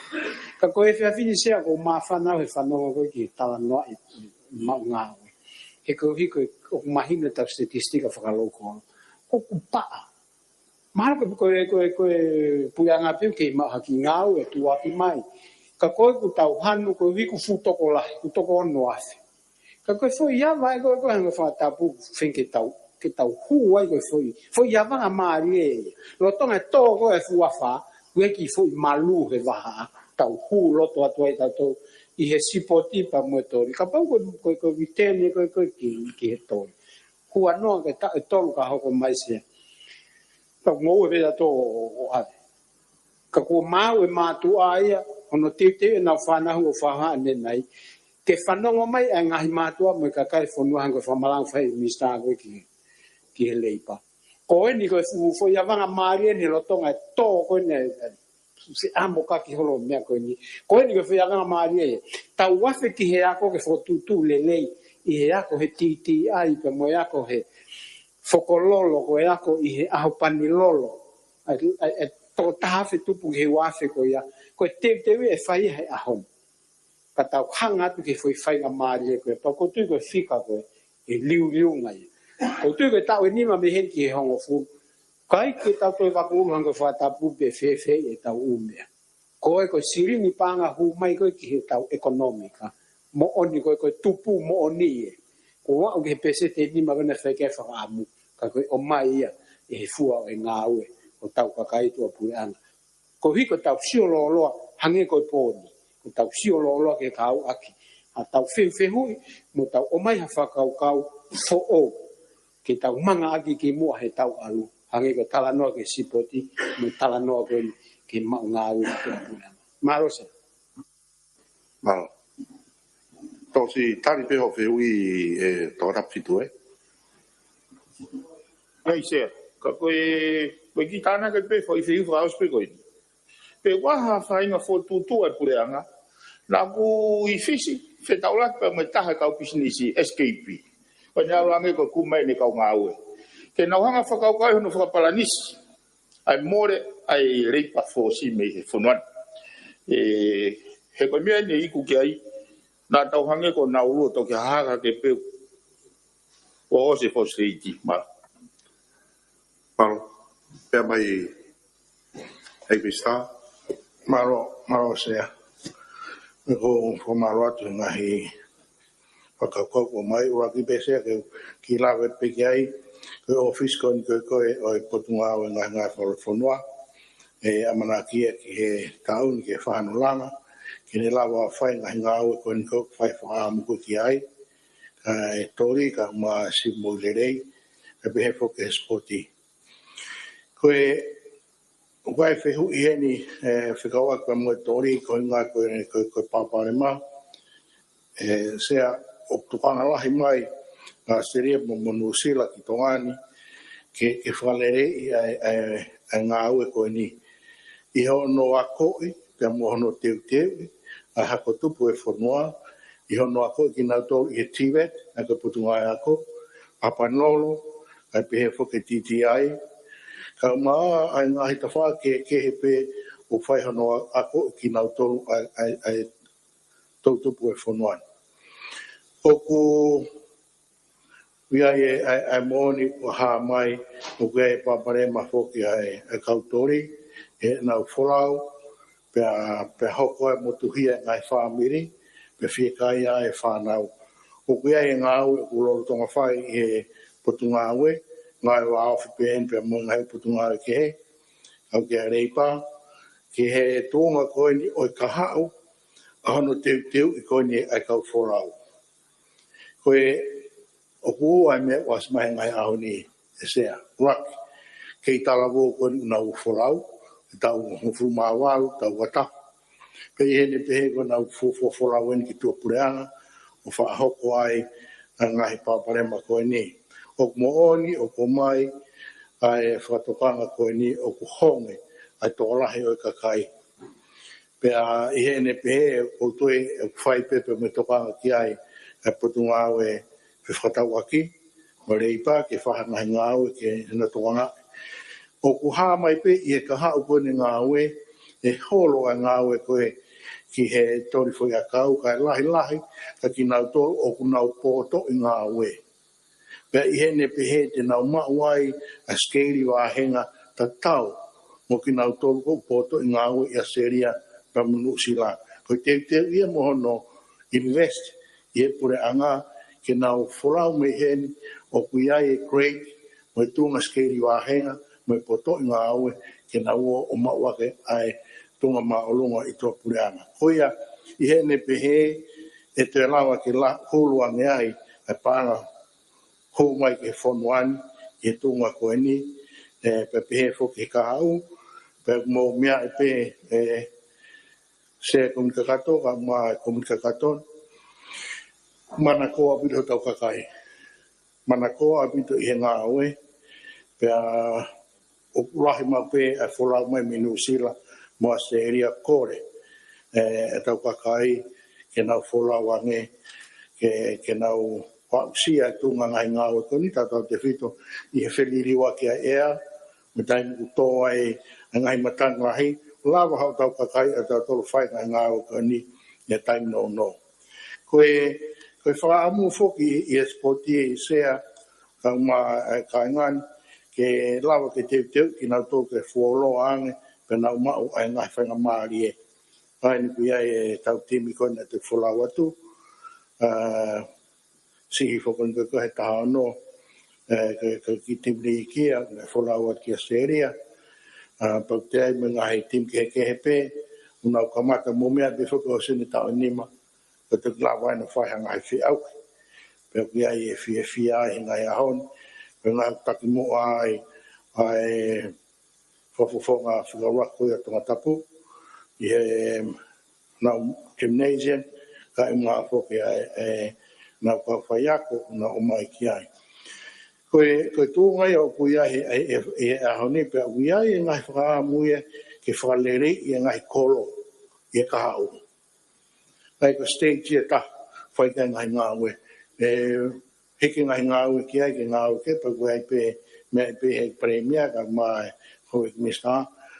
Ka ko e efiafi ni Sea ʻoku ou māfana au he fanongo ko ē ki he talanoa ʻa e maʻu ngāue. He koeʻuhi ko e, ʻoku mahino ʻetau statistika fakalou ko ē. ʻOku paʻa. Mahalo ko e, ko e, ko e, ko e puleʻanga pē ʻoku kei maʻu ha kiʻi ngāue ʻe tuʻuaki mai. Ka ko e ʻoku tau hanu koeʻuhi ʻoku fuʻu tokolahi, ʻoku toko ono afe. Ka ko e foʻi ava ē ko ē, ko e hanga fakatapu feinga ke tau, ke tau hū ai ko e foʻi, foʻi ava ngā mālie ia. Lolotonga e tō ko ē e fuʻu afā, ʻoku ʻi ai e kiʻi foʻi malū he vahaʻa, tau hū loto atu ai tautolu ʻi he sipoti pea mo e toli. Kapau ko e, ko e, ko e return ē ko ē, ko e ki, ki he toli. Huanoa ke taʻu ʻe tolu ka hoko mai Sea. Tau ngoue pē tautolu ʻo, ʻo ʻave. Ka kuo maʻu e mātuʻa ia, hono teuteu ʻenau fānau ʻo fakahā ʻanenai. Ke fanongo mai ʻa e ngaahi mātuʻa mo e kakai e fonua hangē ko e fakamalanga fai ʻe he minisitā ko ē ki, ki he Leipa. Ko eni ko e fuʻu foʻi ava ngā mālie eni he lolotonga e tō ko eni, se amo ka ki holo meʻa ko eni. Ko eni ko e foʻi ava ngā mālie. Tau afe ki he ako ke fokotuʻutuʻu lelei ʻi he ako he T T I pea mo e ako he Fokololo, ko e ako ʻi he ʻAho Pani Lolo. ʻA e, ʻa e, ʻa e toko taha afe tupu ki he ua afe ko ia. Ko e teuteu ʻe fai he ʻaho ni. Ka tau hanga atu ki he foʻi faingamālie ko ē. Pea ko u tui ko e fika ko ē, ʻe liuliunga ia. Ko u tui ko e taʻu ʻe nima mei heni ki he hongofulu. ʻIkai ke tau toe vakuʻulu hangē ko e fakatapu pe fēfē ʻetau ʻū meʻa. Ko e, ko e silini paʻanga hū mai ko ē ki heʻetau ʻekonōmika. Moʻoni ko e, ko e tupu moʻoni ē. Kuo aʻu ki he pēseti ʻe nima ko ē naʻe fai ki ai e fakaʻamu. Ka ko e ʻomai ia ʻe he fua ʻo e ngāue ʻo hotau kakai tuʻapuleʻanga. Koeʻuhi ko ʻetau sio lōloa, hangē ko e pō ni. Ko ʻetau sio lōloa ke kau ʻaki haʻatau fehufehuʻi, mo tau ʻomai ha fakakaukau foʻou. Ke tau manga ʻaki ki muʻa heʻetau ʻalu. Hangē ko e talanoa ki he sipoti, mo e talanoa ko eni ki he maʻu ngāue ki tuʻapuleʻanga. Mālō Sea. Mālō. Tosi tali pē hoʻo fehuʻi ʻe Tokatapa Fitu ē. ʻAi Sea, ka ko e, ko e kiʻi tānaki pē foʻi fehuʻi fakaʻosi pē ko eni. Pe ʻoku ʻi ai ha faʻahinga fokotuʻutuʻu ʻa e puleʻanga, naʻa ku ʻi Fisi, fetaulaki pē mo e taha kau pisinisi S K P. Ko ʻene ʻalu ange ko e kumi mai ʻene kau ngāue. Ke nau hanga fakakaukau hono fakapalanisi ʻa e mole ʻa e leipa fōsi mei he fonua ni. ʻE, he ko e meʻa ʻeni ʻoku iku ki ai, naʻa tau hangē ko naulu ʻo toki hahaka ke peu. ʻO ʻosi e fōsi leiti, mālō. Mālō. Pea mai ʻEiki Pisita. Mālō, mālō Sea. Ko, ko mālō atu he ngaahi fakakaukau ko mai, ʻuluaki pē Sea ke, ke lave pē ki ai, ko e ʻōfisi ko eni ko e, ko e ʻo e Potungāue Ngaahi Ngāue Fakafonua, ʻe ʻamanaki ia ki he taʻu ni ke fai hano langa, ke ne lava fai ngaahi ngāue ko eni ko e fai fakaʻamu ko ē ki ai, ʻa e toli kae ʻumaʻā sivi moʻui lelei, ʻe pehē foki he sipoti. Ko e, ʻoku ʻi ai e fehuʻi heni, ʻe, fekauʻaki pea mo e toli, ko e ngaahi ko e, ko e, ko e palopalema, ʻe, Sea ʻoku tokanga lahi mai ʻa ʻAositelēlia mo, mo Nuʻusila ki Tonga ni, ke, ke fakaleleiʻi ʻa e, ʻa e, ʻa e ngāue ko eni. ʻI hono akoʻi, pea mo hono teuteuʻi ʻa e hako tupu ʻo e fonua, ʻi hono akoʻi kinautolu ʻi he TVET, ʻa e ko e Potungāue Ako, ʻa Panolo, ʻa e pehē foki T T I, kae ʻumaʻā ʻa e ngaahi tafaʻaki kehekehe pē ʻoku fai hono akoʻi kinautolu ʻa e, ʻa e, ʻa e toʻutupu ʻo e fonua ni. ʻOku ʻi ai e, ʻa e, ʻa e moʻoni ʻoku hā mai, ʻoku ʻi ai e palopalema foki ʻa e, ʻa e kau toli, ʻenau folau, pea, pea hoko ai e motuhia e ngaahi fāmili, pea fiekaia e fānau. ʻOku ʻi ai e ngāue ʻoku lolotonga fai ʻe he Potungāue, ngāue vāofi pē eni pea mo e ngaahi potungāue kehe, ʻa e kau leipa, ki he tuʻunga ko eni ʻo e kahaʻu, ʻa hono teuteuʻi ko eni ʻa e kau folau. Ko e ʻoku ʻi ai e meʻa ʻoku ʻasi mai he ngaahi ʻaho ni ʻe Sea. ʻUluaki, kei talavou ko eni ʻoku nau folau, he taʻu hongofulu mā valu, taʻu ua taha. Pea ʻi heʻene pehē ko ʻenau fo-, fo-, folau eni ki tuʻapuleʻanga, ʻo fakahoko ai ʻa e ngaahi palopalema ko eni. ʻOku moʻoni, ʻoku ʻomai ʻa e fakatokanga ko eni ʻoku honge ʻa e tokolahi ʻo e kakai. Pea ʻi heʻene pehē, ʻoku toe, ʻoku fai pē pea mo e tokanga ki ai ʻa e Potungāue Fefakatauʻaki mo e Leipa ke fai ha ngaahi ngāue ke na tokangaʻi. ʻOku hā mai pē ʻi he kahaʻu ko eni e ngāue, ʻe holo ʻa e ngāue ko ē ki he toli foʻiʻakau, kae lahilahi ʻa kinautolu ʻoku nau potoʻi ngāue. Pea ʻi heʻene pehē te nau maʻu ai ʻa e sikeili vāhenga tatau mo kinautolu ʻoku potoʻi ngāue ʻi ʻAositelēlia pea mo Nuʻusila. Ko e teuteu ia mo hono invest ʻi he puleʻanga ke nau folau mei heni, ʻoku ʻi ai e grade mo e tuʻunga sikeili vāhenga mo e potoʻi ngāue ke nau ō ʻo maʻu ʻaki ʻa e tuʻunga māʻolunga ʻi tuʻapuleʻanga. Ko ia, ʻi heʻene pehē ʻe toe lava ke la-, hulu ange ai ʻa e paʻanga hū mai ki he fonua ni, ʻi he tuʻunga ko eni, ʻe, pea pehē foki he kahaʻu, pea mou meaʻi pē, ʻe, Sea, kau kumi kakato, kae ʻumaʻā e kau kumi kakato, manako ʻaupito hotau kakai. Manako ʻaupito ʻi he ngāue, pea ʻoku lahi maʻu pē ʻa e folau mai mei Nuʻusila mo ʻAositelēlia, kole ʻe, ʻetau kakai ke nau folau ange, ke, ke nau aʻusia e tuʻunga ngaahi ngāue ko eni, tautautefito ʻi he feliliuaki ʻa e ʻea, mo e taimi ʻoku tō ai ʻa e ngaahi matangi lahi, lava hotau kakai ʻatautolu fai ngaahi ngāue ko eni ʻi he taimi nounou. Ko e, ko e fakaʻamu foki ʻi he sipoti, ʻe Sea, kae ʻumaʻā e kāinga ni, ke lava ke teuteu kinautolu ke fuoloa ange, pea nau maʻu ʻa e ngaahi faingamālie. Pea ʻi heʻene pehē ʻetau timi ko eni ʻoku folau atu, ʻa, siʻi foki ko ē he taha ono, ʻe, ko e, ko e kiʻi timi liki ia, ʻoku folau atu ki ʻAositelēlia, ʻa, pea ʻoku toe ʻi ai mo e ngaahi timi kehekehe pē, ʻoku nau kamata mo meʻa pē foki ʻosi eni taʻu ʻe nima, pea toki lava ai ʻo fai ha ngaahi feʻauki. Pea ʻoku ʻi ai e fiefia ʻi he ngaahi ʻaho ni, pea ngaahi takimuʻa ai, ʻa e fakafofonga fika ua ko ia ʻa Tongatapu, ʻi he nau gymnasium, kae ʻumaʻā foki ʻa e, ʻenau kau faiako, nau ō mai ki ai. Ko e, ko e tuʻunga ia ʻoku ʻi ai he, he, he, he ʻaho ni pea ʻoku ʻi ai e ngaahi fakaʻamu ia ke fakaleleiʻi e ngaahi kolo ʻi he kahaʻu. Kae ko e stage ia ʻe taha, fai ki ai e ngaahi ngāue. ʻE, hiki e ngaahi ngāue ki ai ke ngāue ki ai, pea ʻoku ʻi ai pē, meʻa pē he palēmia kae ʻumaʻā e houʻeiki minisitā,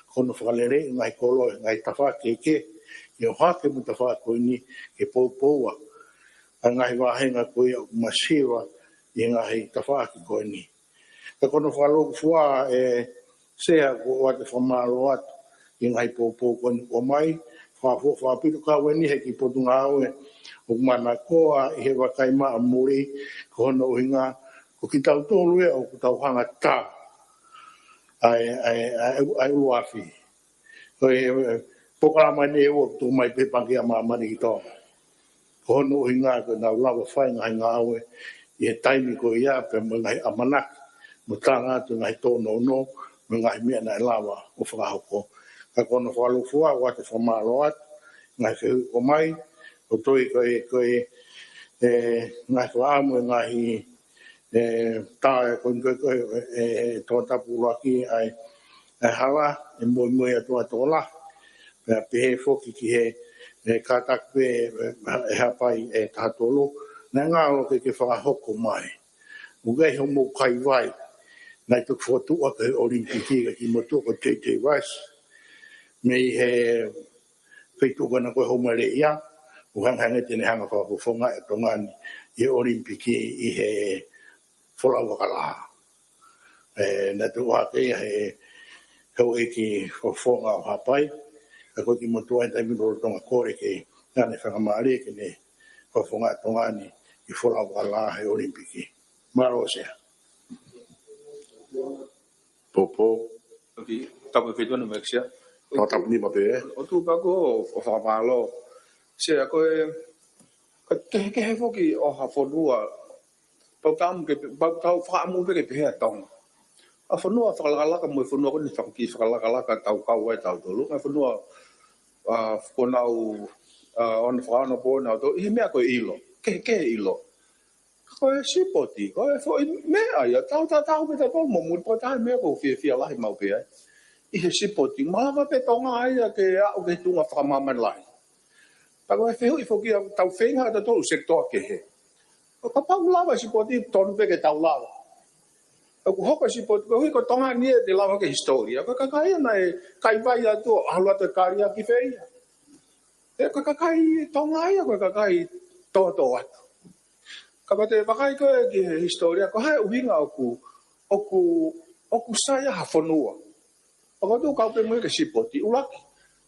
ko hono fakaleleiʻi e ngaahi kolo, ngaahi tafaʻaki kehekehe, ʻi ʻOhake mo e tafaʻaki ko eni ke poupoua ʻa e ngaahi vāhenga ko ia ʻoku masiva ʻi he ngaahi tafaʻaki ko eni. Ka ko hono fakalūkufua ʻe Sea, ʻoku ou ʻoatu e fakamālō atu ʻi he ngaahi poupou ko eni ʻoku ʻomai, fakaʻofoʻofa ʻaupito, kau eni he kiʻi potungāue ʻoku manakoa ʻi he vakai mai ʻa muli, ko hono ʻuhinga ko kitautolu ia ʻoku tau hanga ʻo tā ʻa e, ʻa e, ʻa e, ʻa e ʻuluafi. Ko e, e, polokalama ni ʻe ua ʻoku tuku mai pē he Pangikē ʻa Māmani ki Tonga. Ko hono ʻuhinga ko ʻenau lava fai e ngaahi ngāue ʻi he taimi ko ia pea mo e ngaahi ʻamanaki, mo e tala atu e ngaahi tōnounou, mo e ngaahi meʻa naʻe lava ʻo fakahoko. Ka ko hono fakalūkufua, ʻoatu e fakamālō atu, ngaahi fehuʻi ʻoku ʻomai, ʻoku ou tui ko e, ko e, e, ngaahi fakaʻamu e ngaahi, e, tā e ko eni ko e, ko e, e, e Tongatapu ʻuluaki ʻa e, ʻa e hala, ʻe muimui atu ʻa e tokolahi. Pea pehē foki ki he, e, kātaki pē, e, e Haʻapai ʻe taha tolu, naʻe ngalo ke, ke fakahoko mai. ʻOku ʻi ai hoʻomou kaivai, naʻe toki fokotuʻu ʻaki ʻe he ʻOlimipiki ʻa e kiʻi motuʻa ko J J Rice, mei he feituʻu ko ena ko e Houmaile ia, ʻoku hangehangē te ne hanga ʻo fakafofongaʻi ʻa Tonga ni ʻi he ʻOlimipiki ʻi he folau fakalaha. ʻE, naʻe tuʻu hake ia he, he houʻeiki fakafofonga ʻo Haʻapai, ka ko e kiʻi motuʻa he taimi ni lolotonga kole ke, naʻa ne faingamālie ke ne fakafofongaʻi ʻa Tonga ni ʻi he folau fakalaha he ʻOlimipiki. Mālō Sea. Poupou. Oki, tapu e feituʻu ni Mekisia. Tau tapu ni ma pē, ē? ʻO tuʻu pē ʻo, ʻo fakamālō. Sea, ko e, ko e kehekehe foki ʻo ha fonua. Pau tau ke, pau tau fakaʻamu pē ke pehē ʻa Tonga. ʻA e fonua fakalakalaka mo e fonua ko eni fakakiʻi fakalakalaka tau kau ai tautolu. ʻA e fonua, a, ko ʻenau, a, ʻono fakaʻonapooni ʻa tautolu ʻi he meʻa ko e ʻilo. Kehekehe ʻilo. Ko e sipoti, ko e foʻi meʻa ia, tau tatau pē tautolu mo muli, pea ko e taha e meʻa ʻoku ou fiefia lahi maʻu pē ai. ʻI he sipoti, malava pē Tonga ia ke aʻu ki he tuʻunga fakamāmani lahi. Pea ko e fehuʻi foki ia, tau feinga tautolu sector kehe. Kapau ʻe lava e sipoti, tonu pē ke tau lava. ʻOku hoko e sipoti, koeʻuhi ko Tonga ni ʻe te lava ki he hisitōlia. Ko e kakai ia naʻe kaivai atu ʻo ʻalu atu e kali ia ki fē ia. He ko e kakai Tonga ia, ko e kakai tōtōatu. Ka ko e te vakai ko ē ki he hisitōlia, ko e hā e ʻuhinga ʻoku, ʻoku, ʻoku sai ai ha fonua. ʻOku ou tui ʻoku kau pē mo ia ki he sipoti, ʻuluaki.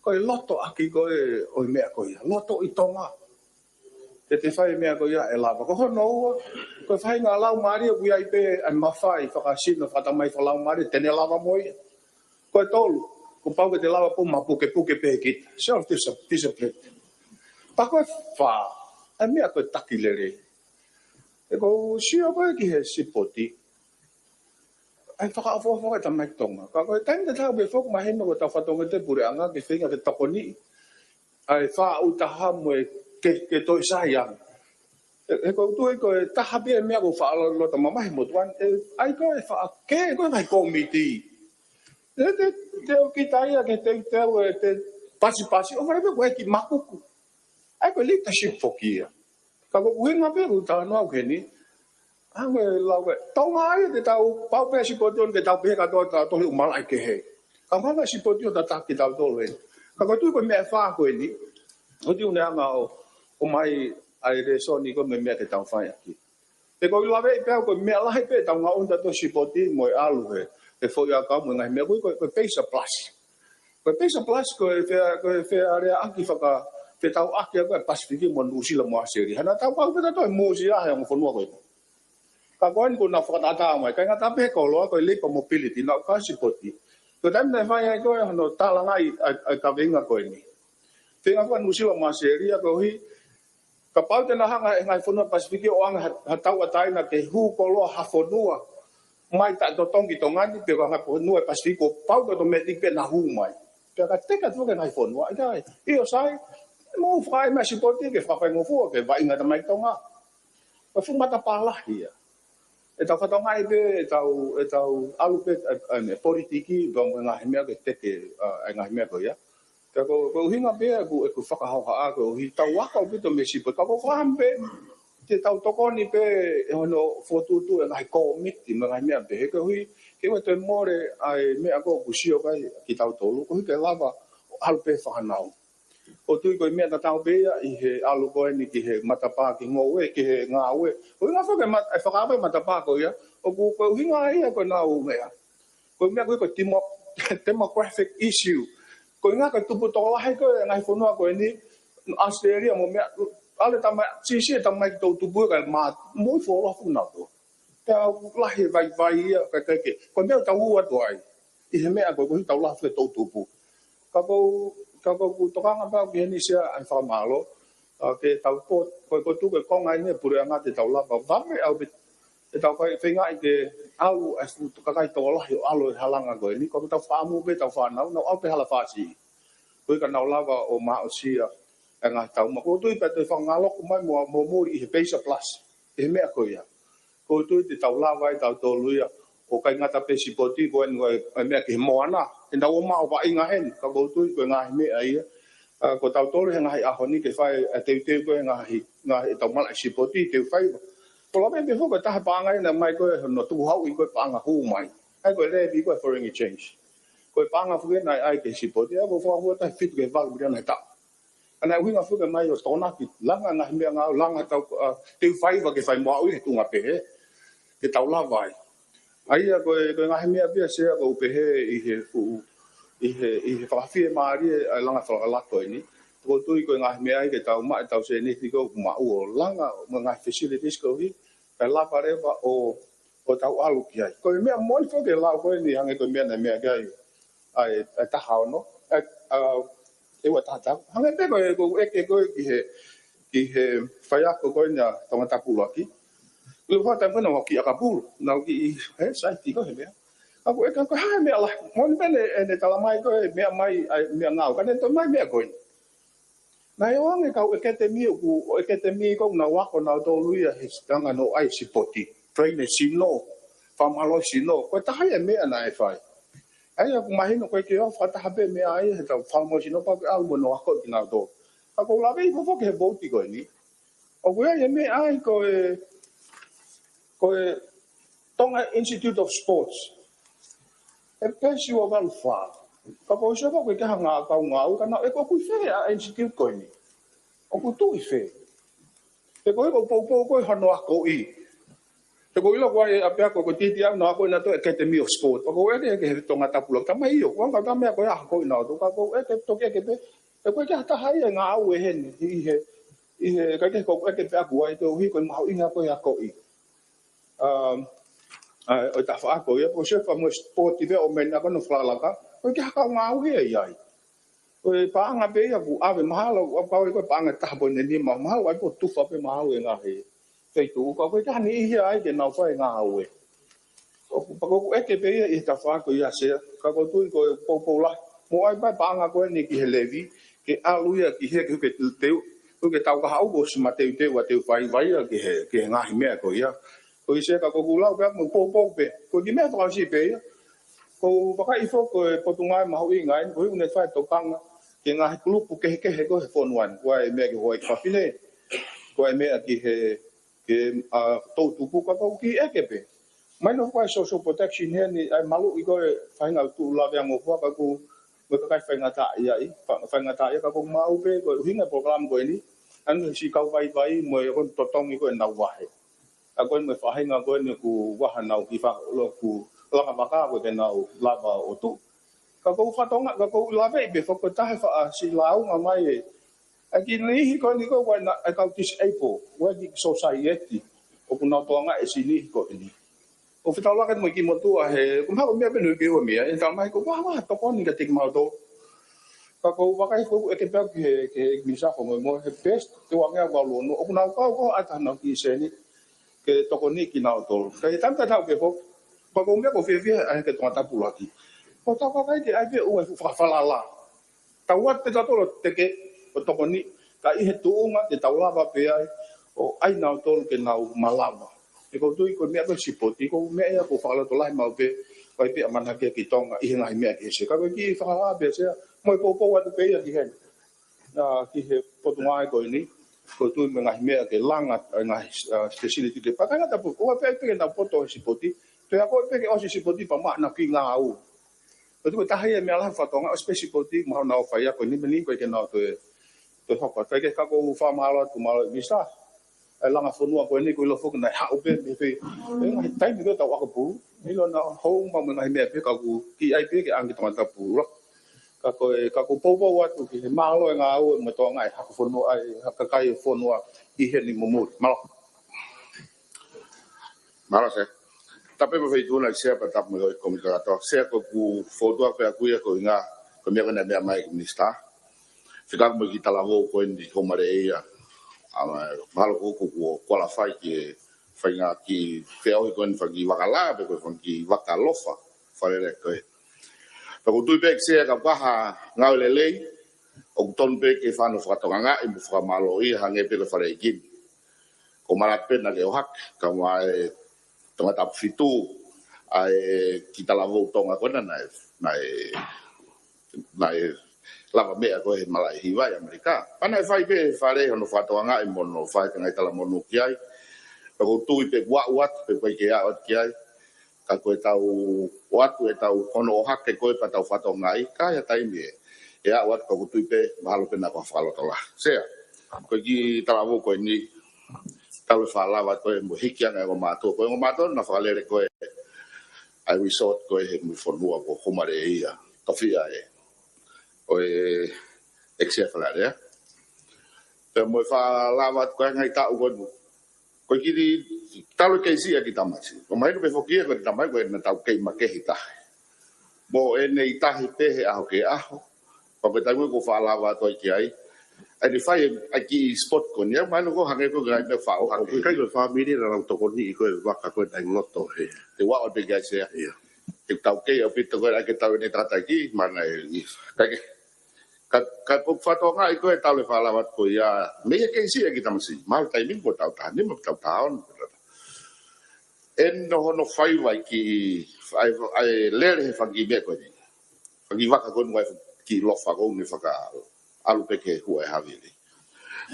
Ko e loto ʻaki ko ē ʻo e meʻa ko ia. Loto ʻi Tonga. Te te fai e meʻa ko ia ʻe lava. Ko hono ua, ko e faʻahinga laumālie ʻoku ʻi ai pē ʻa e mafai fakasino, fakatamai fakalaumālie, te ne lava mo ia. Ko e tolu, kuo pau ke te lava pē ʻo mapukepuke pē kita. Self dis-, discipline. Pea ko e fā, ʻa e meʻa ko e taki lelei. ʻOku ou sio ko ē ki he sipoti, ʻa e fakaʻofoʻofa ʻa e tamaiki Tonga. Ka ko e taimi tatau pē foki mahino ko e tau fatongia ʻa e puleʻanga ke feinga ke tokoniʻi ʻa e faʻu taha mo e ke, ke toe sai ange. ʻE, ʻoku ou tui ko e taha pē e meʻa ʻoku faʻa lo-, loto mamahi mo tuan, ʻe, ʻai ko e faʻa ke, ko e ngaahi kōmiti. ʻE, te, te ʻo kita ia ke te, te, ʻe, te pasipasi, ʻo fale pē ko e kiʻi makuku. ʻAi ko e leadership foki ia. Ka ko e ʻuhinga pē ʻoku talanoa au ki heni. Ange lau ke, Tonga ia te tau, pau pē sipoti ʻo te tau pehē kātoa tau tohi ʻo malaʻe kehe. Ka ʻuhinga sipoti ʻo tataki tautolu ē. Ka ko e tui ko e meʻa ʻe fā ko eni. ʻOku ou tui ʻoku ne hanga ʻo, ʻomai ʻa e lēsoni ko e meʻa ke tau fai ʻaki. He ʻoku ou laveʻi pē au ko e meʻa lahi pē ʻetau ngaʻunu tautolu sipoti mo e ʻalu he, he foʻi ʻakau mo e ngaahi meʻa ko e, ko e, ko e PACER Plus. Ko e PACER Plus ko e fea, ko e fealeaʻaki faka-, fetauʻaki ʻa e Pasifiki mo Nuʻusila mo ʻAositelēlia. He naʻa tau kau pē tautolu he mūsia he ongo fonua ko ē. Ka ko eni kuo nau fakatātā mai, ʻikai ngata pē he koloa ko e labour mobility, naʻa ku kau sipoti. Ko e taimi naʻe fai ai ko ē hono tālangaʻi ʻa e, ʻa e kaveinga ko eni. Feinga faka-Nuʻusila mo ʻAositelēlia koeʻuhi, kapau te nau hanga ʻe he ngaahi fonua Pasifiki ʻo ʻoange ha, ha tauʻatāina ke hū koloa ha fonua mai taʻetotongi Tonga ni pe ko e ngaahi fonua Pasifiki kuo pau ke automatic pē naʻa nau hū mai. Pea ka teka atu ki he ngaahi fonua, ʻikai, ʻio sai, Mou fakaʻai mai sipoti ke fakafaingofua ke vaʻinga tamai Tonga. Ko e fuʻu matapā lahi ia. ʻE tau fatongia pē, ʻe tau, ʻe tau ʻalu pē, ʻe, ʻe, ʻe politiki, pea mo e ngaahi meʻa ke teke, ʻa, ʻa e ngaahi meʻa ko ia. Ka ko, ko e ʻuhinga pē ʻeku, ʻeku fakahohaʻa ko e ʻuhi tau ako ʻaupito mei he sipoti. Ka ko e fakaʻamu pē, te tau tokoni pē ʻi hono fokotuʻutuʻu e ngaahi kōmiti mo e ngaahi meʻa pehē ko e ʻuhi, ke ʻoua toe mole ʻa e meʻa ko ē ʻoku sio ki ai kitautolu, ko e ʻuhi ke lava ʻo ʻalu pē fānau. ʻOku ou tui ko e meʻa tatau pē ia ʻi he ʻalu ko eni ki he matapā ki he ngoue, ki he ngāue. Ko e ʻuhinga foki e mat-, e fakaava e matapā ko ia, ʻoku ko e ʻuhinga ia ko ʻenau meʻa. Ko e meʻa ko ē ko e demo-, demographic issue. Ko e ʻuhinga ko e tupu tokolahi ko ē ngaahi fonua ko eni, Australia mo e meʻa, ʻalu e tamai, siʻisiʻi e tamai ki toʻutupu ka mā, mui fuoloa fuʻu nau tō. Pea ʻoku lahi e vaivai ia, ka, ka, ke, ko e meʻa ʻoku tau ō atu ai. ʻI he meʻa ko ē, ko e ʻuhi tau lahi e toʻutupu. Ka ʻoku ou, ka ʻoku ou tokanga pē au ki heni Sea, ʻa e fakamālō. ʻA, ke tau pō, ko e, ko e tuku e konga eni e puleʻanga te tau lava. Vave au pē, ʻe tau kai feingaʻi ke ʻalu e fuʻu kakai tokolahi ʻo ʻalu e halanga ko eni. Ko ʻetau fāmili pē, tau fānau, nau ʻalu pē hala fāsiʻi. Ko e ʻuhi ka nau lava ʻo maʻu sia e ngaahi taumuʻa. ʻOku ou tui pē te fakangaloku mai mo, mo muli ʻi he PACER Plus. ʻI he meʻa ko ia. ʻOku ou tui te tau lava ai tautolu ia, ʻo ʻikai ngata pē sipoti ko eni ko e, e meʻa ki he moana, ʻe nau ō mai ʻo vaʻinga heni, ka ʻoku ou tui ko e ngaahi meʻa ia, ʻa, ko tautolu he ngaahi ʻaho ni ke fai e teuteu ko e ngaahi, ngaahi ʻetau malaʻe sipoti, teu faiva. Ko e lave pē foki ko e taha paʻanga ʻi he mai ko e hono tukuhauʻi ko e paʻanga hū mai. ʻA ia ko e levy ko e foreign exchange. Ko e paʻanga foki naʻe ʻai ki he sipoti, ʻa ia ko e fakahua taha fitu ki he valu miliona he taʻu. ʻA ia ʻuhinga foki mai ʻo tokonaki, langa ngaahi meʻangāue, langa tau, ʻa, teu faiva ke fai mo au ʻi he tuʻunga pehē, ke tau lava ai. ʻA ia ko e, ko e ngaahi meʻa pē ia Sea ʻoku ou pehē ʻi he fuʻu, ʻi he, ʻi he fakafiemālie ʻa e langa fakalaka ko eni. ʻOku ou tui ko e ngaahi meʻa ia ke tau maʻu ʻetau sēniti ko ē ʻoku maʻu ʻo langa, mo e ngaahi facilities ko e ʻuhi, kae lava leva ʻo, ʻo tau ʻalu ki ai. Ko e meʻa moʻoni foki ke lau ko eni hangē ko e meʻa naʻe meʻa ki ai ʻa e, ʻa e taha ono, ʻa e, ʻa, ʻe ua taha taha. Hangē pē ko e, ko e ʻeke ko ē ki he, ki he faiako ko eni ʻa Tongatapu ʻUluaki. Ko e fakatamai ko ē naʻa ku ʻi ʻAkapulu, naʻa ku ʻi he saiti ko ē he meʻa. Ka ʻoku ou ʻeke ko e hā e meʻa lahi, moʻoni pē ʻene, ʻene tala mai ko e meʻa mai, ʻa e meʻangāue, ka ne toe mai meʻa ko eni. Naʻe ʻoange kau ʻekatemi ʻoku, ʻo ʻekatemi ko ē naʻa nau ako nautolu ia he sitanga no ʻai sipoti, train e sino, fakamālohi sino, ko e taha ia e meʻa naʻe fai. ʻA ia ʻoku mahino ko e ke ʻofa taha pē meʻa ia he tau fakamālohi sino pea ke ʻalu mo hono ako kinautolu. Ka ʻoku ou lave hifo foki he vouti ko eni. ʻOku ʻi ai e meʻa ai ko e, ko e Tonga Institute of Sports. ʻE peesi ua valu fā. Ka ʻoku ou sio ko e ke hanga kau ngāue, ka naʻe ʻoku ʻi fē ʻa e institute ko eni. ʻOku tuʻu ʻi fē. He ko e ʻoku ou poupou ko e hono akoʻi. He ʻoku ou ʻilo ko e ʻapiako ko e titi au naʻa ku ʻi ai naʻa ku ʻi he Academy of Sport. ʻOku ou ʻeke ki he Tongatapu ʻUluaki tamai ʻio. Ko e anga ka meʻa ko e akoʻi naʻa ku. Ka ʻoku ou ʻeke toki ʻeke pē. He ko e ke taha ia e ngāue heni. ʻI he, ʻi he, ka ke ʻoku ou ʻeke pē ʻaku ai, ko e ʻuhi ko e mahuʻinga ko e akoʻi. Um, ʻa, ʻo e tafaʻaki ko ia, ko e sio pē mo e sport pē ʻo mena ko hono fakalaka, ko e ke hanga kau ngāue ia ʻi ai. Ko e paʻanga pē ia ʻoku ʻave mahalo, ʻoku ʻave ko e paʻanga taha poini nima, mahalo ʻai ko e tufa pē mahalo e ngaahi feituʻu, ka ko e ke hani ʻi ai ke nau fai ngāue. ʻOku, pea ʻoku ou ʻeke pē ia ʻi he tafaʻaki ko ia Sea, ka ʻoku ou tui ko e poupou lahi. Mo ʻai pē paʻanga ko eni ki he levy, ke ʻalu ia ki he, ke, ke teu, ke tau kahaʻu ko si ma teuteu ʻa teu faiva ia ki he, ki he ngaahi meʻa ko ia. Ko ia Sea ka ʻoku ou lau pē mo poupou pē. Ko e kiʻi meʻa fakaʻosi pē ia. ʻOku ou vakai hifo ko e potungāue mahuʻinga eni, ko e ʻuhi ʻoku ne fai tokanga ki he ngaahi kulupu kehekehe ko ē he fonua ni. Ko e meʻa ki he hoa ʻi fafine. Ko e meʻa ki he, ki he, ʻa, toʻutupu ka ʻoku ou kiʻi ʻeke pē. Mai no ko e social protection heni, ʻa e maluʻi ko e faʻahinga ʻoku tuʻu laveangofua ka ʻoku, mo e kakai faingataʻaʻia, fa-, faingataʻaʻia ka ʻoku maʻu pē, ko e ʻuhinga e polokalama ko eni, ʻa e ngaahi siʻi kau vaivai, mo e ʻoku totongi ko ē ʻenau vahe. ʻA ko eni mo e faʻahinga ko eni ʻoku vaha nau ki fa-, lo ʻoku langa vaka ko ē ke nau lava ʻo tuʻu. Ka ʻoku ou fatongia, ka ʻoku ou lave pē foki ko e taha e faʻa siʻi lāunga mai ē. ʻA e kiʻi niʻihi ko eni ko ē ʻoku ʻi ai e kau disabled, ʻoku ʻi ai e kiʻi society, ʻoku nau tokangaʻi e siʻi niʻihi ko eni. ʻOku fetaulaki mo e kiʻi motuʻa he, ko e mahalo ko e meʻa pē ʻoku ne ʻeke ua meʻa, ʻe tala mai ko e vaha tokoni kiate kimautolu. Ka ʻoku ou vakai ko e ʻeke pē au ki he, ki he minisitā fakamolemole, he best, te wange au valu ono, ʻoku nau kau ko ē ʻata nau kiʻi sēniti, ke tokoniʻi kinautolu. Ka ʻi he taimi tatau pē foki, pea ko e meʻa ʻoku ou fiefia ai ki he Tongatapu ʻUluaki. Ko e tau kakai ke ʻai pē ʻo ʻai e fuʻu fakafalala. Tau ʻoatu pē tautolu ʻo teke ʻo tokoniʻi. Ka ʻi he tuʻunga te tau lava pē ai ʻo ʻai nautolu ke nau malava. He ʻoku ou tui ko e meʻa ko e sipoti, ko e meʻa ia ʻoku fakalotolahi maʻu pē, ʻoku ʻi ai pē ʻamanaki ki Tonga ʻi he ngaahi meʻa kehe, Sea. Ka ko e kiʻi fakahā pē, Sea, mo e poupou atu pē ia ki heni. ʻA, ki he Potungāue ko eni, ʻoku ou tui mo e ngaahi meʻa ke langa, ʻa e ngaahi, ʻa, facility ke paka ngata pē, ʻoku ʻi ai pē ke nau poto he sipoti, toe ako pē ke ʻosi sipoti pea maʻu ʻenau kiʻi ngāue. ʻOku ou tui ko e taha ia e meʻa lahi ʻa e fatongia ʻo e sipoti, mahalo nau fai ia ko eni, meʻa ni ko e ke nau toe, toe hoko. Kae kehe, ka ʻoku ou fakamālō atu, mālō e Minisitā. ʻA e langa fonua ko eni, ʻoku ou ʻilo foki naʻe haʻu pē mei fē. ʻE ngaahi taimi ko ē tau ako pulu, ʻilo naʻa hou ma mo e ngaahi meʻa pē, ka ʻoku kiʻi ʻai pē ke ʻange ki he tangata pulu. Ka ko e, ka ʻoku ou poupou atu ki he mālō e ngāue mo e toʻonga e hako fonua, ʻa e kakai e fonua ʻi heni mo muli. Mālō. Mālō, Sea. Tapu mo e Feituʻuna, Sea, pea tapu mo e Komiti Kātoa. Sea, ʻoku ou fokotuʻu pē ʻaku ia ko e ʻuhinga, ko e meʻa ko ē naʻe meʻa mai e Minisitā. Fekauʻaki mo e kiʻi talavou ko eni, Homare ia. ʻA, mahalo ʻoku, ʻoku, ʻoku qualify ki he faʻahinga kiʻi feʻauhi ko eni, fanga kiʻi vaka lā, pe ko e fanga kiʻi vaka lofa, Fale Alea ko ē. Pea ʻoku ou tui pē, Sea, kapau ʻoku ʻi ai ha ngāue lelei, ʻoku tonu pē ke fai hono fakatokangaʻi mo fakamālōʻia, hangē pē ko e Fale ʻEiki ni. Ko e malapena ke ʻohake, ka mai e Tongatapu fitu, ʻa e kiʻi talavou Tonga ko ena naʻe, naʻe, naʻe lavameʻa ko ē he malaʻe hiva ʻi ʻAmelika. Pea naʻe fai pē Fale hono fakatokangaʻi mo hono fai e ngaahi talamonū ki ai. Pea ʻoku ou tui pē kuo aʻu atu, pe ʻoku ʻikai ke aʻu atu ki ai. Ka ko e tau ʻoatu e tau hono ʻohake ko ē pea tau fakatokangaʻi, ka ʻi ha taimi ē, ʻe aʻu atu, ka ʻoku ou tui pē mahalo pē naʻa ko ha fakalotolahi. Sea, ko e kiʻi talavou ko eni, talu e fakalava ko ē mo e hiki ange ʻa e ongo mātuʻa, ko e ongo mātuʻa naʻa fakalele ko ē ʻa e resort ko ē he mui fonua ko Homare ia, tofiʻa ē ʻo e ʻEiki Sea Fale Alea. Pea mo e fakalava ko ē ngaahi taʻu ko ē, ko e kiʻi talu e kei siʻi ʻa e kiʻi tamasiʻi. ʻOku mahino pē foki ia ko e tamasiʻi ko ē naʻa tau kei makehe tahi. Mo ʻene ʻi tahi pē he ʻaho ki he ʻaho. Pea ko e taimi ko ē ʻoku fakalava atu ai ki ai, ʻa ʻene fai ʻa e kiʻi spot ko eni, ʻoku mahino ko e hangē ko e ngaahi meʻa faʻo hake. ʻOku ʻikai ko e fāmili naʻa nau tokoniʻi ko e vaka ko ē naʻe ngoto he. Te u aʻu pē ki ai, Sea. Ia. ʻE tau kei ʻaupito ko ē ʻa e ke tau ʻene tangataʻeiki, mana e i. Kae kehe, ka, ka ko e fakatokangaʻi ko ē talu e fakalava ko ia, mei he kei siʻi ʻa e kiʻi tamasiʻi, mahalo taimi ko ē taʻu taha nima, taʻu taha ono. ʻEne hono fai vai ki, ʻa e, ʻa e lele he fanga kiʻi meʻa ko eni. Fanga kiʻi vaka ko eni, ʻa e kiʻi lofa ko eni fakaʻalu pē ki he hua e havili.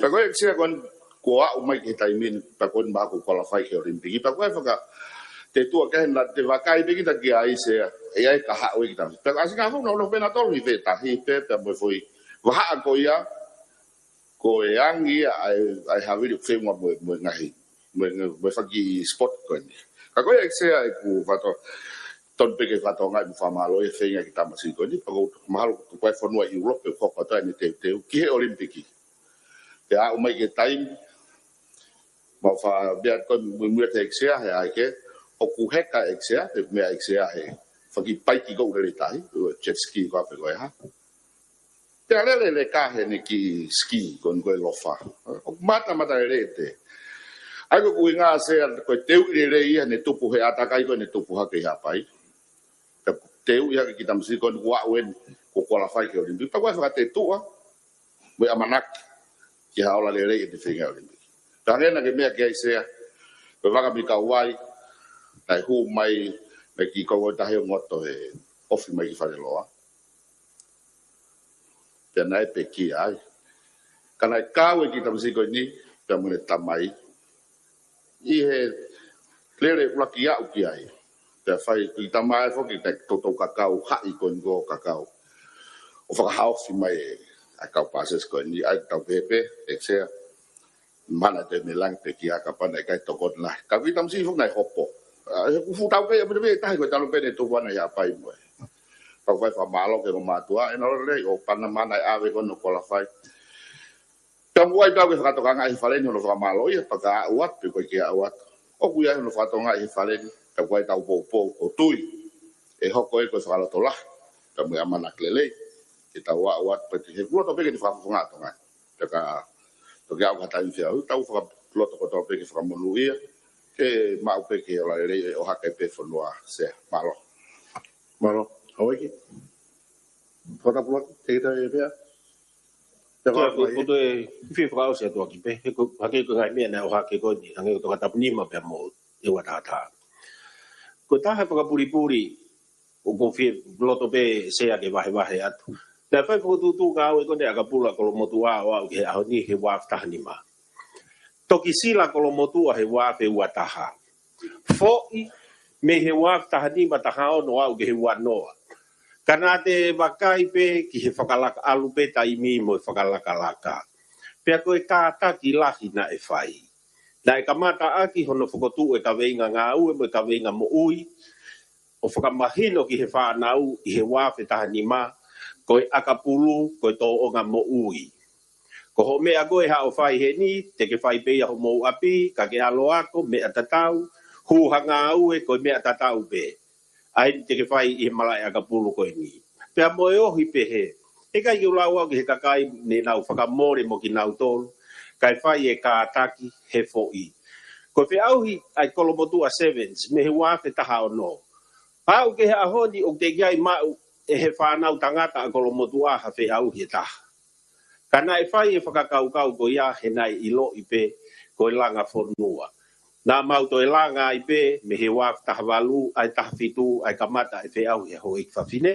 Pea ko e ʻEiki Sea ko eni kuo aʻu mai ki he taimi ni, pea ko eni mahalo kuo qualify ki he Ōlimipiki. Pea ko e faka, te tuʻa ke na te vakai pē kita ki ai, Sea, ʻe ʻi ai ka haʻu e kiʻi tamasiʻi. Pea ʻasi ngā fou na ono pē naʻa tolu ʻi he tahi pē, pea mo e foʻi vahaʻa ko ia, ko e angi ia ʻa e, ʻa e havili ʻoku feʻunga mo e, mo e ngaahi, mo e, mo e fanga kiʻi spot ko eni. Ka ko e ʻEiki Sea, ʻoku ou fato, tonu pē ke fakatokangaʻi mo fakamālō e feinga kiʻi tamasiʻi ko eni, pea ʻoku mahalo ko e fonua ʻi ʻIulope ʻoku hoko atu ai ʻene teuteu ki he ʻOlimipiki. Pea aʻu mai ki he taimi, mau fakamea ko e muimui atu he ʻEiki Sea he ʻai ke, ʻoku heka ʻEiki Sea, he meʻa ʻEiki Sea he fanga kiʻi paiki ko ē ʻoku lele ʻi tahi, jet ski ko ē pe ko e hā. Pea lele leka heʻene kiʻi ski ko eni ko e lofa. ʻOku matamata lelei ʻete. ʻA ia ko e ʻuhinga, Sea, ko e teuʻi lelei ia heʻene tupu he ʻātakai ko ē naʻe tupu hake ʻi Haʻapai. Pea teuʻi hake e kiʻi tamasiʻi ko eni kuo aʻu eni, kuo qualify ki he ʻOlimipiki. Pea ko e fakatetuʻa mo e ʻamanaki ki ha ola lelei ʻene feinga ʻOlimipiki. Ka hangē naʻa ke meʻa ki ai, Sea, ko e vaka mei Kauvai, naʻe hū mai mei he kiʻi kongo tahi ʻo ngoto he ofi mai ki Faleloa. Pea naʻe pekia ai. Ka naʻe kau e kiʻi tamasiʻi ko eni pea mo ʻene tamai ʻi he lele ʻuluaki aʻu ki ai. Pea fai kiʻi tamai foki, naʻe toutou kakau haʻi ko eni ko e kakau ʻo fakahaofi mai ʻa e kau pasese ko eni. ʻA ia tau pehē pē, ʻEiki Sea, mana te me langi pekia, kapau naʻe ʻikai tokoni lahi. Ka kiʻi tamasiʻi foki naʻe hopo. ʻA, he ʻoku fuʻu taukei ʻaupito pē e tahi ko e talu pē ʻene tupu ʻana ʻi Haʻapai mo e. Pea ʻoku fai fakamālō ki he ongo mātuʻa, ʻenau lelei ʻo pana mana e ʻave ko eni ʻo qualify. Pea ʻoku ʻi ai pē ʻa e fakatokangaʻi he Fale ni hono fakamālōʻia, pea ka aʻu atu pe ʻoku ʻikai ke aʻu atu. ʻOku ʻi ai hono fakatokangaʻi he Fale ni, pea ʻoku ʻi ai ʻetau poupou ʻoku ou tui ʻe hoko ia ko e fakalotolahi. Pea mo e ʻamanaki lelei ke tau aʻu atu pē he loto pē ke ne fakafofongaʻi ʻa Tonga. Pea ka toki aʻu ki ha taimi feʻauhi, tau fakaloto kotoa pē ke fakamonūʻia, ke maʻu pē ke ola lelei ʻo hake pē fonua, Sea. Mālō. Mālō. Houʻeiki. Fakatapu lahi, te kita e pea. Ko, ko, ko e fie fakaʻosi atu ʻaki pē, he ko, hangē ko e ngaahi meʻa naʻe ʻohake ko eni, hangē ko Tongatapu nima pea mo e ua taha taha. Ko e taha fakapulipuli, ʻoku ou fie loto pē Sea ke vahevahe atu. Naʻe fai fokotuʻutuʻu ngāue ko eni ʻakapulu ʻa Kolomotuʻa ʻo aʻu ki he ʻaho ni he ua afe taha nima. Toki sila Kolomotuʻa he ua afe ua taha. Foʻi mei he ua afe taha nima, taha ono ʻo aʻu ki he ua noa. Ka naʻa te vakai pē ki he fakalaka, ʻalu pē taimi mo e fakalakalaka. Pea ko e kātaki lahi naʻe fai. Naʻe kamata ʻaki hono fokotuʻu e kaveinga ngāue mo e kaveinga moʻui, ʻo fakamahino ki he fānau ʻi he ua afe taha nima, ko e ʻakapulu, ko e tōʻonga moʻui. Ko hoʻo meʻa ko ē haʻo fai heni, te ke fai pē ia homou ʻapi, ka ke ʻalu ʻo ako, meʻa tatau, hū ha ngāue, ko e meʻa tatau pē. ʻA ia te ke fai ʻi he malaʻe ʻakapulu ko eni. Pea mo e ohi pehē, heʻikai ke u lau au ki he kakai ne nau fakamole mo kinautolu, kae fai e kātaki he foʻi. Ko e feʻauhi ʻa e Kolomotuʻa Sevens, mei he ua afe taha ono. Aʻu ki he ʻaho ni ʻoku teʻeki ai maʻu ʻe he fānau tangata ʻa Kolomotuʻa ha feʻauhi ʻe taha. Ka naʻe fai e fakakaukau ko ia he naʻe ʻiloʻi pē ko e langa fonua. Naʻa mau toe langa ai pē mei he ua afe taha valu, ʻa e taha fitu, ʻa e kamata e feʻauhi ʻa e houʻeiki fafine.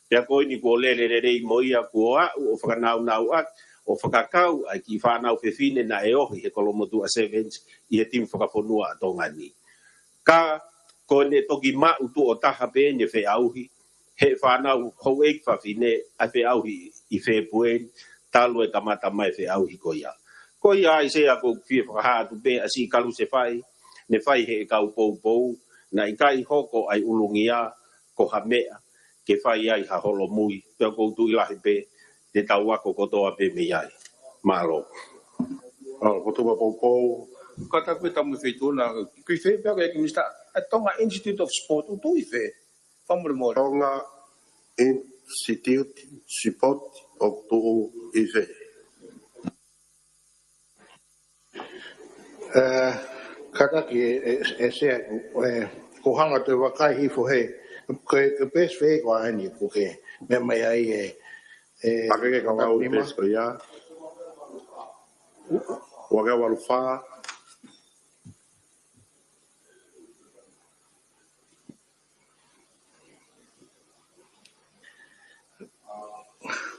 Pea ko eni kuo lele lelei mo ia, kuo aʻu ʻo fakanaunau ʻaki, ʻo fakakau ʻa e kiʻi fānau fefine naʻe ohi he Kolomotuʻa Sevens ʻi he timi fakafonua ʻa Tonga ni. Ka ko ʻene toki maʻu tuʻo taha pē ʻene feʻauhi, he fānau houʻeiki fafine ʻa e feʻauhi ʻi Fēpueli, talu e kamata mai e feʻauhi ko ia. Ko ia ai Sea ʻoku ou fie fakahā atu pē ʻa siʻi kalusefai ne fai ʻe he kau poupou, naʻe ʻikai hoko ʻa e ʻulungia ko ha meʻa ke fai ai ha holomui, pea ʻoku ou tui lahi pē te tau ako kotoa pē mei ai. Mālō. ʻO, ko e tuʻu poupou. Kātaki pē tamu feituʻu na, kui fē pea ke Minisitā, ʻa e Tonga Institute of Sport, ʻoku tuʻu ʻi fē? Fakamolemole. Tonga Institute Sport, ʻoku tuʻu ʻi fē? Eh, kātaki ʻe, ʻe, ʻe Sea, eh, ko e hanga ʻo toe vakai hifo he, ko e, ko e peesi fē ko eni ʻoku ke meʻa mai ai e, e, ʻa e ke kau au i nima. Peesi ko ia. Ua ke walu fā.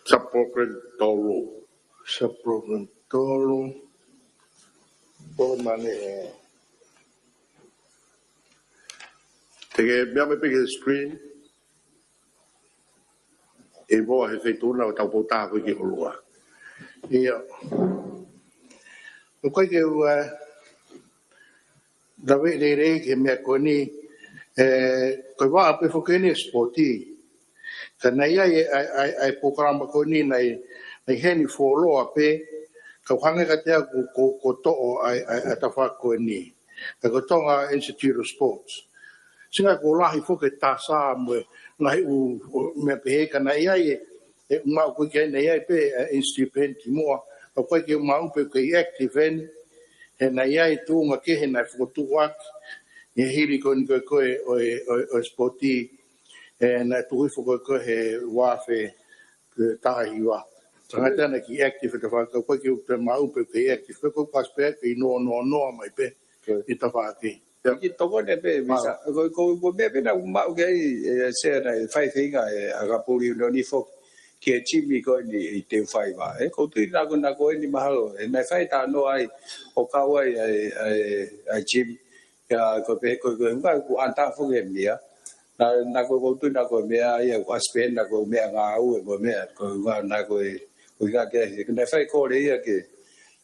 Subprogram tolu. Subprogram tolu. Pō mane e. Te ke meʻa mai pē ki he screen. ʻE ʻikai ke feituʻu na ʻo tau pou tā ko ē ki ʻolunga. ʻIo. ʻOku ʻikai ke u, eh, lave lelei ki he meʻa ko eni, eh, ko e vaʻa pē foki eni e sipoti. Ka naʻe ʻi ai e, ʻa e, ʻa e, ʻa e polokalama ko eni naʻe, naʻe ʻi heni fuoloa pē, ka ʻoku hangē kiate au kuo, kuo, kuo toʻo ʻa e, ʻa e, ʻa e tafaʻaki ko eni. Ka ko e Tonga Institute of Sports. Sio ange kuo lahi foki e tasa mo e ngaahi ʻū, ʻū meʻa pehē ka naʻe ʻi ai e, e maʻu ko ē ke naʻe ʻi ai pē, e, Institute pē eni kimuʻa. Ka ʻoku ʻikai ke maʻu pē ke active eni. He naʻe ʻi ai e tuʻunga kehe naʻe fokotuʻu ʻaki. ʻI he hili ko eni ko ē ko ē ʻo e, ʻo e, ʻo e sipoti. E, naʻe tuʻu hifo ko ē ko ē he ua afe taha hiva. Tangata naʻe kiʻi active e tafaʻaki, ka ʻoku ʻikai ke u toe maʻu pē ke active. Ko e ko e kasi pē ke ʻi noa, noa, noa mai pē. Ko e. ʻI tafaʻaki. ʻIo. Kiʻi tokoni pē, Misa. Mālō. Ko, ko, ko e meʻa pē naʻa ku maʻu ki ai, e, Sea naʻe fai feinga e ʻakapulu ʻiunioni foki ki he timi ko eni ʻi he five A. E, ʻoku ou tui naʻa ko, naʻa ko eni mahalo. E, naʻe fai talanoa ai, ʻo kau ai, ʻa e, ʻa e, ʻa e timi. Ia, ko e pehē ko e, ko e, ʻoku ʻanta foki e meʻa. Naʻa, naʻa ko, ʻoku ou tui naʻa ko e meʻa ia, ʻoku ʻasi pē naʻa ko e meʻa ngāue, ko e meʻa, ko e, naʻa ko e, ko e ʻuhinga ke, naʻe fai kole ia ke,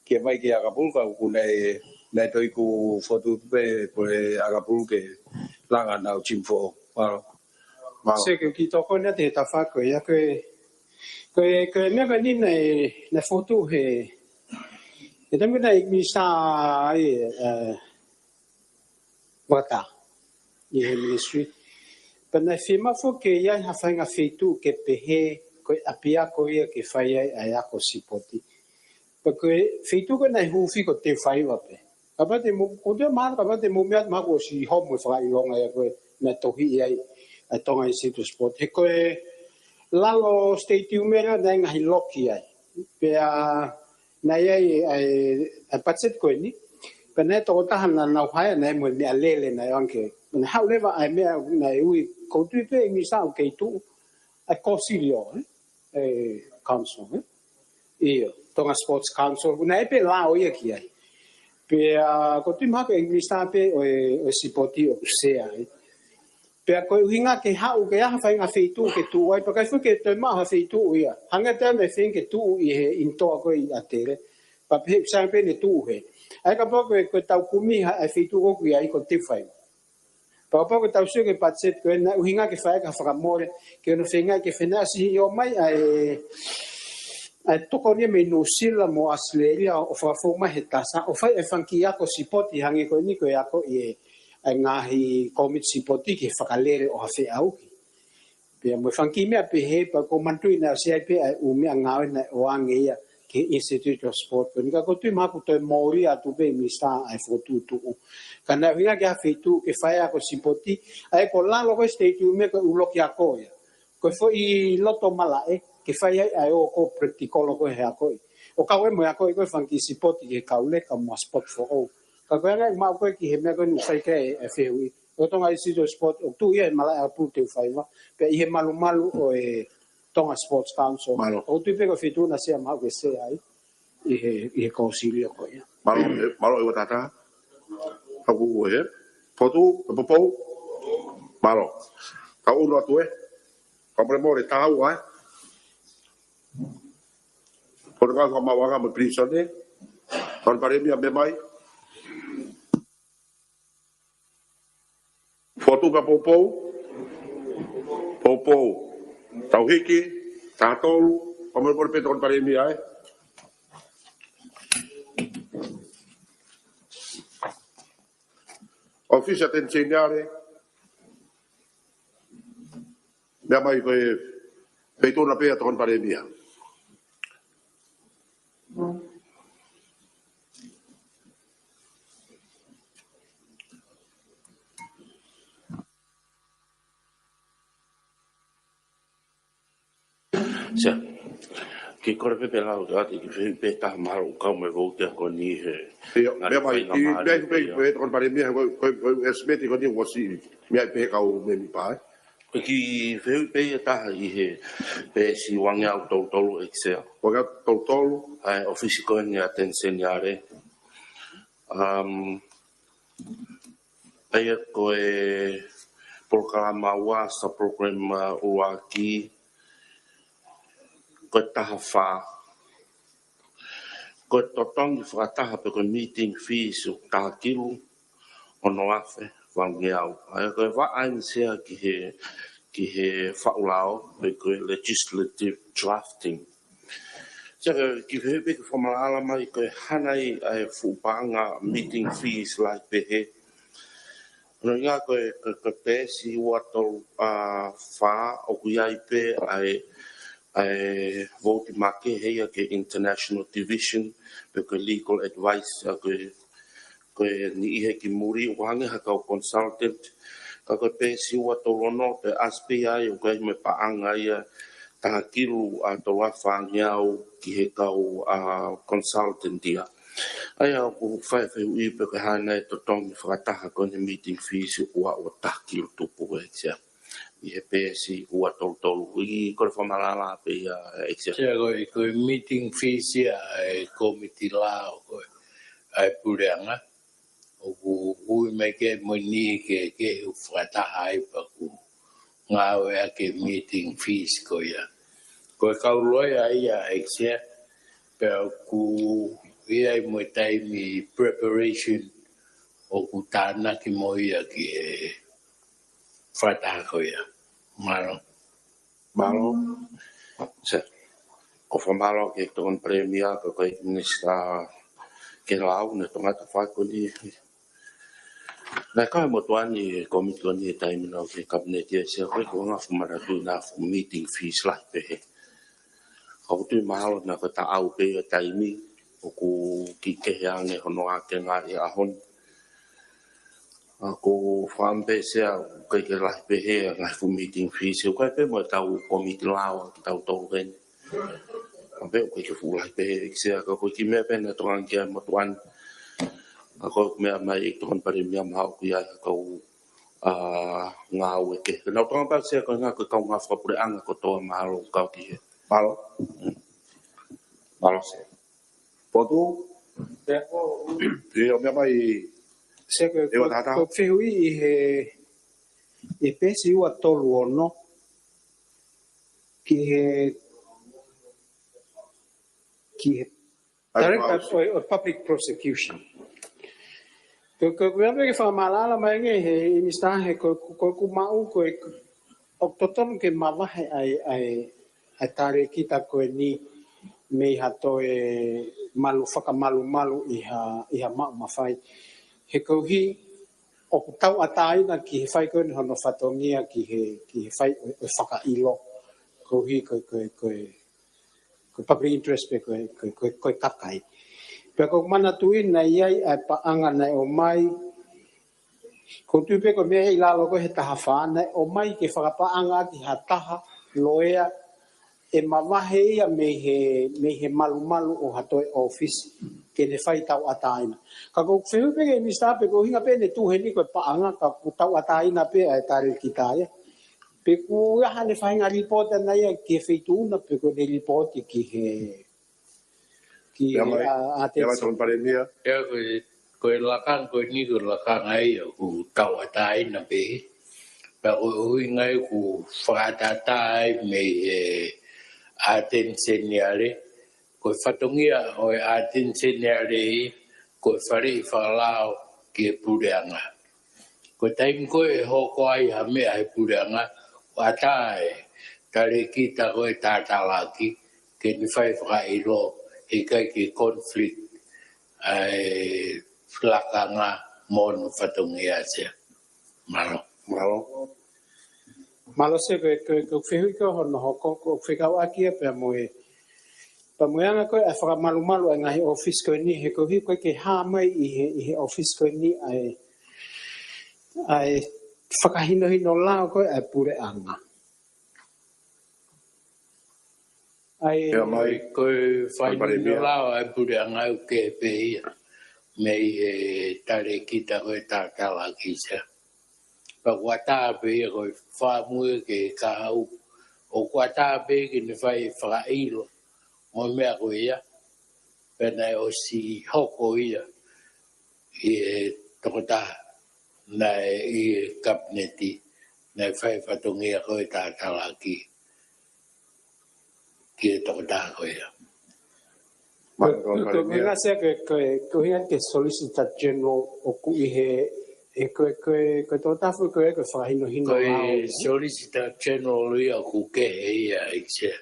ke ʻomai ki he ʻakapulu ka ʻoku naʻe, naʻe toe ʻikai fokotuʻu pē, ko e ʻakapulu ke langa ʻenau timi foʻou. Mālō. Mālō. Sea, kiʻi tokoni atu he tafaʻaki ko ia, ko e, ko e, ko e meʻa ko eni naʻe, naʻe fokotuʻu he, he taimi naʻe Minisitā ai, eh, Vakatā ʻi he ministry. Pea naʻe fiemaʻu foki ke ʻi ai ha faʻahinga feituʻu ke pehē ko e ʻapiako ia ke fai ai ʻa e ako sipoti. Pea ko e feituʻu ko ē naʻe hūfi ko e five A pē. Kapau te mou, ʻoku ou tui mahalo kapau te mou meʻa mahalo kuo ʻosi homo e fakaʻilonga ia ko ē naʻe tohiʻi ai ʻa e Tonga Institute of Sport. He ko e lalo stadium ia naʻe ngaahi loki ai. Pea naʻe ʻi ai ʻa e, ʻa e patiseti ko eni. Pea naʻe tokotaha naʻa nau haea naʻe mo e meʻalele naʻe ʻoange. Naʻe haʻu leva ʻa e meʻa naʻe ui ko u tui pē ʻe Minisitā ʻoku kei tuʻu ʻa e kōsilio, ē? ʻE council, ē? ʻIo, Tonga Sports Council. Naʻe pē lao ia ki ai. Pea ko u tui mahalo ko e Minisitā pē ʻo e, ʻo e sipoti ʻoku sea ai. Pea ko e ʻuhinga ke haʻu ke ʻi ai ha faʻahinga feituʻu ke tuʻu ai, pea ʻikai fuʻu ke toe maʻu ha feituʻu ia. Hangē tofu naʻe feinga ke tuʻu ʻi he ʻinitoa ko ē ʻi ʻAtele. Pea pehē ʻoku sai pē ne tuʻu hē. ʻA ia kapau ko e, ko e tau kumi ha, ʻa e feituʻu ʻoku ʻi ai ko e teu fai. Pea kapau ko e tau sio ki he patiseti ko ē naʻe ʻuhinga ke fai ha fakamole, ke ono feinga ke fenasi ʻo ʻomai ʻa e, ʻa e tokoni mei Nuʻusila mo ʻAositelēlia ʻo fakafou mai he tasa, ʻo fai ʻa e fanga kiʻi ako sipoti hangē ko eni ko e ako ʻi he ʻa e ngaahi kōmiti sipoti ke fakalele ʻo ha feʻauhi. Pea mo e fanga kiʻi meʻa pehē pea ko u manatuʻi naʻe ʻosi ʻi ai pē ʻa e ʻū meʻangāue naʻe ʻoange ia ki he Institute of Sport. Ko eni ka ko u tui mahalo kuo toe mole atu pē ʻe Minisitā ʻa e fokotuʻutuʻu. Ka naʻe ʻuhinga ke ʻi ai ha feituʻu ke fai ako sipoti, ʻa ia ko lalo ko e stadium ia ko e ʻū loki ako ia. Ko e foʻi loto malaʻe, ke fai ai ʻa e ʻū ko e practical ko ē he akoʻi. ʻO kau ai mo e akoʻi ko e fanga kiʻi sipoti ki he kau leka mo e sport foʻou. Ka ko e anga ʻeku maʻu ko ē ki he meʻa ko eni ʻoku fai ki ai e fehuʻi. ʻO Tonga Institute of Sport, ʻoku tuʻu ia he malaʻe ʻa Pulu Teufaiva, pea ʻi he malumalu ʻo e Tonga Sports Council. Mālō. ʻOku ou tui pē ko e feituʻu naʻe sea mahalo ke sea ai, ʻi he, ʻi he kōsilio ko ia. Mālō, ē, mālō ʻEiki Tata. Haku ʻe he. Potu, ʻe Poupou. Mālō. Tau ʻunu atu ē. Fakamolemole tau ai. Potu ka faka mau anga mo e pilīsone. Tokoni Palēmia meʻa mai. Fotu pē Poupou. Poupou. Tau hiki. Taha tolu. Fakamolemole pē Tokoni Palēmia ē. ʻOfisa Ateni Seniale. Meʻa mai ko e feituʻu naʻe pehē ʻa Tokoni Palēmia. Sea. Kiʻi kole pē pea lau atu kiʻi fehuʻi pē taha mahalo ʻoku kau mai vouti ko eni he. ʻIo, ngaahi meʻa mai, faingamālie pē, pē, pē, Tokoni Palēmia, ko, ko, ko e estimate ko eni ʻoku ʻosi, meʻa pē he kau mēmipa, ē? Ko e kiʻi fehuʻi pē ia taha ʻi he peesi uangeau tolu tolu ʻEiki Sea. Uangeau tolu tolu. ʻA e ʻofisa ko eni ʻa Ateni Seniale. Um, ʻA ia ko e polokalama ua, sub-program, uh, ʻuluaki, ko e taha fā. Ko e totongi fakataha pe ko e meeting fees ʻoku taha kilu, ono afe, valungeau. ʻA ia ko e vaʻa ʻeni Sea ki he, ki he faʻu lao, pe ko e legislative drafting. Sea, kiʻi fehuʻi pē ke fakamaʻalaʻala mai ko e hā nai ʻa e fuʻu paʻanga meeting fees lahi pehē. Ko hono ʻuhinga ko e, ko e, ko e peesi ua tolu, ʻa, fā ʻoku ʻi ai pē ʻa e, ʻa e vouti makehe ia ki he international division, pe ko e legal advice, ʻa ko e ko e niʻihi ki muli ʻoku hangē ha kau consultant, ka ko e peesi ua tolu ono pe ʻasi pē ai ʻoku ʻi ai mo e paʻanga ia taha kilu ʻa tolu afe fāngeau ki he kau, ʻa, consultant ia. ʻA ia ʻoku fai fehuʻi pe ko e hā nai e totongi fakataha ko eni meeting fees ʻoku ʻoua ʻo taha kilu tupu ʻEiki Sea. ʻI he peesi ua tolu tolu, ʻi ko e fakamaʻalaʻala pē ia ʻEiki Sea. Sea ko e, ko e meeting fees ia ʻa e kōmiti lao ko ē ʻa e puleʻanga. ʻOku ui mai ke mo ni ke, ke u fakataha ai pea ʻoku ngāueʻaki e meeting fees ko ia. Ko e kau loea ia ʻEiki Sea, pea ʻoku ʻi ai mo e taimi preparation ʻoku tānaki mo ia ki he fakataha ko ia. Mālō. Mālō. Sea, ko e fakamālō ki he Tokoni Palēmia, ko e Minisitā ki he Lao, ne tongata fai ko eni. Naʻe kau he motuʻa ni e kōmiti ko eni he taimi naʻa ku ʻi he Kapineti ʻEiki Sea, ko e konga fuʻu manatuʻi naʻa fuʻu meeting fees lahi pehē. Ka ʻoku ou tui mahalo naʻa ko e taʻau pē ia taimi, ʻoku kiʻi kehe ange hono akenga ʻi he ʻaho ni. ʻA, ko e fakaʻamu pē Sea, ʻoku ʻikai ke lahi pehē ʻa e ngaahi fuʻu meeting fees, ʻoku ʻikai pē mo e tau kōmiti lao ʻa kitautolu eni. Ka pē ʻoku ʻikai ke fuʻu lahi pē ʻEiki Sea, ka ko e kiʻi meʻa pē naʻe tokanga ki ai e motuʻa ni. Ka ko e meʻa mai ʻEiki Tokoni Palēmia, mahalo ʻoku ʻi ai ha kau, ā, ngāue kehe. Ka naʻa ku tokanga pē ʻEiki Sea ko e ngaahi, ko e kaungā fakapuleʻanga kotoa mahalo ʻoku kau ki he. Mālō. Mālō Sea. Potu? Pea ko Io, meʻa mai. Sea ko, ʻEua ko, taha taha. Ko e fehuʻi ʻi he, ʻi he peesi ua tolu ono. Ki he, ki he ʻAi, Director mālō. ʻo, ʻo Public Prosecution. Ko, ko, ko e meʻa ke fakamaʻalaʻala mai ange he ʻe Minisitā he ko, ko, ko ʻeku maʻu ko e, ʻoku totonu ke mavahe ʻa e, ʻa e, ʻa e talēkita ko eni mei ha toe malu fakamalumalu ʻi ha, ʻi ha maʻu mafai. He koeʻuhi ʻoku tauʻatāina ki he fai ko eni hono fatongia ki he, ki he fai ʻo, ʻo fakaʻilo. Koeʻuhi ko, ko, ko, ko public interest pē ko, ko, ko, ko e kakai. Pea ko e manatuʻi naʻe ʻi ai ʻa e paʻanga naʻe ʻomai, ko e tui pē ko e meʻa ʻi lalo ko e he taha fā, naʻe ʻomai ke fakapaʻanga ki ha taha loea ʻe mavahe ia mei he, mei he malumalu ʻo ha toe ʻōfisi ke ne fai tauʻatāina. Ka ko e fehuʻi pē ki he Minisitā pe ko e ʻuhinga pē ʻene tuʻu heni ko e paʻanga ka ʻoku tauʻatāina pē ʻa e talēkita ia. Pe ko e hā ʻene faʻahinga lipooti ʻana ia ki he feituʻu na pe ko ʻene lipooti ki he, ki he, ʻEua mai, ʻa, ʻEua mai ʻAtenise. Tokoni Palēmia. ʻEua ko e, ko e lakanga ko eni ko e lakanga ia ʻoku tauʻatāina pē. Pea ko e ʻuhinga ia ʻoku fakaʻataʻatā ai mei he ʻAteni Seniale. Ko e fatongia ʻo e ʻAteni Seniale ia, ko e faleʻi fakalao ki he puleʻanga. Ko e taimi ko ē ʻe hoko ai ha meʻa he puleʻanga, ʻoku ʻatā e talēkita ko e tātālaki ke ne fai fakaʻilo, heʻikai ke conflict ʻa e lakanga mo hono fatongia Sea. Mālō. Mālō. Mālō Sea, ko e, ko e, ko e fehuʻi ko hono hoko, ko e fekauʻaki ia pea mo e, pea mo e anga ko ē ʻa e fakamalumalu ʻa e ngaahi ʻōfisi ko eni, he koeʻuhi ko e ke hā mai ʻi he, ʻi he ʻōfisi ko eni ʻa e, ʻa e fakahinohino lao ko ē ʻa e puleʻanga. ʻA e, ʻEua mai. Ko e Tokoni Palēmia. Fakahinohino lao ʻa e puleʻanga ʻoku kehe pē ia mei he talēkita ko e tātālaki Sea. Pea ʻoku ʻatā pē ia ko e fakaʻamu ia ke kahaʻu. ʻOku ʻatā pē ke ne fai fakaʻilo mo e meʻa ko ia. Pea naʻe ʻosi hoko ia ʻi he tokotaha naʻe ʻi he Kapineti, naʻe fai fatongia ko e tātālaki ki he tokotaha ko ia. Mālō, Tokoni Palēmia. Ko e ʻuhinga Sea ko e, ko e, ko e ʻuhinga ki he Solicitor General ʻoku ʻi he, he ko e, ko e, ko e tokotaha foki ko e, ko e fakahinohino lao. Ko e Solicitor General ia ʻoku kehe ia ʻEiki Sea.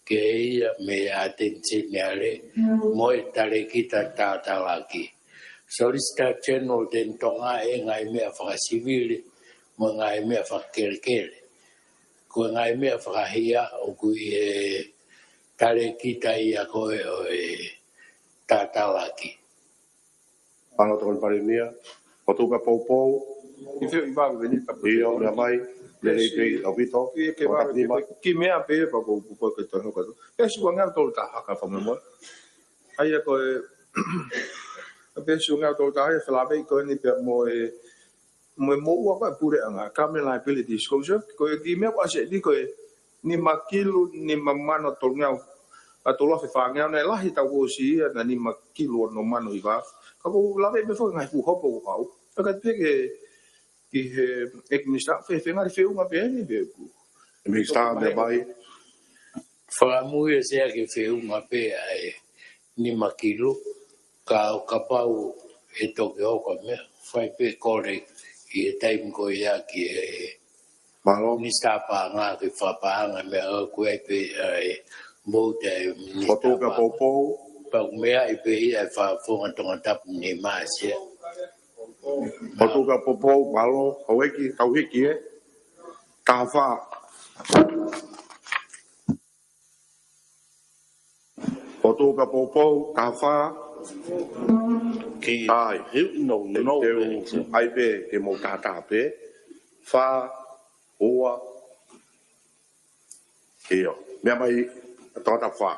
Kehe ia mei he ʻAteni Seniale mo e talēkita tātālaki. Solicitor General te ne tokangaʻi e ngaahi meʻa fakasivile mo e ngaahi meʻa fakakelekele. Ko e ngaahi meʻa fakahia ʻoku ʻi he talēkita ia ko ē ʻo e tātālaki. Mālō Tokoni Palēmia. Potu pea poupou. Kiʻi fehuʻi vave veni tapu. ʻIo, meʻa mai. Lele pē ʻaupito. Kiʻi, kiʻi vave, kiʻi meʻa pē pea ko, ko, ko, ko e tohi hoko atu. Peesi ua ngeau tolu taha ka fakamolemole. ʻA ia ko e, peesi ua ngeau tolu taha ia felāveʻi ko eni pea mo e, mo e moʻua ko e puleʻanga, government liability disclosure, ko e kiʻi meʻa ʻoku ʻasi eni ko e nima kilu, nima mano tolungeau, ʻa tolu afe fāngeau, naʻe lahi taʻu kuo ʻosi ia, naʻe nima kilu ono mano hiva afe. Ka ʻoku lave pē foki ngaahi fuʻu hopo ʻoku kau. Ka ʻoku pehē ki he, ki he ʻEiki Minisitā, fe, fengali feʻunga pē eni pē ʻoku. Minisitā, meʻa mai. Fakaʻamu ia Sea ke feʻunga pē ʻa e nima kilu, ka ʻo kapau ʻe toki hoko e meʻa, fai pē kole ʻi he taimi ko ia ki he Mālō. Minisitā Paʻanga ke fakapaʻanga meʻa ʻoku ʻi ai pē ʻa e mou te Minisitā Potu pea Paʻanga. Poupou. Pea ʻoku meaʻi pē ia ʻe he Fakafofonga Tongatapu ni mā Sea. Potu pea poupou, mālō, houʻeiki, kau hiki ē. Taha fā. Potu pea poupou, taha fā. Ki ai. Hiu no, no, teu, ai pē, ke mou taha taha pē. Fā, ua. ʻIo. Meʻa mai, tau taha fā.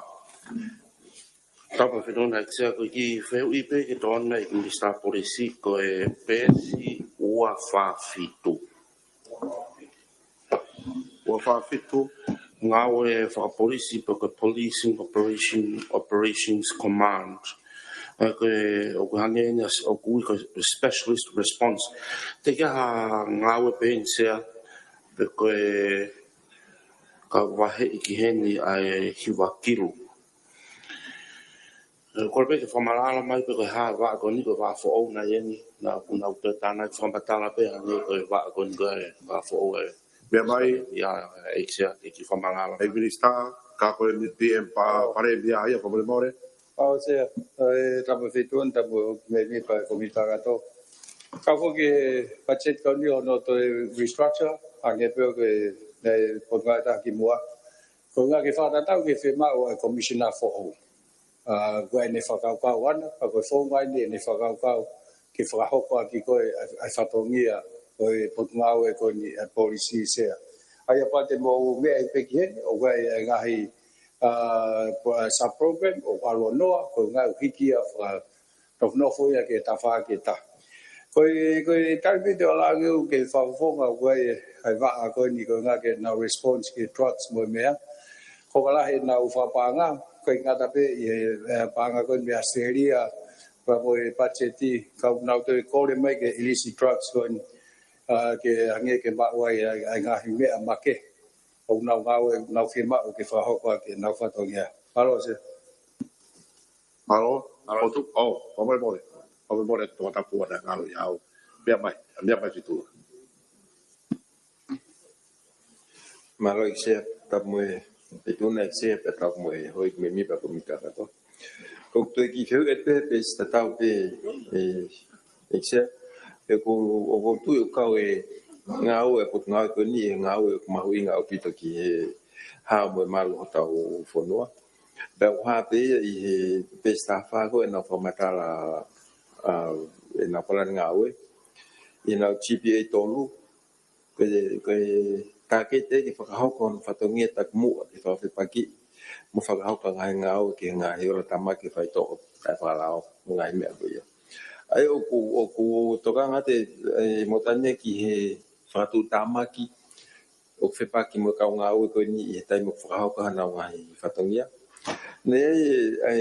Tapu mo e Fetuʻu na ʻEiki Sea, ko e kiʻi fehuʻi pē ke tō ʻa e Minisitā Polisi, ko e peesi ua fā fitu. Ua fā fitu, ngāue fakapolisi pe ko e Policing Operation, Operations Command. ʻA ia ko e, ʻoku hangē ni ʻoku ui ko e specialist response. Teʻeki ai ha ngāue pehē ni Sea, pe ko e ka vaheʻi ki heni ʻa e hiva kilu. ʻE, kole pē ke fakamaʻalaʻala mai pe ko e hā e vaʻa ko eni, ko e vaʻa foʻou nai eni, naʻa ku, naʻa ku toe tānaki fakamatala pē hangē ko e vaʻa ko eni ko e vaʻa foʻou ē. Meʻa mai. ʻIa, ʻEiki Sea, ke kiʻi fakamaʻalaʻala. ʻEiki Minisitā, ka ko e P M pa, Palēmia ia, fakamolemole. ʻAo Sea, ʻe, tapu mo e Fetuʻu, tapu mo e Mēmipa ʻo e Kōmiti Fakakātoa. Ka ko e patiseti ko eni ʻoku nau toe restructure, hangē pē ko e, ʻe, ko e ngaahi taʻu kimuʻa. Ko e ngaahi ke fakatatau ki he fiemaʻu ʻa e Commissioner foʻou. ʻA, ko ʻene fakakaukau ʻana, ka ko e founga eni ʻene fakakaukau ke fakahoko ʻaki ko ē ʻa e, ʻa e fatongia ʻo e potungāue ko eni ʻa e polisi Sea. ʻA ia pea te mou meʻa pē ki heni, ʻoku ʻi ai e ngaahi, ʻa, po-, ʻa, sub-program, ʻoku ʻalu ʻo noa, ko e ngaahi ʻoku hiki ia fakanofonofo ia ki he tafaʻaki ʻe taha. Ko e, ko e tali pē ʻe au ʻa e ngāue ke fakafofonga ko ē ʻa e vaʻa ko eni ko e ngaahi ke nau response ki he drugs mo e meʻa. Ko e lahi ʻenau fakapaʻanga, ʻikai ngata pē ʻi he, ʻe, paʻanga ko eni mei ʻAositelēlia, pea mo e patiseti, ka ʻoku nau toe kole mai ki he illicit drugs ko eni, ʻa, ke hangē ke maʻu ai ʻa e, ʻa e ngaahi meʻa makehe. ʻOku nau ngāue, nau fiemaʻu ke fakahoko ʻaki ʻenau fatongia. Mālō Sea. Mālō, mālō. ʻOtu, ʻo, fakamolemole. Fakamolemole, tō tapu ʻa e ngalo ia au. Meʻa mai, meʻa mai Fetuʻu. Mālō ʻEiki Sea, tapu mo e Fetuʻu na ʻEiki Sea, pea tapu mo e houʻeiki mēmipa ʻo e Kōmiti Fakakātoa. Ko e toe kiʻi fehuʻi atu pē, pē si tatau pē, ʻe, ʻEiki Sea, ʻe ko, ʻoku ou tui ʻoku kau e ngāue, ʻa e potungāue ko eni, ʻa e ngāue ʻoku mahuʻinga ʻaupito ki he hao mo e malu hotau fonua. Pea ʻoku hā pē ia ʻi he peesi taha fā ko ē ʻenau fakamatala, ʻa, ʻenau palani ngāue. ʻI heʻenau G P A tolu, ko e, ko e tāketi ke fakahoko hono fatongia takimuʻa ke fakafepakiʻi mo fakahoko ʻa e ngaahi ngāue ki he ngaahi ola tāmaki faitoʻo taʻefakalao mo e ngaahi meʻa ko ia. ʻA ia ʻoku, ʻoku tokanga atu ʻe, ʻe Moʻotaʻi ki he fakatuʻutāmaki ʻoku fepaki mo e kau ngāue ko eni ʻi he taimi ʻoku fakahoko ai honau ngaahi fatongia. Naʻe, ʻe,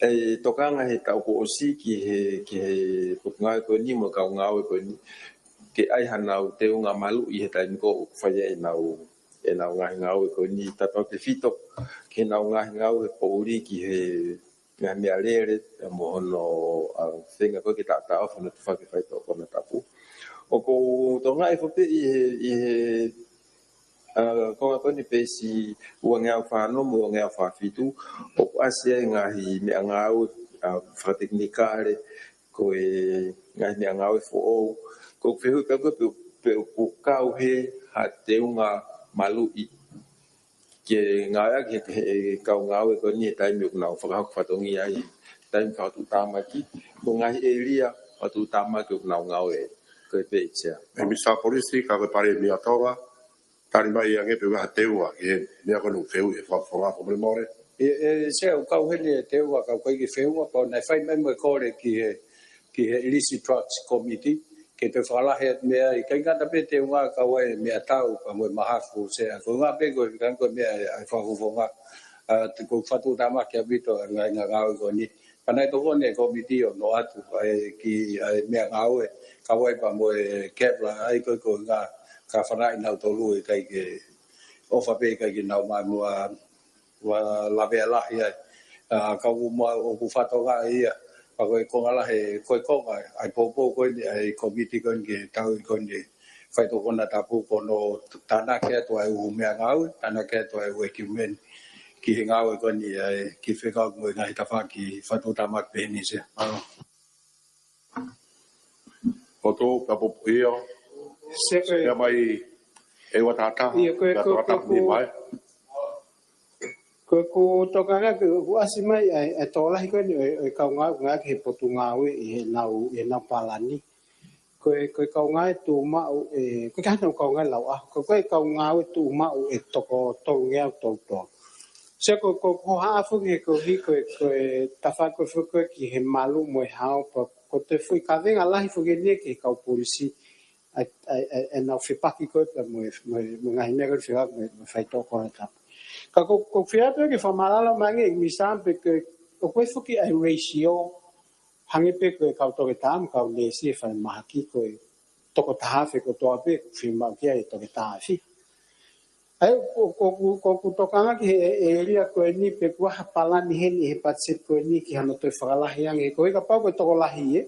ʻe tokanga he taʻu kuo ʻosi ki he, ki he potungāue ko eni mo e kau ngāue ko eni ke ʻai hanau teunga maluʻi he taimi ko ē ʻoku fai ai ʻenau, ʻenau ngaahi ngāue ko eni, tautautefito ki heʻenau ngaahi ngāue he poʻuli ki he ngaahi meʻalele, mo hono, ʻa, feinga ko ē ke taʻotaʻofi hono tufaki faitoʻo konatapu. ʻOku ou tokanga hifo pē ʻi he, ʻi he, ʻa, konga ko eni peesi uangeau fā ono mo e uangeau fā fitu, ʻoku ʻasi ai e ngaahi meʻangāue, ʻa, fakatekinikale, ko e ngaahi meʻangāue foʻou. Ko e fehuʻi pē ko ē pe, pe ʻoku kau he ha teunga maluʻi ke ngāueʻaki ʻe he, he kau ngāue ko eni he taimi ʻoku nau fakahoko fatongia ai, taimi fakatuʻutāmaki, mo e ngaahi ʻēlia fakatuʻutāmaki ʻoku nau ngāue ai. Ko ia pē ʻEiki Sea. ʻE Minisitā Polisi, ka ko e Palēmia Tonga, tali mai ange pe ʻoku ʻi ai ha teunga ki he meʻa ko eni ʻoku fehuʻi ʻe he fakafofonga, fakamolemole. ʻE, ʻe Sea, ʻoku kau heni e teunga, ka ʻoku ʻikai ke feʻunga, pea naʻe fai mai mo e kole ki he, ki he Illicit Drugs Committee, ke toe fakalahi atu meʻa, ʻikai ngata pē teunga ka ʻoku ʻi ai e meʻatau, pea mo e mahafu Sea. Ko e ʻuhinga pē ko e, ko e meʻa ʻa e fakafofonga, ʻa, te u fakatuʻutāmaki ʻaupito ʻa e ngaahi ngāue ko eni. Pea naʻe tokoni e kōmiti ʻo noa atu, ʻa e ki, ʻa e meʻangāue, ka ʻoku ʻi ai pea mo e Kevlar, ʻa ia ko e, ko e ʻuhinga, ka fanaʻi nautolu ʻe ʻikai ke ʻofa pē ʻikai ke nau maʻu ʻa, ʻa e lavea lahi ai. ʻA, ka ʻoku ma-, ʻoku fakatokangaʻi ia. Pea ko e konga lahi, ko e konga, ʻa e poupou ko eni, ʻa e kōmiti ko eni ke tau ko eni, faitoʻo konatapu ko hono tānaki atu ʻa e ʻū meʻangāue, tānaki atu ʻa e ʻū ʻekiumeni ki he ngāue ko eni, ʻa e ki he fekau mo e ngaahi tafaʻaki fakatuʻutāmaki pehē ni Sea. Mālō. Hoto, ka popo ia. Sea ko e. Ia mai, ʻe ua tata. Ia ko e, ia ko e, ko e, tata ko e, ni ko e mai. Ko e ʻoku tokanga ke ʻoku ʻasi mai ʻa e, ʻa e tokolahi ko eni ʻo e, ʻo e kau ngāue, ngāue ki he potungāue ʻi heʻenau, ʻi heʻenau palani. Ko e, ko e kau ngāue tuʻumaʻu ʻe, ko e kau ngāue lau ʻaho, ko e, ko e kau ngāue tuʻumaʻu ʻe toko tolungeau tolu tolu. Sia ko, ko, ko haʻa foki he ko hi ko e, ko e tafa ko e foki ko e ki he malu mo e hao pea ko e toe foʻi kavenga lahi foki eni ki he kau polisi ʻa e, ʻa e, ʻa e, ʻa e nau fepaki ko e pea mo e, mo e, mo e ngaahi meʻa ko e fepaki mo e, mo e faitoʻo konatapu. Ka ko, ko fea pē ke fakamālō mai ange ʻEiki Minisitā pe ko e, ko e foki ʻa e ratio hangē pē ko e kau toketā mo e kau neesi he falemahaki ko e toko taha afe kotoa pē, fiemaʻu ki ai e toko taha afe. ʻA ia, ko, ko, ko, ko ʻeku tokanga ki he, he ʻēlia ko eni pe kuo ʻi ai ha palani heni he patiseti ko eni ki hano toe fakalahi ange, ko e kapau ko e tokolahi ē,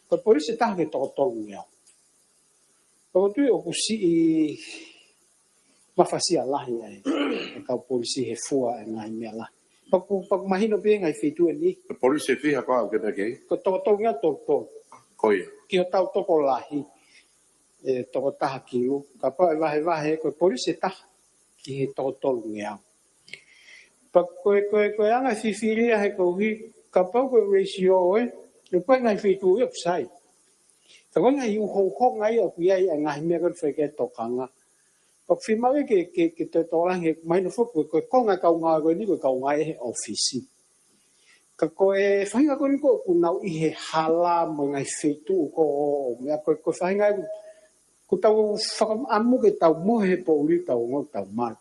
ko e polisi ʻe taha ki he toko tolungeau. Pea ʻoku ou tui ʻoku siʻi mafasia lahi ai e kau polisi he fua e ngaahi meʻa lahi. Pea ʻoku, pea ʻoku mahino pē ngaahi feituʻu eni. Ko e polisi ʻe fiha ko ē ʻoku ke meʻa ki ai? Ko e toko tolungeau tolu tolu. Ko ia. Ki hotau tokolahi, ʻe toko taha kilu. Kapau ʻe vahevahe ko e polisi ʻe taha ki he toko tolungeau. Pea ko e, ko e, ko e anga e fifili ia he ko hi, kapau ko e ratio ē, ʻe ko e ngaahi feituʻu ia ʻoku sai. Ka ko e ngaahi uhouhonga ia ʻoku ʻi ai ʻa e ngaahi meʻa ko e fai ki ai e tokanga. Pea ʻoku fiemaʻu ke, ke, ke toe tokolahi he mahino foki ko e, ko e konga e kau ngāue ko eni ko e kau ngāue he ʻōfisi. Ka ko e faʻahinga ko eni ko ē ʻoku nau ʻi he hala mo e ngaahi feituʻu ko ē ʻo meʻa ko e, ko e faʻahinga ʻoku, ʻoku tau fakaʻamu ke tau mohe he poʻuli tau ongo tau malu.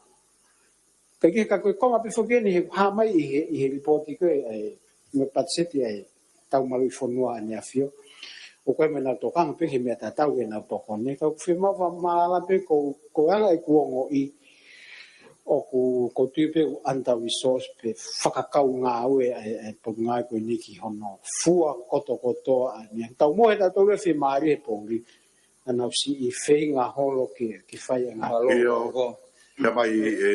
Ka ke ka ko e konga pē foki eni he hā mai ʻi he, ʻi he lipooti ko ē ʻa e, mo e patiseti ʻa e Tau Maluʻi Fonua ʻAneafi. ʻOku ʻi ai mo ʻenau tokanga pē ki he meʻa tatau ki heʻenau tokoni. Ka ʻoku fiemaʻu fakamālō pē ko, ko e anga ʻeku ongoʻi ʻoku, ʻoku ou tui pē ʻoku under resource pe fakakaungāue ʻa e, ʻa e Potungāue ko eni ki hono fua kotokotoa ʻa e meʻa. Tau mohe tautolu e fiemālie he poʻuli. Naʻa nau siʻi feinga holo ke, ke fai e ngaahi. Mālō. ʻIo. Ko. Ka mai, ē,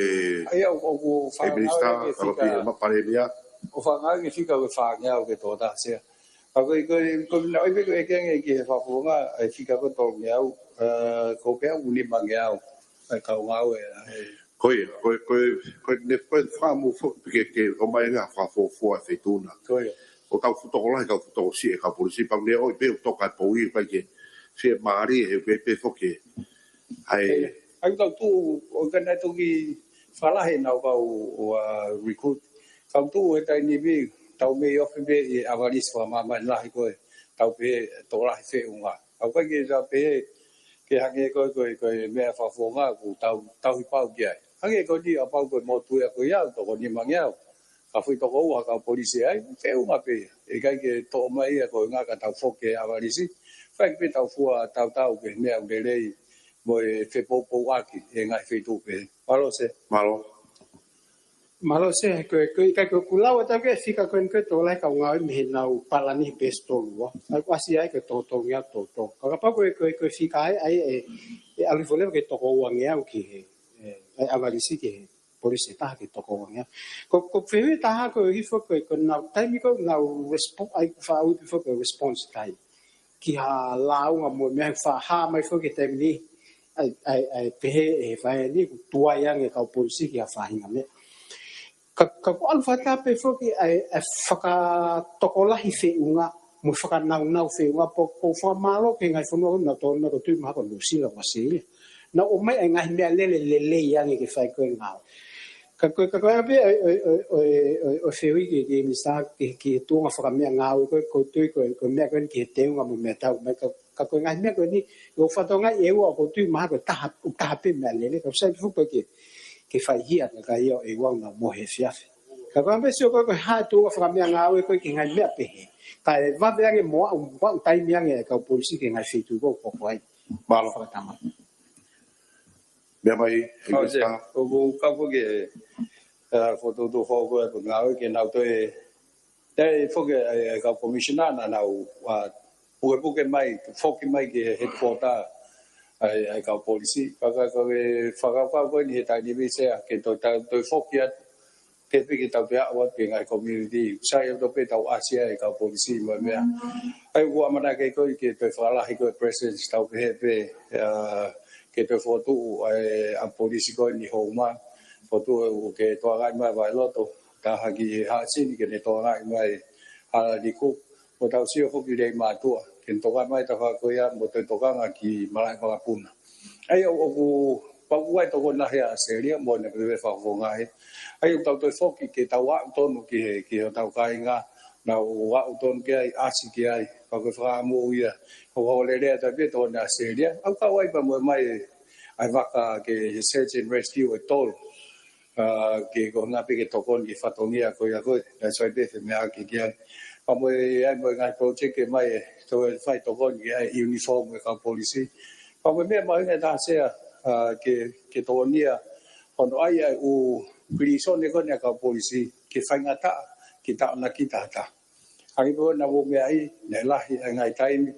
ʻa ia ʻoku, ʻoku ʻe Minisitā, ʻoku fakaʻamu ke fika, ʻe Palēmia. ʻOku fakaʻamu ke fika ko e fāngeau ki he toko taha Sea. Ka ko e, ko e, ko e naʻe ʻi ai pē ko e ʻeke ange ki he fakafofonga, ʻa e fika ko e tolungeau, ē, ko pea ʻoku nimangeau, ʻa e kau ngāue, ē. Ko ia, ko e, ko e, ko e, ne, ko e fakaʻamu foki ke, ke ʻomai e ngaahi fakafuofua e feituʻu na. Ko ia. ʻOku tau fuʻu tokolahi, kau fuʻu tokosiʻi e kau polisi, pea ʻoku ne ʻoi pē ʻoku toka e poʻuli, ʻikai ke fiemālie he ʻoku ʻi ai pē foki ʻa e. ʻA ia, ʻoku tau tuʻu, ʻoku ʻikai ke nau toki fakalahi ʻenau kau, ʻa, recruit. Tau tuʻu he taimi ni, tau mei ofi pē ʻi he ʻavalisi fakamāmani lahi ko ē, tau pehē tokolahi feʻunga. ʻOku ʻikai ke tau pehē ke hangē ko e, ko e, ko e meʻa fakafofonga ʻoku tau, tauhi pau ki ai. Hangē ko eni kapau ko e motuʻa ko ia ʻoku toko nimangeau. Ka foʻi toko ua kau polisi ai, feʻunga pē ia. ʻIkai ke toʻo mai ia ko e ʻuhinga ka tau foki he ʻavalisi. Fai pē tau fua tautau ki he meʻa ʻoku lelei mo e fepoupouaki e ngaahi feituʻu pē. Mālō Sea. Mālō. Mālō Sea, ko e, ko e, ʻikai ko ʻeku lau atu ki he fika ko eni ko e tokolahi kau ngāue mei heʻenau palani he peesi tolu ua. ʻA ia ʻoku ʻasi ai ko e toko tolungeau tolu tolu. Ka kapau ko e, ko e, ko e fika ai, ʻa ia ʻe, ʻe ʻalu hifo leva ki he toko uangeau ki he, ē, ʻa e ʻavalisi ki he polisi ʻe taha ki he toko uangeau. Ko, ko e fehuʻi ʻe taha ko e hifo ko e, ko ʻenau taimi ko ē ʻenau respo-, ʻa ia ʻoku faʻa ui pē foki ko e response time. Ki ha lāunga mo e meʻa ʻoku faʻa hā mai foki he taimi ni, ʻa ia, ʻa ia, ʻa ia pehē ʻe he faʻahinga ni, ʻoku tuai ange e kau polisi ki ha faʻahinga meʻa. Ka, ka ʻoku ʻalu fakataha pē foki ʻa e, ʻa e fakatokolahi feʻunga, mo e fakanaunau feʻunga, pea ʻoku ou fakamālō ki he ngaahi fonua ʻoku nau tō, naʻa ku tui mahalo ko Nuʻusila mo ʻAositelēlia. Naʻa nau ʻomai e ngaahi meʻalele lelei ange ke fai ko e ngāue. Ka ko e, ka ko e ʻa pē ʻo e, ʻo e, ʻo e, ʻo e, ʻo e fehuʻi ki he, ki he Minisitā ki he, ki he tuʻunga fakameʻangāue ko e, ʻoku ou tui ko e, ko e meʻa ko eni ki he teunga mo e meʻatau mai ka, ka ko e ngaahi meʻa ko eni, ʻoku ou fakatokangaʻi ʻe ua ʻoku ou tui mahalo ko e taha, ʻoku taha pē meʻalele, ka ʻoku sai pē foki ko e ke, ke fai hia ka ka ia ʻe ua ʻoku nau mohe he efiafi. Ka ko e ʻa pē Sea ko e, ko e hā e tuʻunga fakameʻangāue ko e ki he ngaahi meʻa pehē. Kae vave ange mo aʻu, mo aʻu taimi ange e kau polisi ki he ngaahi feituʻu ko ē ʻoku hoko ai. Mālō. Fakatama. Meʻa mai, ʻEiki Minisitā. ʻOku ou kau foki ē, ē, fokotuʻutuʻu foʻou ko e ngāue ke nau toe, toe foki ē, ē, kau commissioner naʻa nau, ʻa, pukepuke mai, foki mai ki he headquarter, ʻa e, ʻa e kau polisi. Ka, ka, ka, ʻe, fakakaukau ko eni he taimi ni Sea, ke toe, toe, toe foki atu, ke piki tau pē ʻa ʻoatu ki he ngaahi community. Sai ʻoku tau pē tau ʻasi ai e kau polisi mo e meʻa. ʻA ia ʻoku ʻamanaki ko e ke toe fakalahi ko e presence tau pehē pē, ʻa, ke toe fokotuʻu ʻa e ʻa polisi ko eni Houma. Fokotuʻu ke tokangaʻi mai Vailoto, taha ki Haʻasini ke ne tokangaʻi mai Halaliku. Mo tau sio foki Leimātuʻa, ke ne tokangaʻi mai tafaʻaki ko ia, mo toe tokanga ki Malaʻevakapuna. ʻA ia ʻoku, Pau ʻoku ʻi ai e tokoni lahi ʻa ʻAositelēlia mo ʻene veve fakafofonga he. ʻA ia ʻoku tau toe foki ke tau aʻu tonu ki he, ki hotau kāinga, naʻa nau aʻu tonu ki ai, ʻasi ki ai. Pea ko e fakamoʻoni ia, ʻoku lelei atu pē tokoni ʻa ʻAositelēlia. ʻOku kau ai pea mo e ʻomai ʻa e vaka ki he search and rescue ʻe tolu. ʻA, ke ko e ʻuhinga pē ke tokoni ki he fatongia ko ia ko ē, naʻe sai pē femeʻaʻaki ki ai. Pea mo e, ʻai mo e ngaahi project ke ʻomai e, toe fai tokoni ki he uniform ʻa e kau polisi. Pea mo e meʻa mahuʻinga taha Sea, ʻa, ke, ke tokonia hono ʻai ʻa e ʻū pilīsone ko eni ʻa e kau polisi, ke faingataʻa, ke taʻonaki taha taha. Hangē pē ko ē naʻa mou meaʻi, naʻe lahi ʻa e ngaahi taimi.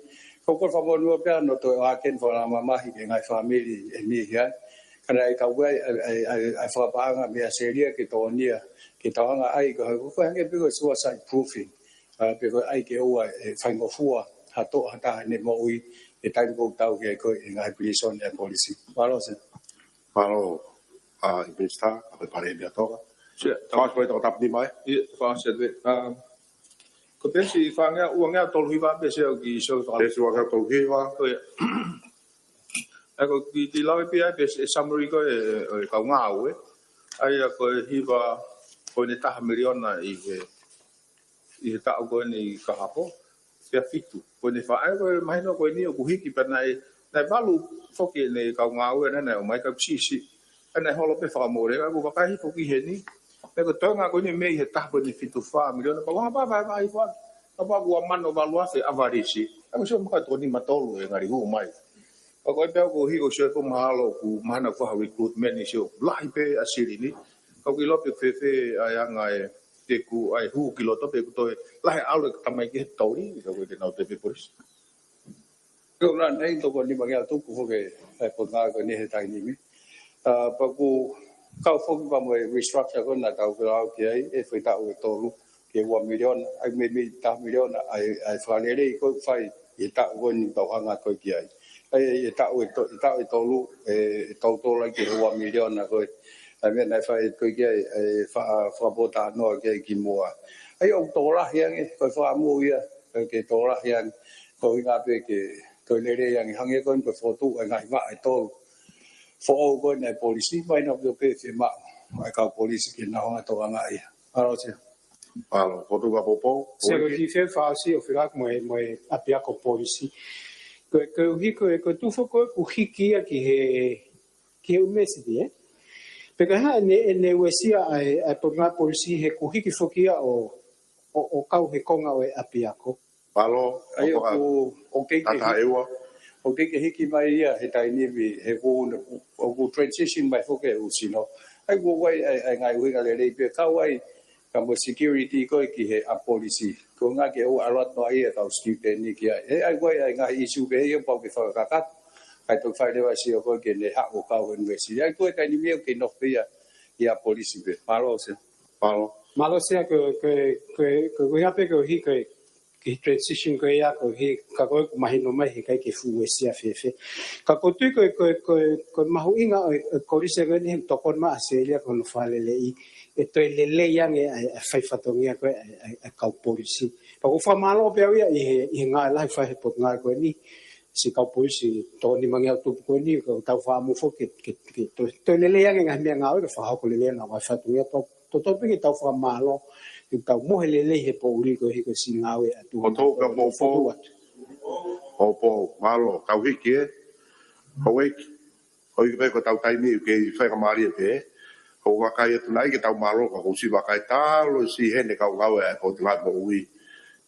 Ko e kole fakamolemole pē ʻa hono toe ʻohake ʻene fakamamahi ki he ngaahi fāmili ʻe niʻihi ai. Ka naʻe ʻikai ke ʻi ai ʻa e, ʻa e, ʻa e, ʻa e fakapaʻanga mei ʻAositelēlia ke tokonia, ke tau hanga ʻai ko e, ko e hangē pē ko e suicide proofing. ʻA, pe ko e ʻai ke ʻoua ʻe faingofua ha toʻo ha taha ʻene moʻui he taimi ʻoku tau ki ai ko ē ʻi he ngaahi pilīsone ʻa e polisi. Mālō Sea. Mālō, ʻa, ʻEiki Minisitā, ʻa, Palēmia Tonga. Sea, Fakaʻosi mai toko tapu ni mai. Ia, fakaʻosi atu. ʻA, ko e pesi fāngeau, uangeau tolu hiva pē Sea ʻoku kiʻi sio faka- Pesi uangeau tolu hiva. Ko ia. ʻA ia ko e kiʻi lau ʻe pē ai pē e summary ko ē ʻo e kau ngāue. ʻA ia ko e hiva poini taha miliona ʻi he, ʻi he taʻu ko eni ka hoko. Pea fitu. Ko eni fā, ʻa ia ko e mahino ko eni ʻoku hiki pea naʻe, naʻe valu foki ʻene kau ngāue naʻe, naʻe ʻomai ka sisi. ʻA ia naʻe holo pē fakamolemole, ka ʻoku vakai foki heni. Pea ko e toenga ko eni mei he taha poini fitu fā miliona, pea ʻoku hanga pē ʻo vahevahe hifo atu. Kapau ʻoku ua mano valu afe ʻavalisi. ʻA ia ko e sio mai ko e toko nima tolu ʻe ngali hū mai. Pea ko e pea ʻoku hiko sio pē mahalo ʻoku mahino ko ha recruitment ni sio lahi pē ʻa e silini. Ka ʻoku ʻilo pē fēfē ʻa e anga e teku ʻa e hū ki loto pe ʻoku toe lahi ʻalu e tamaiki he toli, ka ko e te nau te pe polisi. Ko e ʻuluaki toko nima ngeau tupu foki ʻa e potungāue ko eni he taimi ni. ʻA, pea ʻoku kau foki pea mo e restructure ko ē naʻa tau lau ki ai, ʻi he foʻi taʻu ʻe tolu, ki he ua miliona, ʻa ia mei, mei taha miliona, ʻa e, ʻa e fakalelei ko ē ʻoku fai ʻi he taʻu ko eni ʻoku tau hanga ko ē ki ai. ʻA ia ʻi he taʻu ʻe to-, ʻi he taʻu ʻe tolu, ʻe, ʻe tau tola ki he ua miliona ko ē. ʻA ia meʻa naʻe fai ko ē ki ai, ʻe fa-, fakapōtalanoa ki ai kimuʻa. ʻA ia ʻoku tokolahi ange, ko e fakamoʻoni ia, ke tokolahi ange, ko e ʻuhinga pē ke toe lelei ange hangē ko eni ko e fokotuʻu ʻa e ngaahi vaʻa ʻe tolu. Foʻou ko eni ʻa e polisi, mahino pē ʻoku fiemaʻu ʻa e kau polisi ke nau hanga ʻo tokangaʻi ia. Mālō Sea. Mālō, Potu ka Poupou. Sea, ko e kiʻi fakaʻosi ʻo fila mo e, mo e ʻapiako polisi. Ko e, ko e ʻuhi ko e, ko e tuʻu foki ko ē ʻoku hiki ia ki he, ki he ʻunivēsiti, ē? Pe ko e hā ʻene, ʻene uesia ʻa e, ʻa e potungāue polisi he ʻoku hiki foki ia ʻo, ʻo, ʻo kau he konga ʻo e ʻapiako. Mālō, ʻa ia ʻoku, ʻoku kei ke hiki mai ia he taimi ni, he ʻoku, ʻoku transition mai foki e ʻū sino. ʻA ia ʻoku ʻi ai, ʻa e, ʻa e ngaahi ʻuhinga lelei pē kau ai, ka mo e security ko ē ki he ʻapi polisi. Ko e ʻuhinga ke ʻoua ʻe ʻalu atu noa ia e kau student ni ki ai. He ʻoku ʻi ai, ʻa e ngaahi issue pē ia pau ke fakakakato. ʻA ia toki fai leva e sio ko ē ke ne haʻu ʻo kau he ʻunivēsiti. ʻA ia ko e taimi ni ʻoku kei nofo pē ia ʻi he ʻapi polisi pē. Mālō Sea. Mālō. Mālō Sea, ko e, ko e, ko e, ko e, ko e ʻuhinga pē ko e ʻuhi ko e, ki he transition ko ia ko e ʻuhi, ka ko e ʻoku mahino mai he ʻikai ke fuʻu uesia fēfē. Ka ʻoku ou tui ko e, ko e, ko e, ko e mahuʻinga ʻo e, ʻo e kolisi ko eni he tokoni mai ʻa ʻAositelēlia ko hono fakaleleiʻi, ʻe toe lelei ange ʻa e, ʻa e fai fatongia ko ē ʻa e, ʻa e, ʻa e kau polisi. Pea ʻoku ou fakamālō pē au ia ʻi he, ʻi he ngāue lahi ʻoku fai he potungāue ko eni, siʻi kau polisi toko nima ngeau tupu ko eni, ka ʻoku tau fakaʻamu foki ke, ke, ke toe, toe lelei ange ngaahi meʻangāue ke fakahoko lelei ange ʻa e fatongia. Tau, tau, tau pē ke tau fakamālō, ke tau mohe lelei he poʻuli ko e ʻuhi ko e siʻi ngāue ʻa e tuʻu. Potu ka Poupou. Poupou, mālō, tau hiki ē. Houʻeiki, ʻoku ʻikai ko ʻetau taimi ʻoku kei faingamālie pē. ʻOku ou vakai atu naʻe ʻikai ke tau mālō ka ʻoku ou siʻi vakai talu siʻi heni kau ngāue ʻa e Potungāue Moʻui.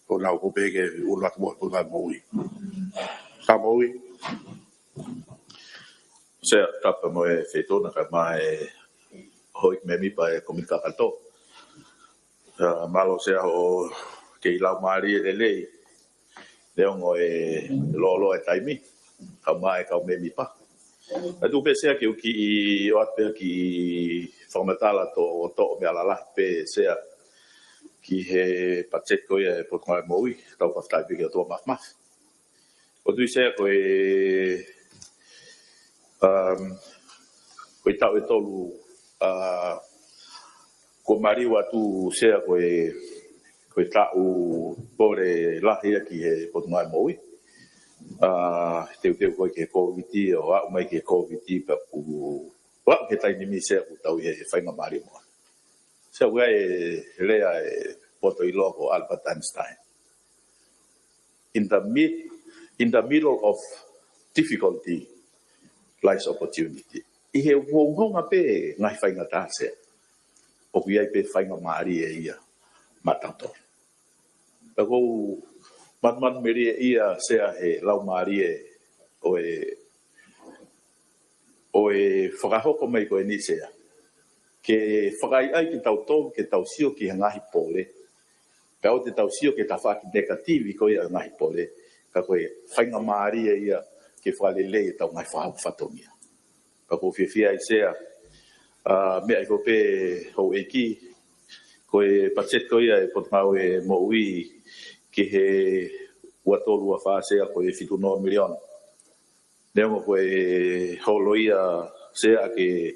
Ko ʻenau hopo ke ʻunu atu mo e Potungāue Moʻui. Ka Moʻui. Sea, tapu mo e feituʻu na kae ʻumaʻā e houʻeiki mēmipa e kōmiti kakato. Sea, mālō Sea hoʻo kei lau mālie lelei. Neongo e lōloa e taimi, kae ʻumaʻā e kau mēmipa. ʻA ia tuku pē Sea ke u kiʻi ʻoatu pē ha kiʻi fakamatala toʻotoʻo meʻa lalahi pē Sea ki he patiseti ko ia e Potungāue Moʻui, tau fakafetaʻi pē ki he ʻOtua Māfimafi. ʻOku ou tui Sea ko e, um, ko e taʻu ʻe tolu, uh, kuo maliu atu Sea ko e, ko e taʻu pole lahi ia ki he Potungāue Moʻui. ʻa, teuteu ko ē ki he Kōviti, ʻo aʻu mai ki he Kōviti, pea kuo aʻu ki he taimi ni Sea kuo tau ʻi he faingamālie moʻoni. Sea, ʻoku ʻi ai e lea e poto ʻiloa ko Albert Einstein. In the mid, in the middle of difficulty lies opportunity. ʻI he uhouhonga pē ngaahi faingataʻa Sea, ʻoku ʻi ai pē faingamālie ia maʻatautolu. Pea ʻoku ou manumanu melie ia Sea he laumālie ʻo e, ʻo e fakahoko mai ko eni Sea, ke fakaʻaiʻai kitautolu ke tau sio ki he ngaahi pole. Pea ʻoua te tau sio ki he tafaʻaki negative ko ia ʻo e ngaahi pole, ka ko e faingamālie ia ke fakalelei ʻetau ngaahi fakahoko fatongia. Pea ʻoku ou fiefia ai Sea, ʻa, meʻa hifo pē houʻeiki, ko e patiseti ko ia e Potungāue Moʻui ki he ua tolu ua fā Sea, ko e fitu noa miliona. Neongo ko e holo ia Sea ʻaki e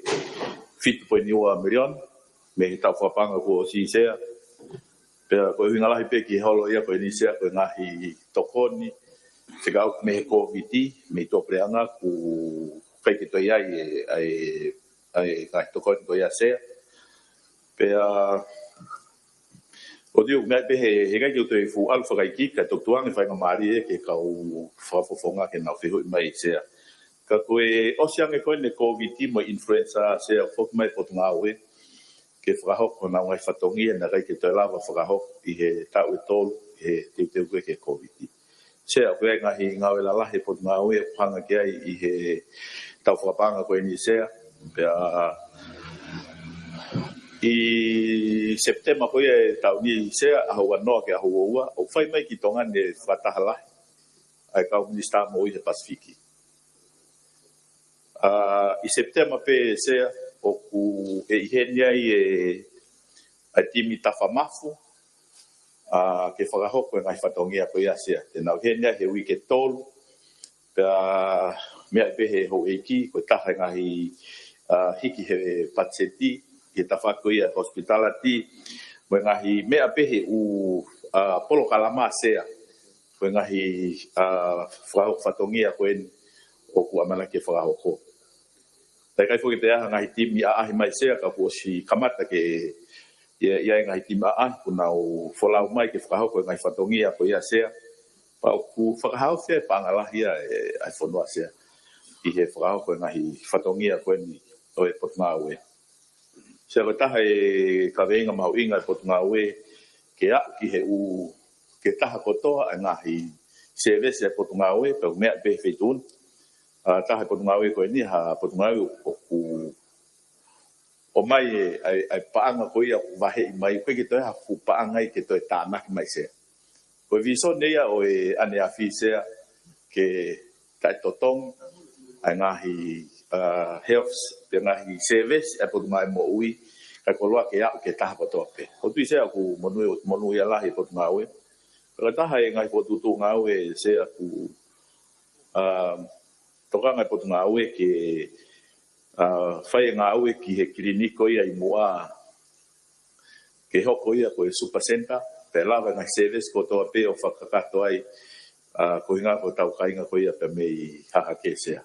fitu poini ua miliona mei he taʻu fakapaʻanga kuo ʻosi Sea. Pea ko e ʻuhinga lahi pē ki he holo ia ko eni Sea, ko e ngaahi tokoni fekauʻaki mo e Kōviti mei tuʻapuleʻanga, ʻoku ʻikai ke toe ʻi ai e, ʻa e, ʻa e ngaahi tokoni ko ia Sea. Pea ʻoku ou tui ʻoku meʻa pē he, heʻikai ke u toe fuʻu ʻalu fakaikiiki, ka ʻoku ou tui ʻoku ʻi ai e faingamālie ke kau fakafofonga ke nau fehuʻi mai Sea. Ka ko e ʻosi ange ko eni e Kōviti mo e influenza Sea, foki mai Potungāue ke fakahoko honau ngaahi fatongia naʻe ʻikai ke toe lava fakahoko ʻi he taʻu ʻe tolu he teuteu ko ē ki he Kōviti. Sea, ʻoku ʻi ai e ngaahi ngāue lalahi e Potungāue ʻoku hanga ki ai ʻi he taʻu fakapaʻanga ko eni Sea. Pea ʻi Sepitema ko ia e taʻu ni Sea, ʻaho ua noa ki he ʻaho ua ua, ʻoku fai mai ki Tonga ni e fakataha lahi ʻa e kau minisitā moʻui he Pasifiki. ʻA, ʻi Sepitema pē Sea, ʻoku ʻi heni ai e, ʻa e timi Tafa Mafu, ʻa, ke fakahoko e ngaahi fatongia ko ia Sea. Te nau ʻi heni ai he uike ʻe tolu, pea meʻa pē he houʻeiki, ko e taha e ngaahi, ʻa, hiki he patiseti, ʻi he tafaʻaki ko ia hospitality, mo e ngaahi meʻa pē he ʻū, ʻa, polokalama Sea, ko e ngaahi, ʻa, fakahoko fatongia ko eni ʻoku ʻamanaki ke fakahoko. Taʻe ʻikai foki ke toe ʻi ai ha ngaahi timi ʻaʻahi mai Sea, ka kuo ʻosi kamata ke ʻi ai, ʻi ai e ngaahi timi ʻaʻahi kuo nau folau mai ke fakahoko e ngaahi fatongia ko ia Sea. Pea ʻoku fakahaofi e paʻanga lahi ia e, ʻa e fonua Sea, ʻi he fakahoko e ngaahi fatongia ko eni ʻo e Potungāue. Sea, ko e taha e kaveinga mahuʻinga e Potungāue ke aʻu ki he ʻū, ki he taha kotoa e ngaahi sēvesi e Potungāue, pea ʻoku meʻa pē he feituʻu ni. ʻA, taha e Potungāue ko eni ha Potungāue ʻoku ʻomai e, ʻa e, ʻa e paʻanga ko ia ʻoku vaheʻi mai, ʻoku ʻikai ke toe ʻi ai ha fuʻu paʻanga ia ke toe tānaki mai Sea. Ko e vīsone ia ʻo e ʻaneafi Sea, ke taʻetotongi ʻa e ngaahi, ʻa, health, pe ngaahi sēvesi ʻa e Potungāue Moʻui, kae koloa ke aʻu ki he taha kotoa pē. ʻOku ou tui Sea ʻoku monū, monūʻia lahi e Potungāue. Pea ko e taha e ngaahi fokotuʻutuʻu ngāue Sea ʻoku, ʻa, tokanga e Potungāue ke, ʻa, fai e ngāue ki he kiliniki ko ia ʻi muʻa, ke hoko ia ko e super center, pea lava e ngaahi sēvesi kotoa pē ʻo fakakakato ai, ʻa, ko e ʻuhinga ko hotau kāinga ko ia pē mei Hahake Sea.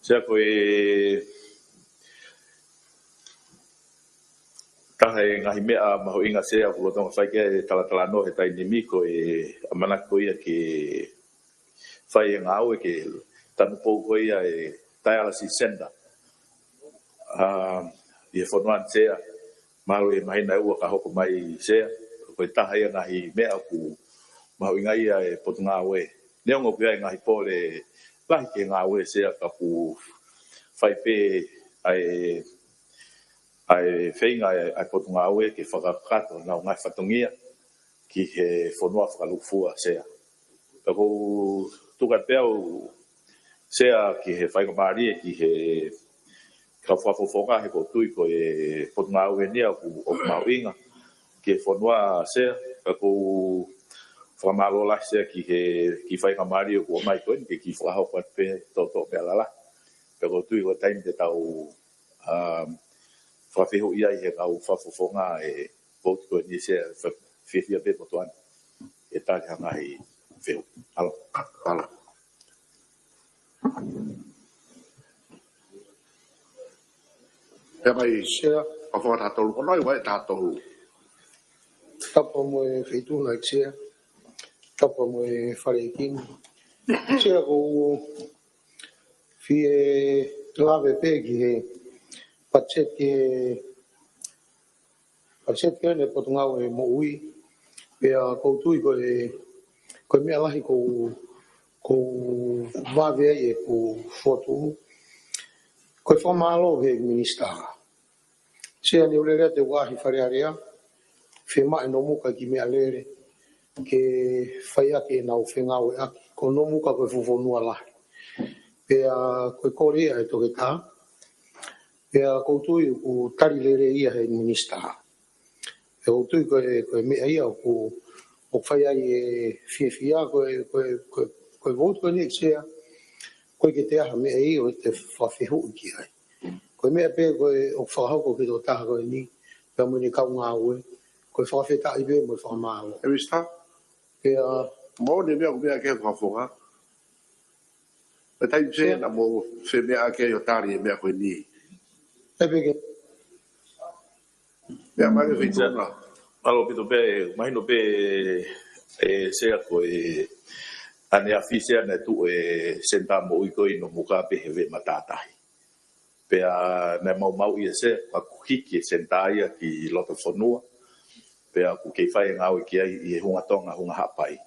Sea, ko e taha e ngaahi meʻa mahuʻinga Sea ʻoku lolotonga fai ki ai e talatalanoa he taimi ni, ko e ʻamanaki ko ia ke fai e ngāue ke tanupou ko ia e dialysis center, ʻa, ʻi he fonua ni Sea, mahalo ʻi he māhina ʻe ua ka hoko mai Sea. Ko e taha ia e ngaahi meʻa ʻoku mahuʻingaʻia e Potungāue. Neongo ʻoku ʻi ai e ngaahi pole lahi ki he ngāue Sea, ka ʻoku fai pē ʻa e, ʻa e feinga ʻa e, ʻa e Potungāue ke fakakakato honau ngaahi fatongia ki he fonua fakalūkufua Sea. Pea ʻoku ou tuku atu pē au Sea ki he faingamālie ki he kau fakafofonga, he ʻoku ou tui ko e Potungāue ni ia ʻoku, ʻoku mahuʻinga ki he fonua Sea. Pea ʻoku ou fakamālō lahi Sea ki he kiʻi faingamālie ʻoku ʻomai ko eni ke kiʻi fakahoko atu pē toʻotoʻo meʻa lalahi. Pea ʻoku ou tui ko e taimi te tau, ʻa, fakafehuʻi ai he kau fakafofonga e vouti ko eni Sea, fa-, fiefia pē motuʻa ni ke tali ha ngaahi fehuʻi. Mālō. Mālō. Pea mai, Sea. Fakafofonga taha tolu, ko hono ua ʻe taha tolu. Tapu mo e Feituʻuna, Sea. Tapu mo e Fale ʻEiki ni. Sea, ʻoku ou fie lave pē ki he patiseti, ki he patiseti ko eni ʻa e Potungāue Moʻui. Pea ʻoku ou tui ko e, ko e meʻa lahi ʻoku, ʻoku vave ai ʻeku fokotuʻu, ko e fakamālō ki he Minisitā. Sea, ne u lele atu he ʻaho Fale Alea, fiemaʻu ʻe Nomuka e kiʻi meʻalele ke fai ʻaki ʻenau fengāueʻaki. Ko Nomuka ko e fuʻu fonua lahi. Pea ko e kole ia ʻa e toketā. Pea ʻoku ou tui ʻoku tali lelei ia ʻe he Minisitā. Pea ʻoku ou tui ko e, ko e meʻa ia ʻoku, ʻoku fai ai e fiefia, ko e, ko e, ko e, ko e vote ko eni, Sea, ʻoku ʻikai ke toe ʻi ai ha meʻa ia ʻe toe fakafehuʻi ki ai. Ko e meʻa pē ko ē ʻoku fakahoko ki he tokotaha ko eni, pea mo ʻene kau ngāue, ko e fakafetaʻi pē mo e fakamālō. ʻE Minisitā? Pea mo e meʻa ʻoku meʻa ki ai e Fakafofonga. Pea taimi pē Sea. Naʻa mo fie meʻa ki ai ʻo tali e meʻa ko eni. ʻE pehē. Meʻa mai ki he Feituʻuna. Mālō ʻaupito pē, mahino pē, ʻe Sea, ko e ʻaneafi Sea naʻe tuʻu e Senitā Moʻui ko ē ʻi Nomuka pē he veʻe matātahi. Pea naʻe maumauʻi ʻe Sea, ʻoku hiki e senitā ia ki loto fonua. Pea ʻoku kei fai e ngāue ki ai ʻi he Hunga Tonga, Hunga Haʻapai.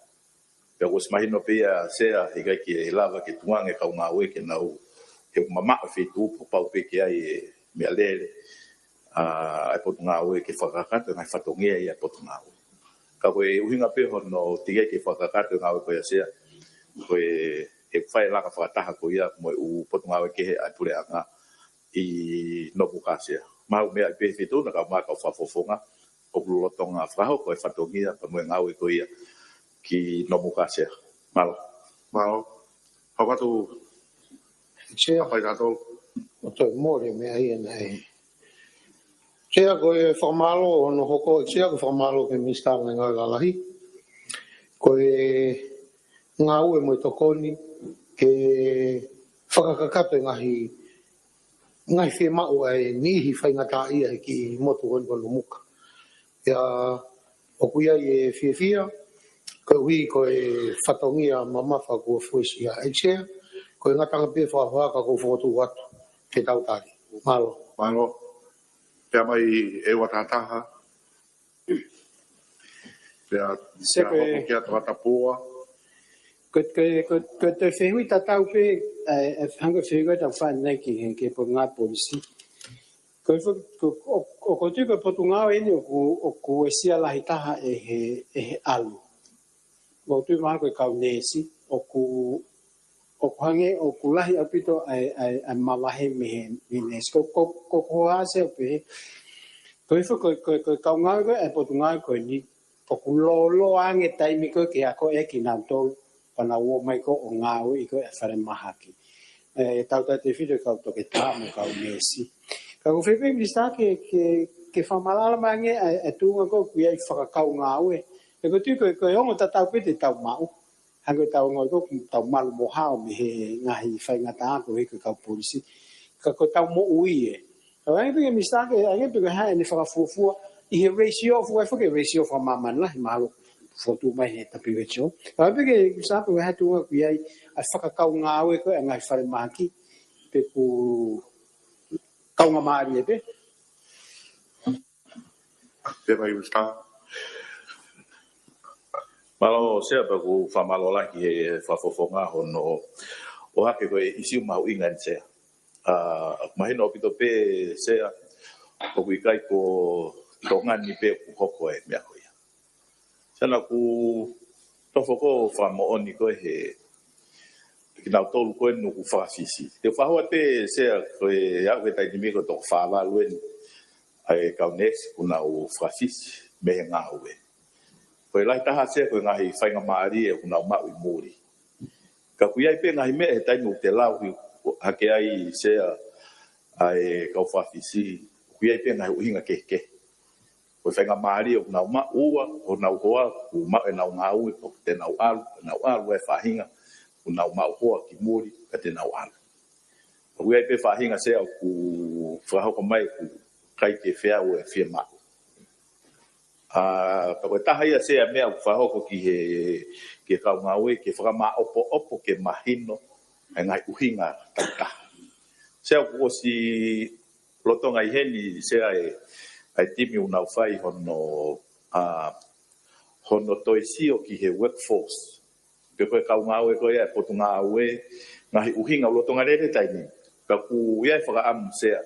Pea ʻoku ʻosi mahino pē ia Sea, he ʻikai ke lava ke tukuange e kau ngāue ke nau, he ʻoku mamaʻo e feituʻu, pau pē ke ʻi ai e meʻalele ʻa e Potungāue ke fakakakato e ngaahi fatongia ia ʻa e Potungāue. Ka ko e ʻuhinga pē hono teʻeki ai ke fakakakato e ngāue ko ia Sea, ko e, he ʻoku fai e laka fakataha ko ia mo e ʻū Potungāue kehe ʻa e Puleʻanga ʻi Nomuka Sea. Mahalo ʻe meʻa pē he Feituʻuna kae ʻumaʻā e kau Fakafofonga ʻoku lolotonga fakahoko e fatongia pea mo e ngāue ko ia ki Nomuka Sea. Mālō. Mālō. Hau atu Sea. Fai tatou. ʻO toe mole meʻa ia naʻe. Sea, ko e fakamālō hono hoko, Sea, ko e fakamālō ki he Minisitā Ngāue Lalahi. Ko e ngāue mo e tokoni ke fakakakato e ngaahi, ngaahi fiemaʻu ʻa e niʻihi faingataʻaʻia he kiʻi motu ko eni ko Nomuka. Pea ʻoku ʻi ai e fiefia, koeʻuhi ko e fatongia mamafa kuo fuesia. ʻEiki Sea, ko e ngataʻanga pē fakahoa ka ʻoku ou fokotuʻu atu ke tau tali. Mālō. Mālō. Pea mai ʻe ua taha taha. Pea Sea, pea ko e hoko ki he Tongatapu. Ko, ko, ko, ko e toe fehuʻi tatau pē, ʻe, ʻe hangē ko e fehuʻi ko ē ʻoku tau fai ʻanenai ki he, ki he Potungāue Polisi. Ko e fo-, ko, ʻo, ʻoku ou tui ko e Potungāue eni ʻoku, ʻoku uesia lahi taha ʻe he, ʻe he ʻalu. ʻOku ou tui mahalo ko e kau neesi, ʻoku, ʻoku hangē ʻoku lahi ʻaupito ʻa e, ʻa e, ʻa e mavahe mei he, mei he neesi. Ko, ko, ko, ko e hā Sea ʻoku pehē. Ko e fo-, ko, ko, ko e kau ngāue ko ē ʻa e Potungāue ko eni, ʻoku lōloa ange taimi ko ē ke ako ʻe kinautolu, pea nau ō mai ko ē ʻo ngāueʻi ko ē ʻa e falemahaki. ʻE, tautautefito ki he kau toketā mo e kau neesi. Ka ʻoku ou fie pehē Minisitā ke, ke, ke fakamaʻalaʻala mai ange ʻa e, ʻa e tuʻunga ko ē ʻoku ʻi ai e fakakau ngāue. He ʻoku ou tui ko e, ko e ongo tatau pē te tau maʻu. Hangē ko ʻetau ongoʻi ko ē ʻoku tau malu mo hao mei he ngaahi faingataʻa koeʻuhi ko e kau polisi. Ka ko ʻetau moʻui ē. Ka ʻoku ʻi ai pē ke Minisitā ke, ʻi ai pē ke hā ʻene fakafuofua ʻi he ratio, fua fua ke ratio fakamāmani lahi, mahalo fotu mai he W H O. Ka ʻoku ʻi ai pē ke Minisitā ke hā e tuʻunga ʻoku ʻi ai ʻa e fakakau ngāue ko ē ʻa e ngaahi falemahaki, pe ʻoku kaungāmālie pē. Pea mai Minisitā. Mālō Sea, pea ʻoku ou fakamālō lahi ki he Fakafofonga hono ʻohake ko e ʻīsiu mahuʻinga eni Sea. ʻA, mahino ʻaupito pē Sea, ʻoku ʻikai ko Tonga ni pē ʻoku hoko e meʻa ko ia. Sea, naʻa ku tofo ko e fakamoʻoni ko ē he kinautolu ko ē ʻoku fakafisi. Te u fakahua pē Sea ko e aʻu ki he taimi ni ko e toko fā valu eni ʻa e kau neesi ʻoku nau fakafisi mei he ngāue. Ko e lahi taha Sea ko e ngaahi faingamālie ʻoku nau maʻu ʻi muli. Ka ʻoku ʻi ai pē ngaahi meʻa he taimi ʻoku te lau hake ai Sea ʻa e kau fakafisi, ʻoku ʻi ai pē ngaahi ʻuhinga kehekehe. Ko e faingamālie ʻoku nau maʻu, ʻoku nau hoa, ʻoku maʻu ʻenau ngāue, ʻoku te nau ʻalu, nau ʻalu e faʻahinga nau maʻu hoa ki muli, ka te nau ʻalu. ʻOku ʻi ai pē faʻahinga Sea ʻoku fakahoko mai ʻoku ʻikai ke feau e fiemaʻu. ʻA, pea ko e taha ia Sea meʻa ʻoku fakahoko ki he, ki he kau ngāue, ke fakamaʻopoʻopo ke mahino e ngaahi ʻuhinga takitaha. Sea ʻoku ʻosi lolotonga ʻi heni Sea e, ʻa e timi ʻoku nau fai hono, ʻa, hono toe sio ki he workforce. Pe ko e kau ngāue ko ia e potungāue, ngaahi ʻuhinga ʻoku lolotonga lele taimi. Ka ʻoku ʻi ai e fakaʻamu Sea,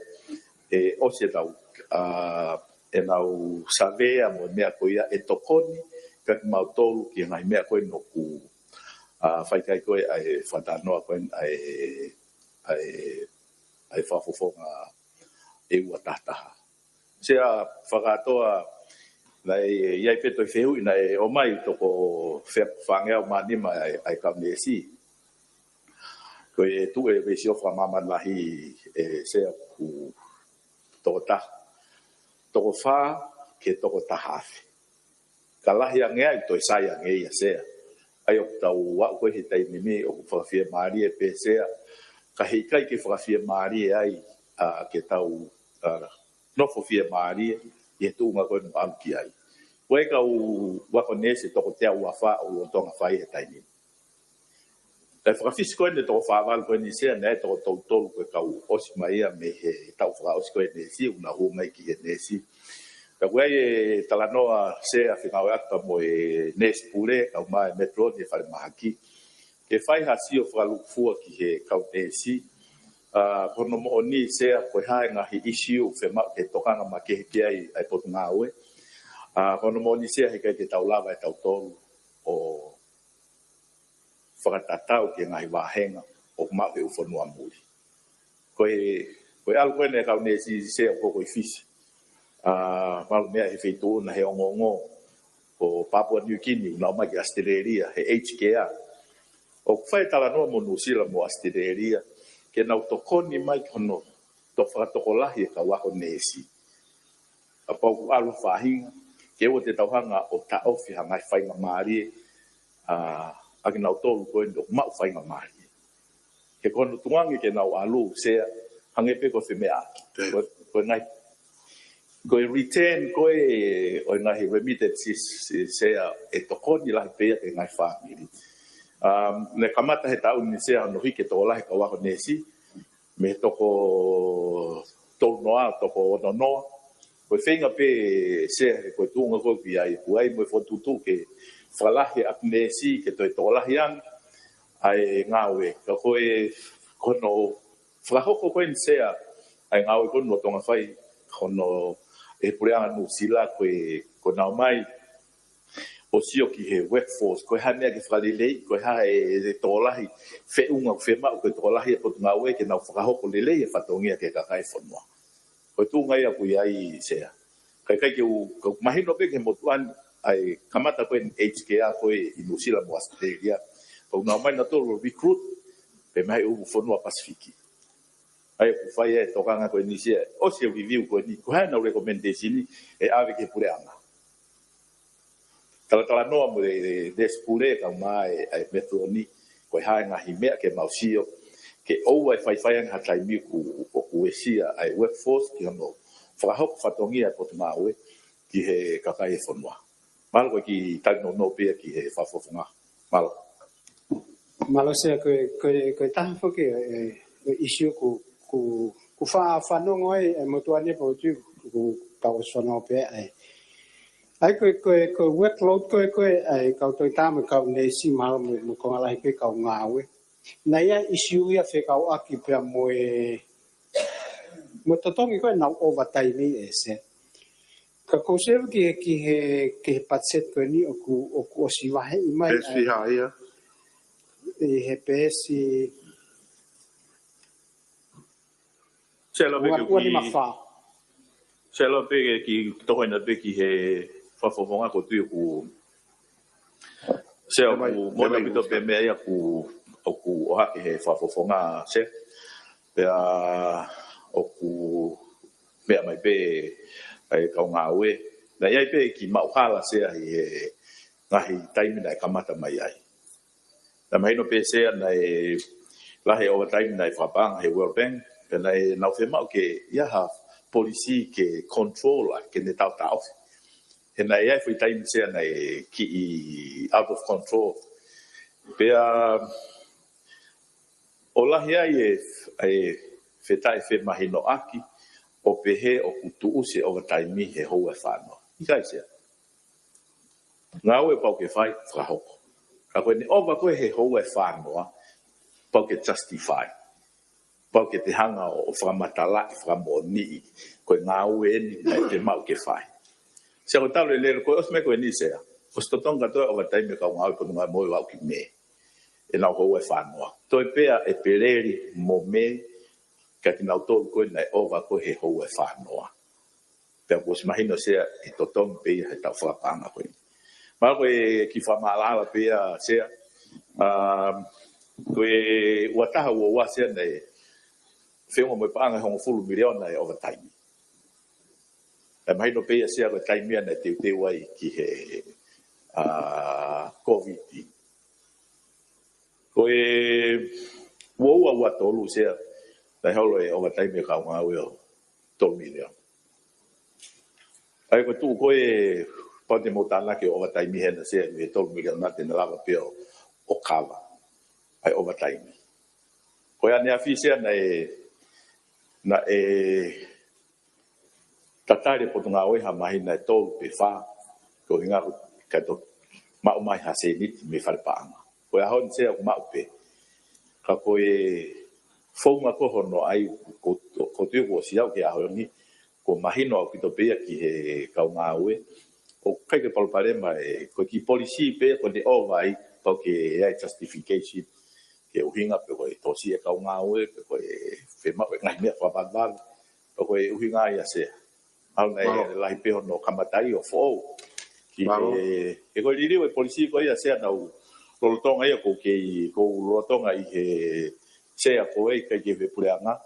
ʻe ʻosi e tau, ʻa, ʻenau savea mo e meʻa ko ia ʻe tokoni, ka kimautolu ki he ngaahi meʻa ko ē ʻoku, ʻa, fai ki ai ko ē ʻa e fakatalanoa ko ē ʻa e, ʻa e, ʻa e fakafofonga ʻe ua taha taha. Sea fakatoa, naʻe ʻi ai pē toe fehuʻi naʻe ʻomai toko fea fāngeau mā nima ʻa e, ʻa e kau neesi. Ko e tuʻu e veisio fakamāmani lahi ʻe Sea ʻoku toko taha, toko fā ki he toko taha afe. Ka lahi ange ai, toe sai ange ia Sea. ʻA ia ʻoku tau aʻu ko ē he taimi ni ʻoku fakafiemālie pē Sea. Ka heʻikai ke fakafiemālie ai, ʻa, ke tau, ʻa, nofo fiemālie ʻi he tuʻunga ko ē ʻoku ʻalu ki ai. Ko e kau ako neesi toko teau ua fā ʻoku lolotonga fai he taimi ni. Kae fakafisi ko eni toko fā valu ko eni Sea, naʻe toko tolu tolu ko e kau ʻosi mai ia mei he taʻu fakaʻosi ko eni neesi, ʻoku nau hū mai ki he neesi. Ka ʻoku ʻi ai e talanoa Sea fengāueʻaki pea mo e neesi pule, kau mai Metroni e falemahaki. Ke fai ha sio fakalūkufua ki he kau neesi, ʻa, ko hono moʻoni Sea ko e hā e ngaahi ʻisiū ʻoku fiemaʻu ke tokanga makehe ki ai ʻa e potungāue. ʻA, ko hono moʻoni Sea heʻikai ke tau lava ʻe tautolu ʻo fakatatau ki he ngaahi vāhenga ʻoku maʻu he ʻū fonua muli. Ko e, ko e ʻalu ko eni e kau neesi Sea ʻoku kei fisi. ʻA, malu meʻa he feituʻu na he ongoongo, ko Papua New Guinea, ʻoku nau ō mai ki ʻAositelēlia, he aged care. ʻOku fai e talanoa mo Nuʻusila mo ʻAositelēlia, ke nau tokoni mai ki hono to fakatokolahi e kau ako neesi. Kapau ʻoku ʻalu ha faʻahinga, ke ʻoua te tau hanga ʻo taʻofi ha ngaahi faingamālie, ʻa, ʻa kinautolu ko eni ʻoku maʻu faingamālie. He ko hono tukuange ke nau ʻalu Sea, hangē pē ko e femeʻa. Ko, ko e ngaahi, ko e return ko ē ʻo e ngaahi remittances Sea ʻe tokoni lahi pē ia ki he ngaahi fāmili. Um, naʻe kamata he taʻu ni Sea hono hiki e tokolahi e kau ako neesi, mei he toko tolu noa, toko ono noa. Ko e feinga pē Sea he ko e tuʻunga ko ē ʻoku ʻi ai, ʻoku ʻi ai mo e fokotuʻutuʻu ke fakalahi e ako neesi ke toe tokolahi ange ʻa e ngāue. Ka ko e, ko hono fakahoko ko eni Sea ʻa e ngāue ko eni ʻoku lolotonga fai hono ʻe he puleʻanga Nuʻusila ko e, ko ʻenau ō mai ʻo sio ki he workforce, ko e hā e meʻa ke fakaleleiʻi, ko e hā e, e tokolahi, feʻunga ʻoku fiemaʻu ke tokolahi e potungāue ke nau fakahoko lelei e fatongia ki he kakai e fonua. Ko e tuʻunga ia ʻoku ʻi ai Sea. Kae ʻikai ke u, ka ʻoku mahino pē ki he motuʻa ni, ʻa e kamata ko eni aged care ko ē ʻi Nuʻusila mo ʻAositelēlia. Ka ʻoku nau ō mai nautolu ʻo recruit, pē mei he ʻū fonua Pasifiki. ʻA ia ʻoku fai e tokanga ko eni Sea, ʻosi e review ko eni, ko e hā ʻenau recommendation ʻe ʻave ki he puleʻanga. Talatalanoa mo e, e neesi pule kau mai ʻa e Metroni, ko e hā e ngaahi meʻa ke mau sio, ke ʻoua ʻe faifai ange ha taimi ʻoku, ʻoku uesia ʻa e workforce ki hono fakahoko fatongia e potungāue ki he kakai e fonua. Mālō ko e kiʻi talanoa pē ia ki he fakafofonga. Mālō. Mālō Sea, ko e, ko e, ko e taha foki e, e, e ʻisiū ʻoku, ʻoku, ʻoku fa-, fanongo ai e motuʻa ni pea ʻoku ou tui ʻoku tau ʻosi fanongo pē ai. ʻA ia ko e, ko e, ko e workload ko ē, ko ē ʻa e kau toitama, kau neesi mahalo mo, mo e konga lahi pē kau ngāue. Naʻe ʻi ai e ʻisiū ia fekauʻaki pea mo e, mo e totongi ko ē ʻenau overtime ʻe Sea. Ka ʻoku ou sio ki he, ki he, ki he patiseti ko eni ʻoku, ʻoku ʻosi vaheʻi mai. Pesi ʻa e, hā ia? ʻI he peesi Sea la pē ua, ki ua nima fā. Sea la pē ki tokoina pē ki he fakafofonga ko e tuʻu ʻoku Sea, ʻoku moʻoni ʻaupito pē meʻa ia ʻoku, ʻoku ʻohake he fakafofonga Sea. Pea ʻoku meʻa mai pē ʻa e kau ngāue. Naʻe ʻi ai pē kiʻi maʻuhala Sea ʻi he ngaahi taimi naʻe kamata mai ai. Naʻe mahino pē Sea naʻe lahi e overtime naʻe fakapaʻanga he World Bank, pea naʻe nau fiemaʻu ke ʻi ai ha policy ke control ʻa, ke ne tautaofi. He naʻe ʻi ai e foʻi taimi Sea naʻe kiʻi out of control. Pea ʻo lahi ai e, e fetaʻefemahinoʻaki ʻo pehē ʻoku tuʻusi e overtime he houa ʻe fānoa. ʻIkai Sea. Ngāue pau ke fai, fakahoko. Ka ko ʻene ova ko ē he houa ʻe fānoa, pau ke justify. Pau ke te hanga ʻo, ʻo fakamatalaʻi, fakamoʻoniʻi, ko e ngāue eni naʻe fiemaʻu ke fai. Sea ko e talu e lele ko ē ʻosi mei ko eni Sea. ʻOsi totongi kātoa e overtime e kau ngāue Potungāue Moʻui ʻo aʻu ki Mē. ʻEnau houa ʻe fānoa. Toe pē ʻa ʻEpeleli mo Mē, ka kinautolu ko ē naʻe ova ko ē he houa ʻe fānoa. Pea kuo ʻosi mahino Sea ʻe totongi pē ia he taʻu fakapaʻanga ko ē. Mahalo ko e kiʻi fakamaʻalaʻala pē ia Sea. Um, ko e ua taha ua ua Sea naʻe feʻunga mo e paʻanga ʻe hongofulu miliona e overtime. Naʻe mahino pē ia Sea ko e taimi ia naʻe teuteu ai ki he, uh, COVID. Ko e ua ua ua tolu Sea, naʻe holo e overtime e kau ngāue ʻo tolu miliona. ʻA ia ko e tuʻu ko ē pau te mou tānaki e overtime hena Sea ʻi he tolu miliona te ne lava pē ʻo, ʻo cover ʻa e overtime. Ko e ʻaneafi Sea naʻe, naʻe tatali e Potungāue ha māhina ʻe tolu pe fā, ko e ʻuhinga ko e kato maʻu mai ha sēniti mei fale paʻanga. Ko e ʻaho ni Sea ʻoku maʻu pē. Ka ko e founga ko hono ʻai, ko, ko, ko tui kuo ʻosi aʻu ki he ʻaho ni, kuo mahino ʻaupito pē ia ki he kau ngāue. ʻOku ʻikai ke palopalema e, ko e kiʻi policy pē, ko ʻene ova ai, pau ke ʻi ai e justification, ke ʻuhinga pe ko e tōsiʻi e kau ngāue, pe ko e fiemaʻu e ngaahi meʻa fakavavevave, pe ko e ʻuhinga ia Sea. Au naʻe Mālō. lahi pē hono kamataʻi ʻo foʻou. Ki Mālō. he, he ko e liliu e policy ko ia Sea naʻu lolotonga ia ʻoku ou kei, ʻoku ou lolotonga ʻi he Sea ko ē ʻikai ke he puleʻanga.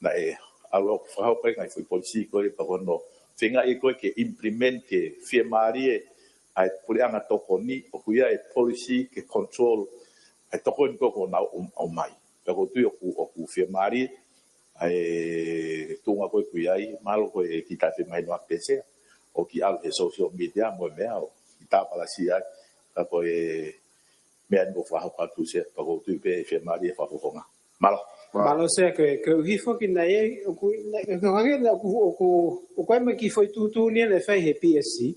Naʻe ʻalu ʻo fakahoko e ngaahi foʻi policy ko ē pea ko hono feingaʻi ko ē ke implement ke fiemālie ʻa e puleʻanga tokoni ʻoku ʻi ai e policy ke control ʻa e tokoni ko ē ʻoku nau ʻomai. Pea ʻoku ou tui ʻoku, ʻoku fiemālie ʻa e tuʻunga ko ē ʻoku ʻi ai, mahalo ko e kiʻi taʻefemahinoʻaki pē Sea, ʻoku ʻalu he social media mo e meʻa ʻo kiʻi tāpalasia ai, ka ko e meʻa ni ʻoku fakahoko atu Sea, pea ʻoku ou tui pē ʻe fiemālie e fakafofonga. Mālō. Mālō Sea, ko e, ko e ʻuhi foki naʻe, ʻoku, naʻe, ʻoku hangē naʻe, ʻoku, ʻoku, ʻoku ʻi ai mo e kiʻi foʻi tuʻutuʻuni naʻe fai he P S C.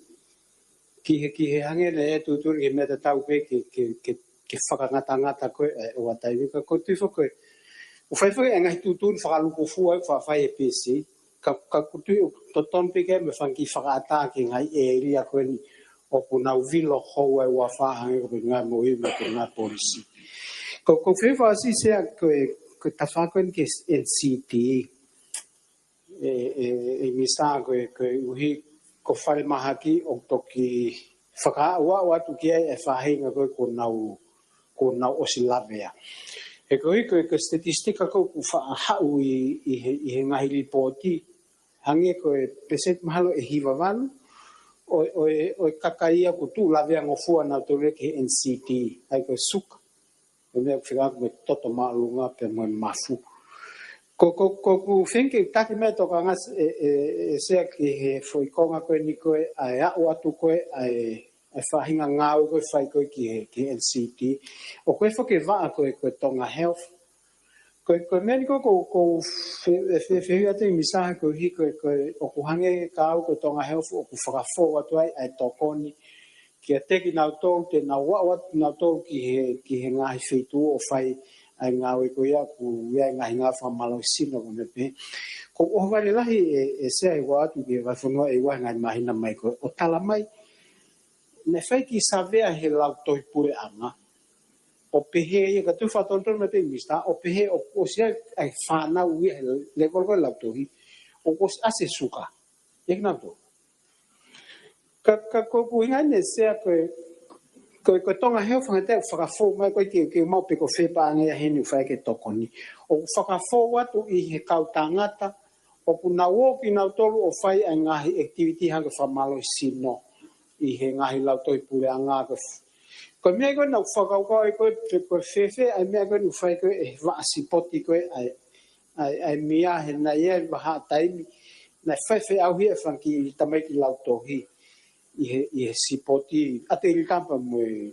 Ki he, ki he hangē naʻe tuʻutuʻuni ki he meʻa tatau pē ke, ke, ke, ke fakangatangata ko ē, e, overtime ka ʻoku ou tui foki ko e, ʻoku fai foki e ngaahi tuʻutuʻuni fakalūkufua ʻoku faʻa fai he P S C. Ka, ka ʻoku ou tui ʻoku totonu pē ke ʻi ai mo e fanga kiʻi fakaʻatā ki he ngaahi ʻēlia ko eni ʻoku nau vilo houa ʻe ua fā hangē ko e Potungāue Moʻui mo e Potungāue Polisi. Ko, ʻoku ou fie fakaʻosi Sea ko e, ko e tafaʻaki ko eni ki he N C T. ʻE, ʻe, ʻe Minisitā ko e, ko e ʻuhi ko falemahaki ʻoku toki fakaaʻuaʻu atu ki ai e faʻahinga ko ē kuo nau, kuo nau ʻosi lavea. He ko e ʻuhi ko e, ko e statistika ko ē ʻoku faʻa haʻu ʻi, ʻi he, ʻi he ngaahi lipooti, hangē ko e peseti mahalo ʻe hiva valu ʻo, ʻo, ʻo e kakai ia ʻoku tuʻu laveangofua nautolu ki he N C T, ʻa ia ko e suka. Ko e meʻa ʻoku fekauʻaki mo e toto māʻolunga pea mo e mafu. Ko, ko, ko ʻeku feinga ke taki mai e tokanga ʻe, ʻe, ʻe Sea ki he foʻi konga ko eni ko ē ʻa e aʻu atu ko ē ʻa e, ʻa e faʻahinga ngāue ko ē ʻoku fai ko ē ki he, ki he N C T. ʻOku ʻi ai foki e vaʻa ko ē, ko e Tonga Health. Ko e, ko e meʻa ni ko ē ʻoku, ʻoku ou fe-, fe-, fehuʻi atu ʻe Minisitā ko e ʻuhi ko e, ko e, ʻoku hangē ka ʻoku ko e Tonga Health ʻoku fakafou atu ai ʻa e tokoni kiate kinautolu te nau aʻu atu kinautolu ki he, ki he ngaahi feituʻu ʻo fai ʻa e ngāue ko ia ʻoku ʻi ai e ngaahi ngāue fakamālohisino ko e meʻa pehē. ʻOku ou ʻohovale lahi ʻe, ʻe Sea ʻi he aʻu atu ki he vahefonua ʻe ua he ngaahi māhina mai ko ē ʻo tala mai naʻe fai e kiʻi savea he lautohi puleʻanga ʻo pehē ia, ka ʻoku ou tui fakatonutonu mai pē Minisitā, ʻo pehē ʻoku ʻosi ʻi ai e fānau ia he lēvolo ko ē lautohi ʻoku ʻosi ʻasi e suka ʻia kinautolu. Ka, ka ko ʻeku ʻuhinga ʻeni ʻe Sea ko e, ko e, ko e Tonga Health fanga te fakafou mai ko ē ke, ke maʻu pe ko fē paʻanga ia heni ʻoku fai ki ai e tokoni. ʻOku fakafou atu ʻi he kau tangata ʻoku nau ō kinautolu ʻo fai ʻa e ngaahi activity hangē ko e fakamālohisino ʻi he ngaahi lautohi puleʻanga ko e f-, Ko e meʻa ko ē naʻa ku fakakaukau ai ko ē, pe ko e fēfē ʻa e meʻa ko ē naʻe fai ko ē ʻe he vaʻa sipoti ko ē ʻa e, ʻa e, ʻa e meʻa he naʻe ʻi ai e vahaʻa taimi naʻe fai feʻauhi e fanga kiʻi tamaiki lautohi ʻi he, ʻi he sipoti ʻa e Teli Tapa mo e,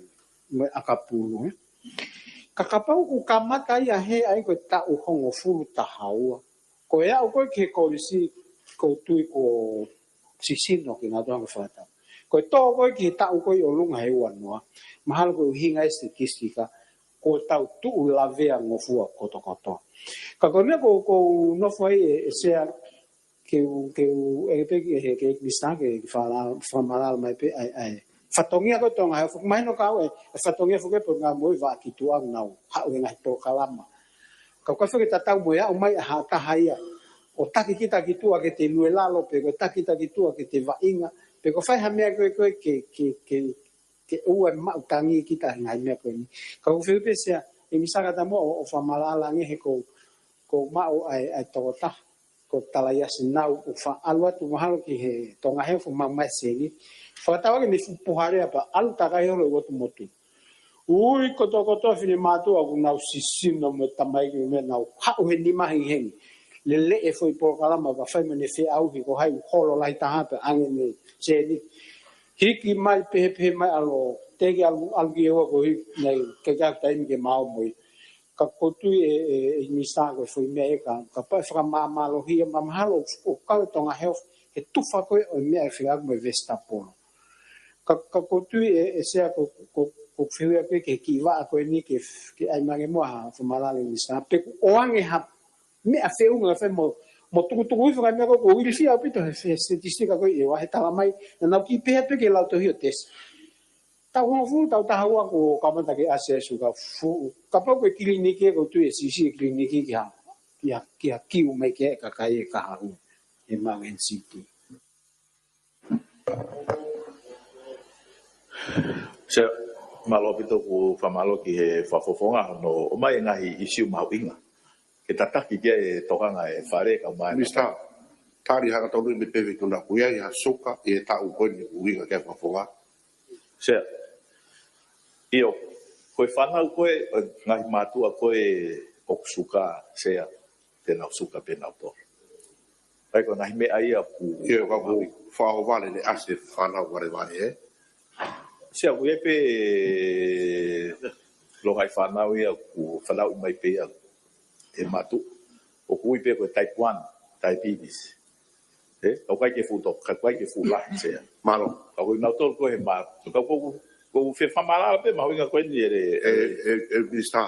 mo e ʻakapulu, ē. Ka kapau ʻoku kamata ia he ʻai ko e taʻu hongofulu taha ua. Ko e aʻu ko ē ki he kolisi, ʻoku ou tui kuo sisino kinautolu he fakatapu. Ko e tō ko ē ki he taʻu ko ē ʻi ʻolunga he ua noa, mahalo ko e ʻuhinga e sitisika, kuo tau tuʻu lavea ngofua kotokotoa. Ka ko e meʻa ʻoku ou, ʻoku ou nofo ai ʻe, ʻe Sea, ke u, ke u, ʻeke pē ki he, ki he Minisitā ke, ke fala-, fakamatala mai pē ʻa e, ʻa e fatongia ko ē Tonga Health, mahino kiate au ʻa e, ʻa e fatongia foki ʻa e Potungāue Moʻui, vaʻa ki tuʻa ʻoku nau haʻu he ngaahi polokalama. Ka ʻoku ʻikai ke tatau mo e aʻu mai ʻa ha taha ia ʻo taki kita ki tuʻa ke te lue lalo, pe ko e taki kita ki tuʻa ke te vaʻinga, pe ko e fai ha meʻa ko ē, ko ē ke, ke, ke, ke ʻoua ʻe maʻu tangi kita he ngaahi meʻa ko eni. Ka ʻoku ou fehuʻi pē Sea, ʻe Minisitā Katamoa ʻo, ʻo fakamatala ange he ʻoku, ʻoku ou maʻu ʻa e, ʻa e tokotaha ko Talaiasi Nau ʻoku faʻa ʻalu atu mahalo ki he Tonga Health ʻo maʻu mai e sēniti. Fakatauange mei fuʻu puha lea pea ʻalu takai holo ʻi ʻotu motu. Ui, kotokotoa finemātuʻa ʻoku nau sisino mo e tamaiki mo e meʻa, nau haʻu he nima hengihengi. Lele e foʻi polokalama pea fai mo ʻene feʻauhi ko hai ʻoku holo lahi taha pea ʻoange ʻene sēniti. Hiki mai pehē pehē mai ʻalu, teʻeki ʻalu, ʻalu ki ʻEua koeʻuhi naʻe ʻikai ke ʻi ai ha taimi ke ma ō mo ia. Ka ʻoku ou tui ʻe, ʻe, ʻe Minisitā ko e foʻi meʻa ʻe ka, kapau ʻe fakamāmālohia, ma mahalo ʻoku, ʻoku kau e Tonga Health he tufa ko ē ʻo e meʻa ʻe fekauʻaki mo e vesitapolo. Ka, ka ʻoku ou tui ʻe, ʻe Sea ko, ko, ʻoku ou fehuʻi atu ki he kiʻi vaʻa ko eni ke, ke ʻai mai ange muʻa ha fakamatala ʻe Minisitā. Pe kuo ʻoange ha meʻa feʻunga fai mo, mo tukutuku hifo e ngaahi meʻa ko ē, ʻoku ou ilifia ʻaupito he, he sitisika ko ē ʻi ʻEua he tala mai naʻa nau kiʻi pehē atu ki he lautohi ʻo tesi. Taʻu hongofulu, taʻu taha ua kuo kamata ke ʻasi e suka fuʻu. Kapau ko e kiliniki ē, ʻoku ou tui ʻe siʻisiʻi e kiliniki ki ha, ki ha, ki ha kiu mai ki he kakai ʻe kahaʻu ʻe maʻu N C D. Sea, mālō ʻaupito ʻoku fakamālō ki he fakafofonga hono ʻomai e ngaahi ʻīsiu mahuʻinga ke tataki ki ai e tokanga e Fale kae ʻumaʻā e Minisitā, tali hangatonu mai pē ʻe he Feituʻu na, ʻoku ʻi ai ha suka ʻi he taʻu ko eni ʻoku ʻuhinga ki ai e fakafofonga? Sea, ʻio, ko e fānau ko ē, ʻo e ngaahi mātuʻa ko ē ʻoku suka, Sea, te nau suka pē nautolu. ʻAi ko e ngaahi meʻa ia ʻoku, ʻio, ka ʻoku fakaʻohovale ʻene ʻasi e fānau valevale, ē? Sea, ʻoku ʻi ai pē loto ngaahi fānau ia ʻoku fanauʻi mai pē ia he mātuʻa. ʻOku ui pē ko e type one diabetes. Ē, ka ʻoku ʻikai ke fuʻu tō, ka ʻoku ʻikai ke fuʻu lahi, Sea. Mālō. Ka ko kinautolu ko ē he mā-, ka ʻoku, ʻoku ou fie fakamatala pē mahuʻinga ko eni ʻe, ʻe, ʻe, ʻe Minisitā,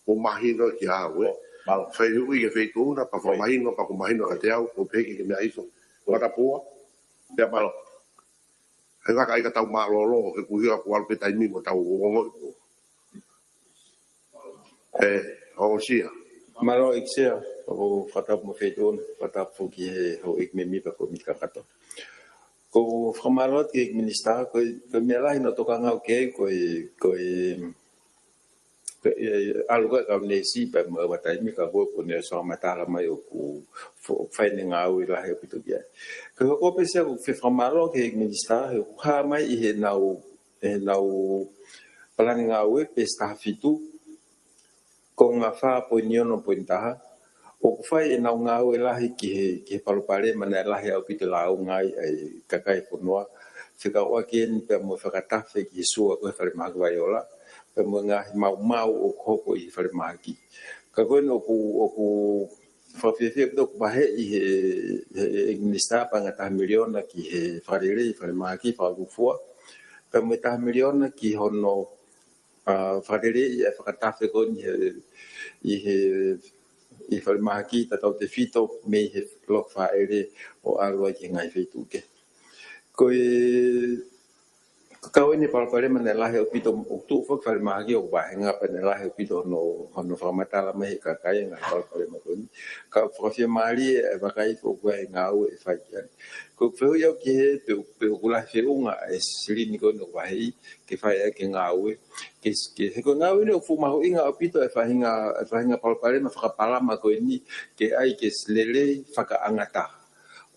ʻoku mahino kiate au, ē. ʻO, mālō. Fehuʻi ki he Feituʻu na, pea fakamahino, pea ʻoku mahino kiate au, ʻoku pehē ki he meʻa iso. ʻO. Matapua, pea mālō. He ngaka ʻai ka tau mālōlō, he ʻoku ʻuhinga kuo ʻalu pē taimi mo tau ongoʻi. Ē, ʻo Sea. Mālō ʻEiki Sea, ʻoku ou fakatapu mo e Feituʻu na, fakatapu foki ki he houʻeiki mēmipa ko e Komiti Kakato. ʻOku ou fakamālō atu ki he Minisitā, ko e, ko e meʻa lahi naʻe tokanga au ki ai, ko e, ko e, ko e, ʻalu ko ē e kau neesi pea mo e ʻoua taimi ka ko e, ko ʻene ʻosi fakamatala mai ʻoku fo-, fai ʻene ngāue lahi ʻaupito ki ai. Ko e hoko pē Sea ʻoku ou fie fakamālō ki he Minisitā, he ʻoku hā mai ʻi heʻenau ʻenau palani ngāue, peesi taha fitu, konga fā poini ono poini taha, ʻoku fai ʻenau ngāue lahi ki he, ki he palopalema naʻe lahi ʻaupito e lāunga ai ʻa e kakai e fonua, fekauʻaki eni pea mo e fakatafe ki he sua ko ē he falemahaki Vaiola, pea mo e ngaahi maumau ʻoku hoko ʻi he falemahaki. Ka ko eni ʻoku, ʻoku fakafiefia ʻaupito ʻoku vaheʻi ʻe he, he, he Minisitā e paʻanga ʻe taha miliona ki he fakalelei e falemahaki fakalūkufua, pea mo e taha miliona ki hono, ʻa, fakaleleiʻi e fakatafe ko eni he, ʻi he, ʻi he falemahaki tatau tefito mei he loki fāʻele ʻo ʻalu ai ki he ngaahi feituʻu kehe. Ko e, ko e kau eni e palopalema naʻe lahi ʻaupito, ʻoku tuʻu foki e falemahaki ʻoku vāhenga pea naʻe lahi ʻaupito hono, hono fakamatala mai ʻe he kakai e ngaahi palopalema ko eni. Ka fakafiemālie e vakai foki ʻa e ngāue ʻe fai ki ai. Ko e fehuʻi au ki he pe, pe ʻoku lahi feʻunga e silini ko eni ʻoku vaheʻi ke fai ʻaki e ngāue. Ke, ke, he ko e ngāue ni ʻoku fuʻu mahuʻinga ʻaupito e faʻahinga, e faʻahinga palopalema fakapalama ko eni ke ʻai ke lelei fakaʻangataha.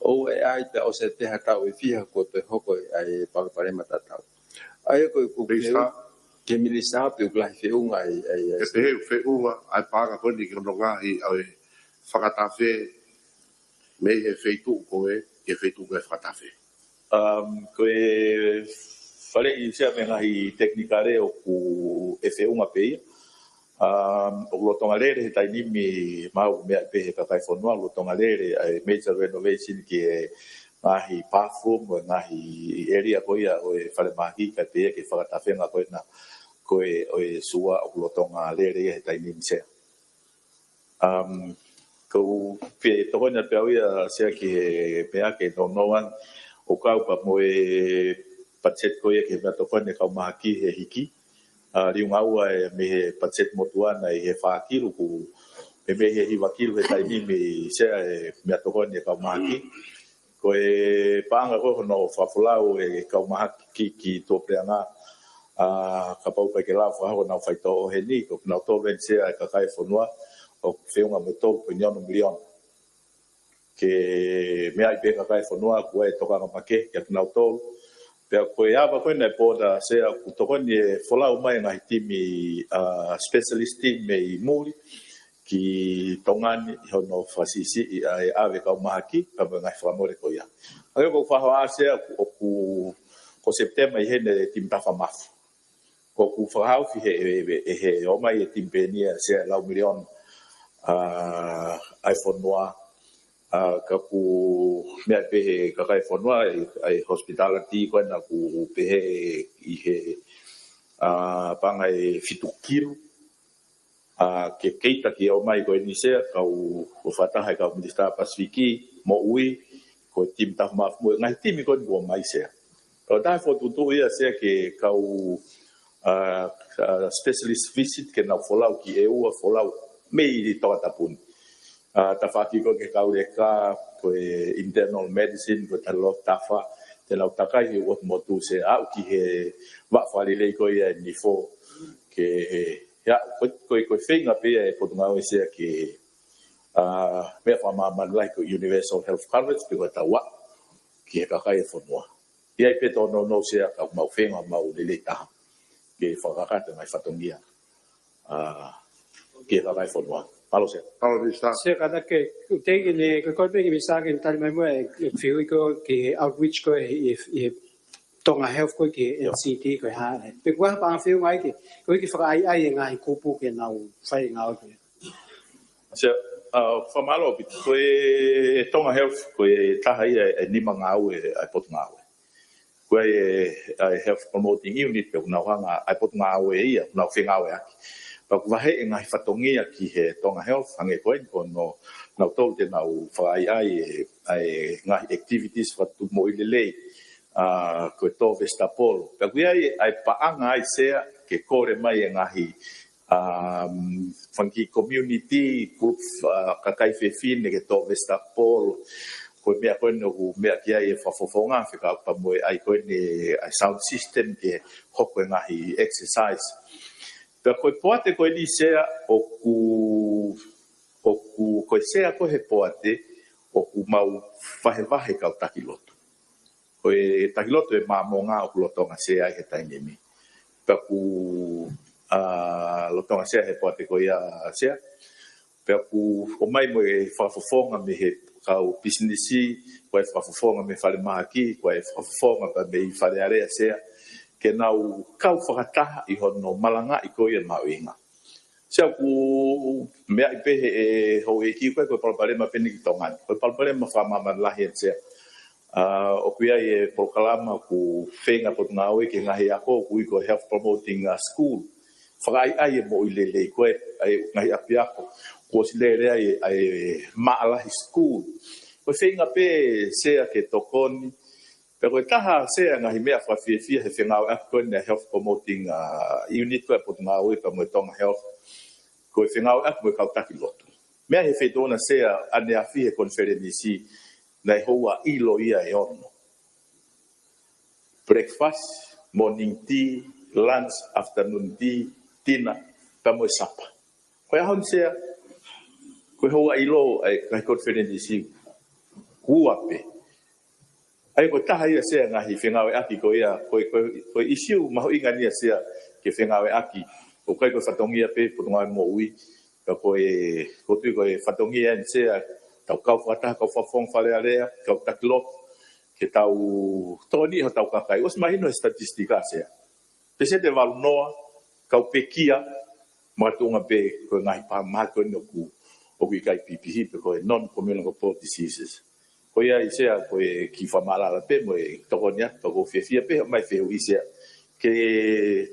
ʻOua ʻe ʻai pea ʻosi pē ha taʻu ʻe fiha kuo toe hoko ʻa e palopalema tatau. ʻA ia ko e, ko e Minisitā. He minisitā pe ʻoku lahi feʻunga ai, ai, ai. He pehē ʻoku feʻunga ʻa e paʻanga ko eni ki hono ngaohi ʻa e fakatafe mei he feituʻu ko ē ki he feituʻu ko ē fakatafe. Um, ko e faleʻi Sea mei he ngaahi tekinikale ʻoku ʻi ai e feʻunga pē ia. Um, ʻoku lolotonga lele he taimi ni mahalo ʻoku meaʻi pē he kakai fonua, ʻoku lolotonga lele ʻa e major renovation ki he ngaahi bathroom, ʻo e ngaahi area ko ia ʻo e falemahaki, kae pehē ki he fakatafenga ko ena ko ē ʻo e sua ʻoku lolotonga lele ia he taimi ni Sea. Um, ko u pē tokoni pē au ia Sea ki he meʻa ke nounou ange ʻo kau pea mo e patiseti ko ia ki he meʻatokoni ʻa e kau mahaki he hiki. Uh, liunga ua ē mei he patiseti motuʻa na ʻi he fā kilu ʻoku meimei he hiva kilu he taimi ni Sea e meʻatokoni ʻa e kau mahaki. Ko e paʻanga ko ē hono fakafolau ʻe he kau mahaki ki, ki tuʻapuleʻanga, ʻa, kapau ʻoku ʻikai ke lava fakahoko ʻenau faitoʻo heni, ko kinautolu eni Sea e kakai fonua, ʻoku feʻunga mo e tolu poini ono miliona. Ke meaʻi pē kakai fonua, ʻoku ʻi ai e tokanga makehe kia kinautolu. Pea ko e ava ko ena e border Sea, ʻoku tokoni e folau mai e ngaahi timi, ʻa, specialist team mei muli ki Tonga ni ʻi hono fakasiʻisiʻi ʻa e ʻave kau mahaki pea mo e ngaahi fakamole ko ia. ʻA ia ko e fakahoa Sea ʻoku, ko Sepitema ʻi heni e timi tafa mafu. ʻOku fakahaofi he, he, he, he ʻomai e timi pē eni ia Sea e lau miliona, ʻa, ʻa e fonua, ʻa, ka ʻoku meaʻi pē he kakai fonua, ʻa e, ʻa e hospitality ko ena ʻoku pehē ʻi he, ʻa, paʻanga ʻe fitu kilu, ʻa, ke keita ki he ʻomai ko eni Sea, kau ʻo fakataha e kau minisitā Pasifiki, moʻui, ko e timi tafa mafu mo e ngaahi timi ko eni kuo ʻomai Sea. Ko e taha e fokotuʻutuʻu ia Sea ki he kau, ʻa, ʻa, specialist visit ke nau folau ki ʻEua, folau mei Tongatapu ni. ʻA, tafaʻaki ko ē ki he kau leka, ko e internal medicine, ko e talaloto tafa, te nau takai he ʻotu motu Sea aʻu ki he vaʻa fakalelei ko ia ʻe Nifo, ke he, ia, ko, ko, ko e feinga pē ia e Potungāue Sea ke, ʻa, meʻa fakamāmani lahi ko e universal health coverage pe ko e tau aʻu ki he kakai e fonua. ʻI ai pē tō nounou Sea ka mau feinga mau lelei taha ke fakakakato e ngaahi fatongia, ʻa, ki he kakai fonua. Mālō Sea. Mālō Minisitā. Sea, kātaki, ʻoku teʻeki ke ne, ko e kole pē ki he Minisitā ke ne tali mai muʻa e, e fiu ʻi ko ki he outreach ko ē ʻi he, ʻi he Tonga Health ko ē ki he Io. N C D ko e hā ē. Pe ko e hā e paʻanga feʻunga ai ke, ko e ke fakaʻaiʻai e ngaahi kupu ke nau fai e ngāue ko ē. Sea, ʻa, fakamālō ʻaupito. Ko e Tonga Health, ko e taha ia e nima ngāue ʻa e Potungāue. Ko e, ʻa e Health Promoting Unit, pe ʻoku nau hanga ʻa e Potungāue ia, ʻoku nau fengāueʻaki. Pea ʻoku vaheʻi e ngaahi fatongia ki he Tonga Health, hangē ko eni ko hono, nautolu te nau fakaʻaiʻai e, ʻa e ngaahi activities fakatupu moʻui lelei, ʻa, ko e tō vesitapolo. Pea ʻoku ʻi ai, ʻa e paʻanga ai Sea, ke kole mai e ngaahi, um, fanga kiʻi community group, ʻa, kakai fefine ke tō vesitapolo. Ko e meʻa ko eni ʻoku meʻa ki ai e fakafofonga, fekauʻaki pea mo e ʻai ko eni ʻa e sound system ke hoko e ngaahi exercise. Pea ko e poate ko eni Sea ʻoku, ʻoku, ko e Sea ko ē he poate ʻoku mau vahevahe kau taki lotu. Ko e taki lotu ʻe Māmonga ʻoku lolotonga Sea ai he taimi ni. Pea ʻoku, ʻa, lolotonga Sea he poate ko ia Sea. Pea ʻoku ʻomai mo e fakafofonga mei he kau pisinisi, ko e fakafofonga mei he falemahaki, ko e fakafofonga pea mei he Fale Alea Sea. Ke nau kau fakataha ʻi hono malangaʻi ko ia e mahuʻinga. Sea ʻoku meaʻi pē he, ʻe houʻeiki ko e, ko e palopalema pē eni ki Tonga ni. Ko e palopalema fakamāmani lahi eni Sea. ʻA, ʻoku ʻi ai e polokalama ʻoku feinga Potungāue ki he ngaahi ako, ʻoku ui ko e Health Promoting, ʻa, School. Fakaʻaiʻai e moʻui lelei ko ē, ʻa e ngaahi ʻapiako. Kuo ʻosi lele ai, ʻa e maʻalahi school. Ko e feinga pē Sea ke tokoni, pea ko e taha Sea e ngaahi meʻa fakafiefia he fengāueʻaki ko eni ʻa e Health Promoting, ʻa, Unit ko ē ʻa e Potungāue pea mo e Tonga Health. Ko e fengāueʻaki mo e kau taki lotu. Meʻa he feituʻu na Sea ʻaneafi he konifelenisi naʻe houa ʻilo ia ʻe ono. Breakfast, morning tea, lunch, afternoon tea, dinner, pea mo e supper. Ko e ʻaho ni Sea, ko e houa ʻilo ʻa e ngaahi konifelenisi ua pē. ʻA ia ko e taha ia Sea ngaahi fengāueʻaki ko ia, ko e, ko e, ko e ʻisiū mahuʻinga eni ia Sea, ke fengāueʻaki. ʻOku ʻikai ko e fatongia pē Potungāue Moʻui, ka ko e, ʻoku ou tui ko e fatongia eni Sea, tau kau fakataha, kau Fakafofonga Fale Alea, kau taki lotu, ke tau tokoniʻi hotau kakai. ʻOsi mahino he statistika Sea. Peseti ʻe valu noa, kau pekia, makatuʻunga pē ko e ngaahi pā mahaki ko eni ʻoku, ʻoku ʻikai pipihi pe ko e non-communicable diseases. Ko ia ai Sea ko e kiʻi fakamaʻalaʻala pē mo e tokoni atu, ka ʻoku ou fiefia pē ʻomai fehuʻi Sea. Ke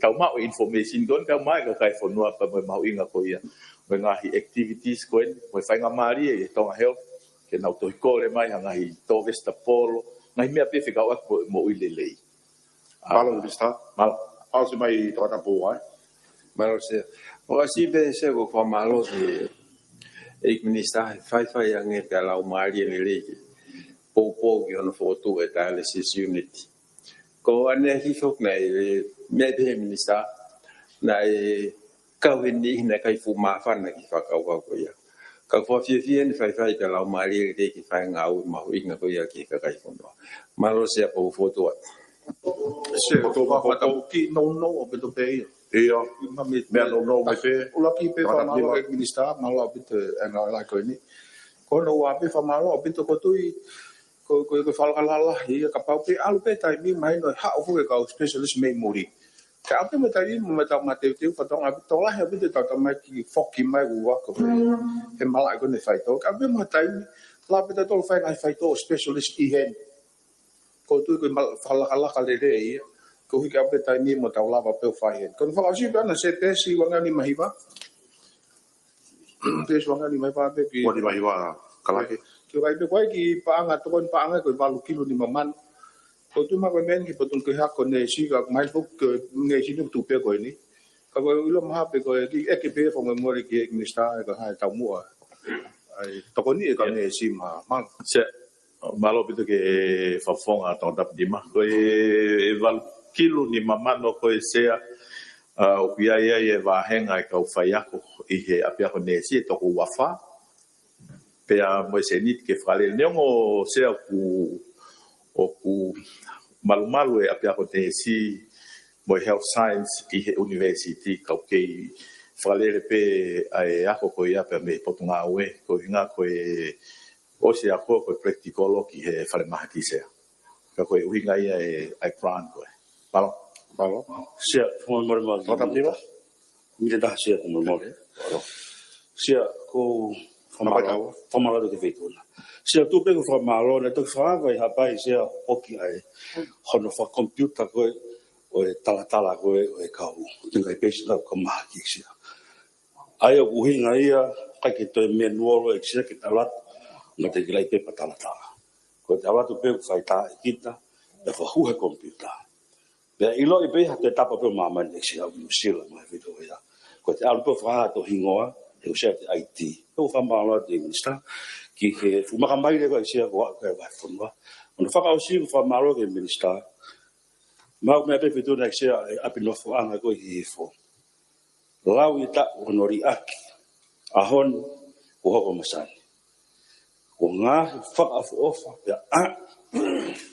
tau maʻu e information ko eni, tau maʻu e kakai e fonua pea mo e mahuʻinga ko ia. Mo e ngaahi activities ko eni, mo e faingamālie ʻi he Tonga Health, ke nau tohi kole mai ha ngaahi tōvesi tapolo, ngaahi meʻa pē fekauʻaki mo, moʻui lelei. Mālō, Minisitā. Mālō. Pau si mai tokata pō ai. Mālō Sea. ʻOku ʻasi pē Sea ko e fakamālō ki he ʻEiki Minisitā he faifai ange pea laumālie lelei ke poupou ki hono fokotuʻu e dialysis unit. Ko ʻanenai foki naʻe, meʻa pē he Minisitā, naʻe kau he niʻihi naʻe ʻikai fuʻu māfana ki he fakakaukau ko ia. Ka ʻoku ou fiefia he faifai pea laumālie lelei ke fai e ngāue mahuʻinga ko ia ki he kakai e fonua. Mālō Sea, pea u fokotuʻu atu. Sea, fokotuʻu, fokotuʻu. Ki nounou ʻaupito pē ia. ʻIo. Mami, meʻa nounou mai pē. ʻUluaki pē, tokata fakamālō ki he Minisitā, mālō ʻaupito e ngāue lahi ko eni. Ko hono ua pē fakamālō ʻaupito, ʻoku ou tui ko, ko, ko e fakalakalaka ia, kapau pē ʻalu pē taimi, mahino ʻe haʻu foki e kau specialist mei muli. Ka ʻalu pē mo e taimi mo e tau mateuteu, fatongia ʻaupito, lahi ʻaupito ʻetau tamaiki foki mai ua ko e, he malaʻe ko eni e faitoʻo. Ka ʻalu pē mo e taimi, lava pē tautolu fai ngaahi faitoʻo specialist ʻi heni. ʻOku ou tui ko e mal-, fakalakalaka lelei ia. Koeʻuhi ka ʻalu pē taimi mo tau lava pē ʻo fai heni. Ko hono fakaʻosi pē ʻana Sea, pēsi ua ngeau nima hiva. Pēsi ua ngeau nima hiva pē ki. Ua nima hiva, kalake. Ki ai pē ko e kiʻi paʻanga, tokoni paʻanga ko e valu kilu nima mano. ʻOku ou tui mahalo ko e meʻa eni ki he Potungāue Hako Neesi, ka mahalo foki ko e neesi ni ʻoku tuʻu pē ko eni. Ka ʻoku ou ʻilo mahalo pē ko e kiʻi ʻeke pē fakamolemole ki he Minisitā, ʻe ka hai taumuʻa. ʻAi, tokoni e kau neesi ma, ma. Sea, mālō ʻaupito ki he Fakafofonga Tongatapu Nima. Ko e, e valu kilu nima mano ko e Sea, ʻa, ʻoku ʻi ai ai e vāhenga e kau faiako ʻi he ʻapiako neesi ʻe toko ua fā. Pea mo e sēniti ke fakalele, neongo Sea ʻoku, ʻoku malumalu e ʻapiako neesi mo e health science ʻi he university, ka ʻoku kei fakalele pē ʻa e ako ko ia pea mei he Potungāue, koeʻuhinga ko e ʻosi ako ko e practical ki he falemahaki Sea. Ka ko e ʻuhinga ia e, ʻa e grant ko ē. Mālō. Mālō. Sea, fakamolemole. Tokata pē. Miniti ʻe taha Sea, fakamolemole. Mālō. Sea, ʻoku ou fakamālō, fakamālō ki he Feituʻu na. Sea, tuʻu pē ko e fakamālō, naʻe toki fakaava ʻi Haʻapai Sea, ʻoku ʻi ai hono fakakomipiuta ko ē ʻo e talatala ko ē ʻo e kau, ʻikai pē Sea, kau mahaki Sea. ʻA ia ʻoku ʻuhinga ia, ʻikai ke toe manual ʻEiki Sea ke tau ʻalu atu, naʻa te kilai pē pea talatala. Ko e tau ʻalu atu pē ʻoku fai tā ʻe kita, ʻe fakahū he komipiuta. Pea ʻiloʻi pē ha toe tapa pē ʻo māmani ʻEiki Sea ʻi Nuʻu Sila mo e Feituʻu ia. Ko e te ʻalu pē ʻo fakahā hoto hingoa, he ʻoku Sea te ʻaiti. ʻOku ou fakamālō atu ki he Minisitā, ki he fuʻu makamaile ko ē ʻEiki Sea ko ē ʻa e vahefonua. Hono fakaʻosi ʻoku ou fakamālō ki he Minisitā. Mahalo ko e meʻa pē Feituʻu na ʻEiki Sea e ʻapi nofoʻanga ko ē ʻi Hihifo. Lau ʻi taʻu hono liʻaki, ʻaho ni kuo hoko e masani. Ko e ngaahi fakaʻofoʻofa pea ʻa,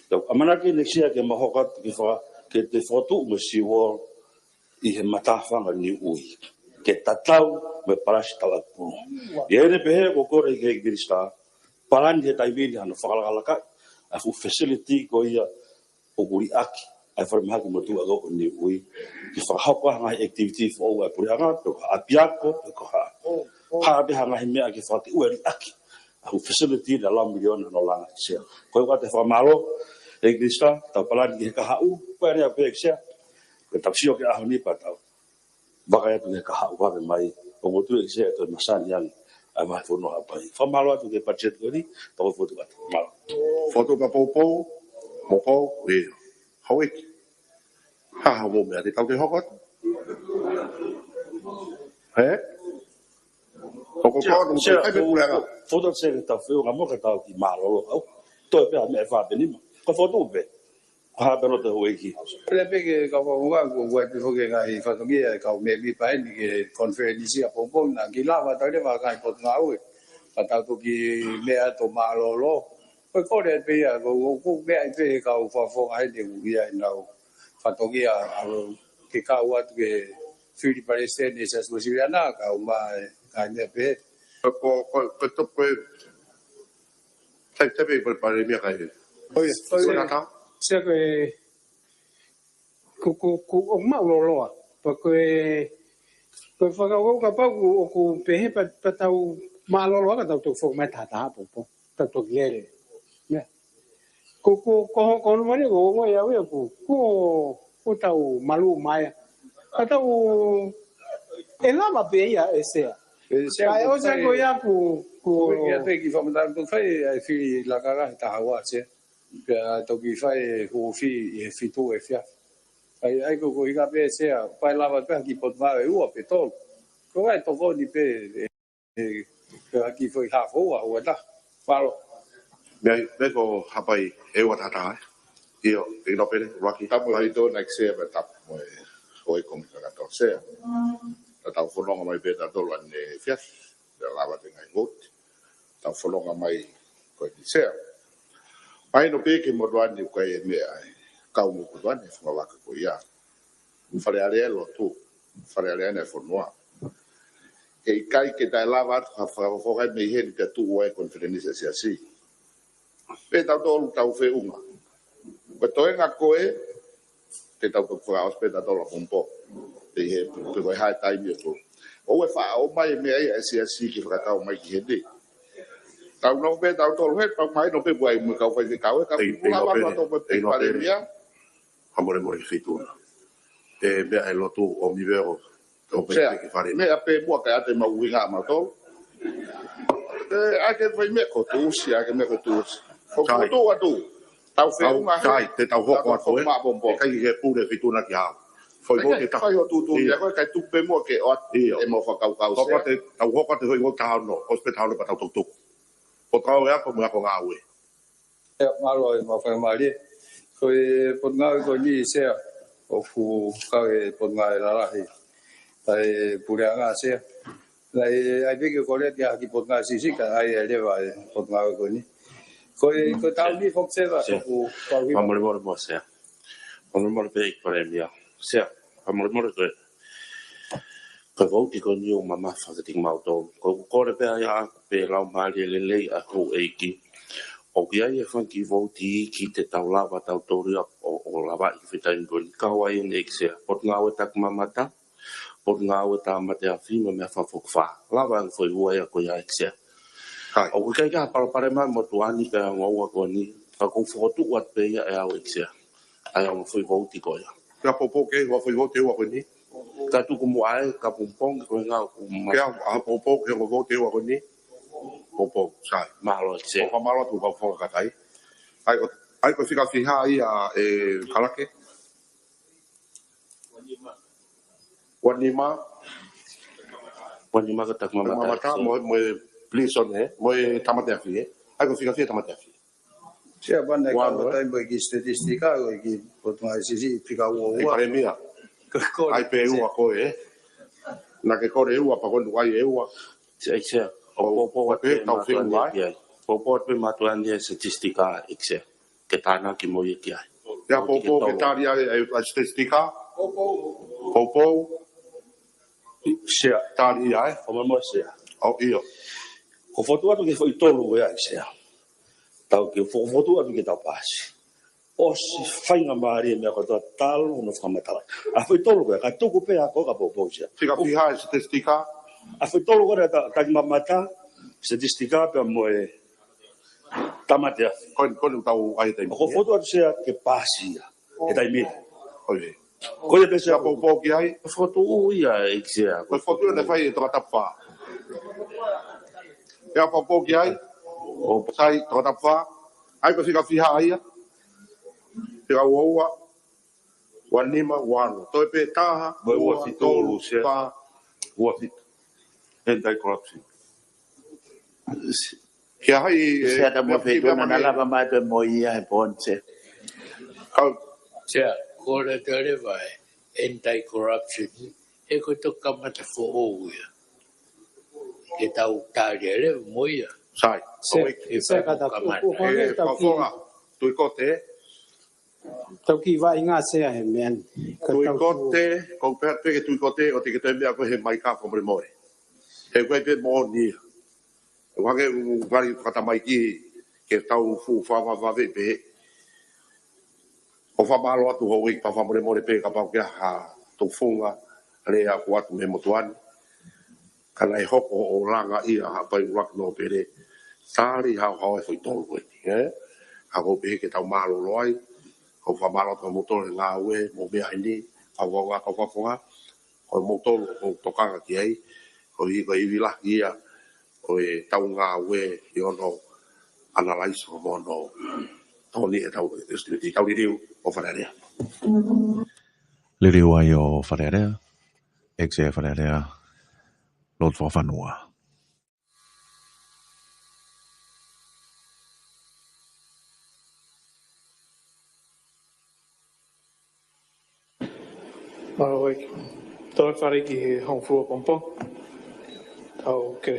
pea ʻoku ʻamanaki ʻEiki Sea ke mau hoko atu ke faka-, ke te fokotuʻu mo e seawall ʻi he matāfanga Niuʻi. Ke tatau mo e palasi Tauʻakipulu. ʻI heʻene pehē ʻoku ou kole ki he Minisitā, palani he taimi ni hano fakalakalaka ʻa e fuʻu facility ko ia ʻoku liʻaki ʻa e falemahaki motuʻa ko ē ʻo Niuʻi. Ke fakahoko ha ngaahi activity foʻou ʻa e puleʻanga, pe ko ha ʻapiako, pe ko ha, ha pē ha ngaahi meʻa ke fakatuʻu e liʻaki ʻa e fuʻu facility naʻe lau miliona hono langa ʻEiki Sea. Ko ia ʻoku ʻoatu e fakamālō ʻEiki Minisitā, tau palani ki he kahaʻu, ko ʻene ʻapi ʻEiki Sea, ke tau sio ki he ʻaho ni pea tau vakai atu ki he kahaʻu vave mai, ʻoku ou tui ʻEiki Sea ʻe toe masani ange ʻa e vahefonua Haʻapai. Fakamālō atu ki he patiseti ko eni, pea ʻoku ou fokotuʻu atu. Mālō. Fokotuʻu pea poupou, poupou, ʻio. Houʻeiki. Ha, ha, mo e meʻa, te tau toe hoko atu. Hē? ʻOku ou Sea, kau atu, Sea, ʻai pē ʻoku, puleʻanga. Fokotuʻu atu Sea ke tau feʻunga mo ke tau kiʻi mālōlō au. Toe pē ha meʻa ʻe fā pe nima. Ko e fokotuʻu pē. Ko e hā pē hono toe houʻeiki. Pea pehē ki he kau Fakafofonga, ʻoku ʻi ai pē foki e ngaahi fatongia e kau mēmipa eni ki he konifelenisi ʻapongipongi, naʻa nau kiʻi lava ʻo tali leva e ngaahi potungāue. Ka tau toki meʻa atu ʻo mālōlō. Ko e kole pē ia, ko, ko, ko e meʻa pē ʻa e kau Fakafofonga heni ʻoku ʻi ai ʻenau fatongia ʻa e Ke kau atu ke fili palesiteni ʻa e Siasi Uēsiliana, kau mai e ngaahi meʻa pehē. Ko, ko, ko, ko, ko, tai, tai pē ko e Palēmia kai. ʻOi, ʻoi, Sēnata. Sea ko e, ko, ko, ko, ʻoku māʻuloloa. Pea ko e, ko e fakakaukau kapau ʻoku, ʻoku pehē pē, pea tau mālōlō ka tau toki foki mai tahataha poupou. Tau toki lele. Meʻa. Ko, ko, ko, ko hono mani ko, ko e au ia ko, ko, ko tau malu mai. Ka tau, ʻe lava pē ia ʻe Sea. ʻE Sea, kae ko ʻosi fai, ko ia ko, ko, ko ia te ki fakamatala toki fai, ʻa e fili lakanga he taha ua Sea. Pea toki fai e huufi ʻi he fitu efiafi. ʻAi, ʻai ko, ko ʻuhinga pē Sea, fai lava pē ha kiʻi potungāue ʻe ua pe tolu. Ko e tokoni pē, ʻe, ʻe, ʻe ha kiʻi foʻi hafo ua, ua ta. Mālō. Meʻa, meʻa ko Haʻapai ʻe ua tahataha, ē? ʻIo, ʻe ino pele, Luaki. Tapu mo e feituʻu na ʻEiki Sea, pea tapu mo e houʻeiki kōmiti kakato Sea. Naʻa tau fononga mai pē tautolu ʻanenai efiafi, pea lava atu e ngaahi vouti. Tau fononga mai ko eni Sea. Mahino pē ki he motuʻa ni ʻoku ʻi ai e meʻa ʻe kau mo e motuʻa ni he fungavaka ko ia. Fale Alea e lotu, Fale Alea ʻa e fonua. ʻE ʻikai ke taʻe lava atu ha fakafofonga mei heni pea tuʻu ai e konifelenisi ʻa e Siasi. Pea tautolu tau feʻunga. Ko e toenga ko ē, te tau toki fakaʻosi pē tautolu ʻapongipongi. Pea ʻi he, pe ko e hā e taimi ʻoku. ʻOua ʻe faʻa ʻomai e meʻa ia ʻa e Siasi ke fakakau mai ki heni. Tau nofo pē tautolu he, tau mahino pē ʻoku ʻi ai mo e kau faifekau, e kau, ʻe, ʻe ino pele, ʻe ino pele. Palēmia. Fakamolemole ki he feituʻu na. ʻE meʻa e lotu ʻo mi veo. Sea, meʻa pē muʻa kae ʻatā e maʻu ʻuhinga mautolu. ʻE, ʻai ke fai meʻa ko e tuʻusi, ʻai ke meʻa ko e tuʻusi. Ko e tuʻu atu. Tau feʻunga he. Sai, te tau hoko atu ē. Maʻapongipongi. ʻIkai ke pule feituʻu na ki hao. Foʻi vouti ʻe taha. Fai ho tuʻutuʻuni ia ko e kae tuku pē muʻa ke ʻoatu. ʻIo. ʻE mau fakakaukau Sea. Tau hoko atu e foʻi vouti taha ono, ʻosi pē taha ono pea tau toki tuku. Potungāue ako mo e ako ngāue. ʻIo, mālō e mau faingamālie. Ko e potungāue ko eni Sea, ʻoku kau e potungāue lalahi ʻa e puleʻanga Sea. Naʻe ʻai pē ke kole atu ha kiʻi potungāue siʻisiʻi kae ʻai leva e potungāue ko eni. Ko e, ko e taʻu ni foki Sea, ʻoku kau hiva. Fakamolemole mo Sea. Fakamolemole pē ʻEiki Palēmia. Sea, fakamolemole ko e Ko e vouti ko eni ʻoku mamafa kiate kimautolu. Ko ʻeku kole pē ia ʻaʻaku pē laumālie lelei ʻa e houʻeiki. ʻOku ʻi ai e fanga kiʻi vouti iiki te tau lava tautolu ia ʻo, ʻo lavaʻi he taimi ko eni. Kau ai ʻEiki Sea. Potungāue Takimamata, Potungāue Tāmate Afi mo e meʻa fakafokifā. Lava ange foʻi ua ia ko ia ʻEiki Sea. Kai. ʻOku ʻikai ke ʻi ai ha palopalema mo e motuʻa ni pea mo e ua ko eni. Ka ʻoku ou fokotuʻu atu pē ia ʻe au ʻEiki Sea. ʻAi ʻa e foʻi vouti ko ia. Pea poupou ke ua foʻi vouti ʻe ua ko eni. Ka tuku muʻa ē, ka pongipongi ko e ngāue ʻoku ma- Pea ʻa poupou ke ua vouti ʻe ua ko eni. Poupou, sai. Mālō ʻEiki Sea. ʻOku mālō atu ka fakakai. ʻAi ko, ʻai ko e fika fiha ia ʻe Kalake. Ua nima. Ua nima ka Takimamata. Mo, mo e prison ē, mo e Tāmate Afi ē. ʻAi ko e fika fiha Tāmate Afi. Sea pana e kau ē. Ua noa. Taimi mo e kiʻi statistika, ko e kiʻi potungāue siʻisiʻi fika ua ua. ʻEiki Palēmia. Ko e kole. ʻAi pē ua ko ē. Naʻa ke kole ua, pea ko eni ʻoku ʻi ai e ua. Sea, Sea. ʻOku poupou atu pē mātuʻa ni ki ai. Poupou atu pē mātuʻa ni e statistika, ʻEiki Sea. Ke tānaki mo ia ki ai. Pea poupou ke tali ai e, e statistika. Poupou. Sea, tali ai. Fakamolemole Sea. ʻOku ʻio. ʻOku ou fokotuʻu atu ki he foʻi tolu ko ia ʻEiki Sea. Tau ke fokotuʻu atu ke tau paasi. ʻOsi faingamālie meʻa kotoa talu hono fakamatala. ʻA e foʻi tolu ko ia, ka tuku pē ʻa ko ka poupou Sea. Fika fiha e statistika. ʻA e foʻi tolu ko ia Ta-, Takimamata, statistika pea mo e Tāmate Afi. Ko eni, ko eni ʻoku tau ʻai he taimi. ʻOku ou fokotuʻu atu Sea ke paasi ia. He taimi ni. ʻOi. Ko ia pē Sea. Pea poupou ki ai. Fokotuʻu ia ʻEiki Sea. Ko e fokotuʻu naʻe fai ʻe Tongatapu fā. Pea poupou ki ai. ʻO. Sai, Tongatapu fā. ʻAi ko e fika fiha ia. Fika ua ua. Ua nima, ua ono. Toe pē taha, mo e ua, ua fitu, tolu, Sea. Fā. Ua fitu. Anti-corruption. Ke ʻai, Sea, ʻe, ta mo e feituʻu na lava mai pē mo ia he ponse. Kau. Sea, kole atu leva e anti-corruption. He ko e toki kamata foʻou ia. Ke tau tali leva mo ia. Sai. Sea, ʻoku ʻikai ke kamata. ʻE, fakafofonga, tui kote. Tau kiʻi vaʻinga Sea he meʻa ni. Ka tau Tuʻikote, ko pē pē ke Tuʻikote, ʻoua te ke toe meʻa koe he maika fakamolemole. He ko e pē moʻoni ia. ʻOku hangē ʻoku kali fakatamaiki ke tau fuʻu fakavavevave pē. ʻOku fakamālō atu houʻeiki, pea fakamolemole pē kapau ʻoku ʻi ai ha tufunga lea ʻoku ʻoatu mei he motuʻa ni. Ka naʻe hoko ʻo langa ia ʻa Haʻapai ʻUluaki Nōpele. Tali haohaoa e foʻi tolu ko eni, ē? Ka ʻoku ou pehē ke tau mālōlō ai. ʻOku fakamālō atu kimoutolu he ngāue, mo e meʻa ʻi heni, kau faʻunga, kau faʻunga. Ko moutolu ʻoku ou tokanga ki ai, koeʻuhi ko e ivi lahi ia ʻo ʻetau ngāue ʻi hono analyze mo hono tokoni ʻetau, ʻetau liliu ʻo Fale Alea. Liliu ai ʻo Fale Alea, ʻEiki Sea Fale Alea, Lord Fakafanua. Mālō ʻEiki. Tau fale ki he hongofulu pongipongi. Tau ke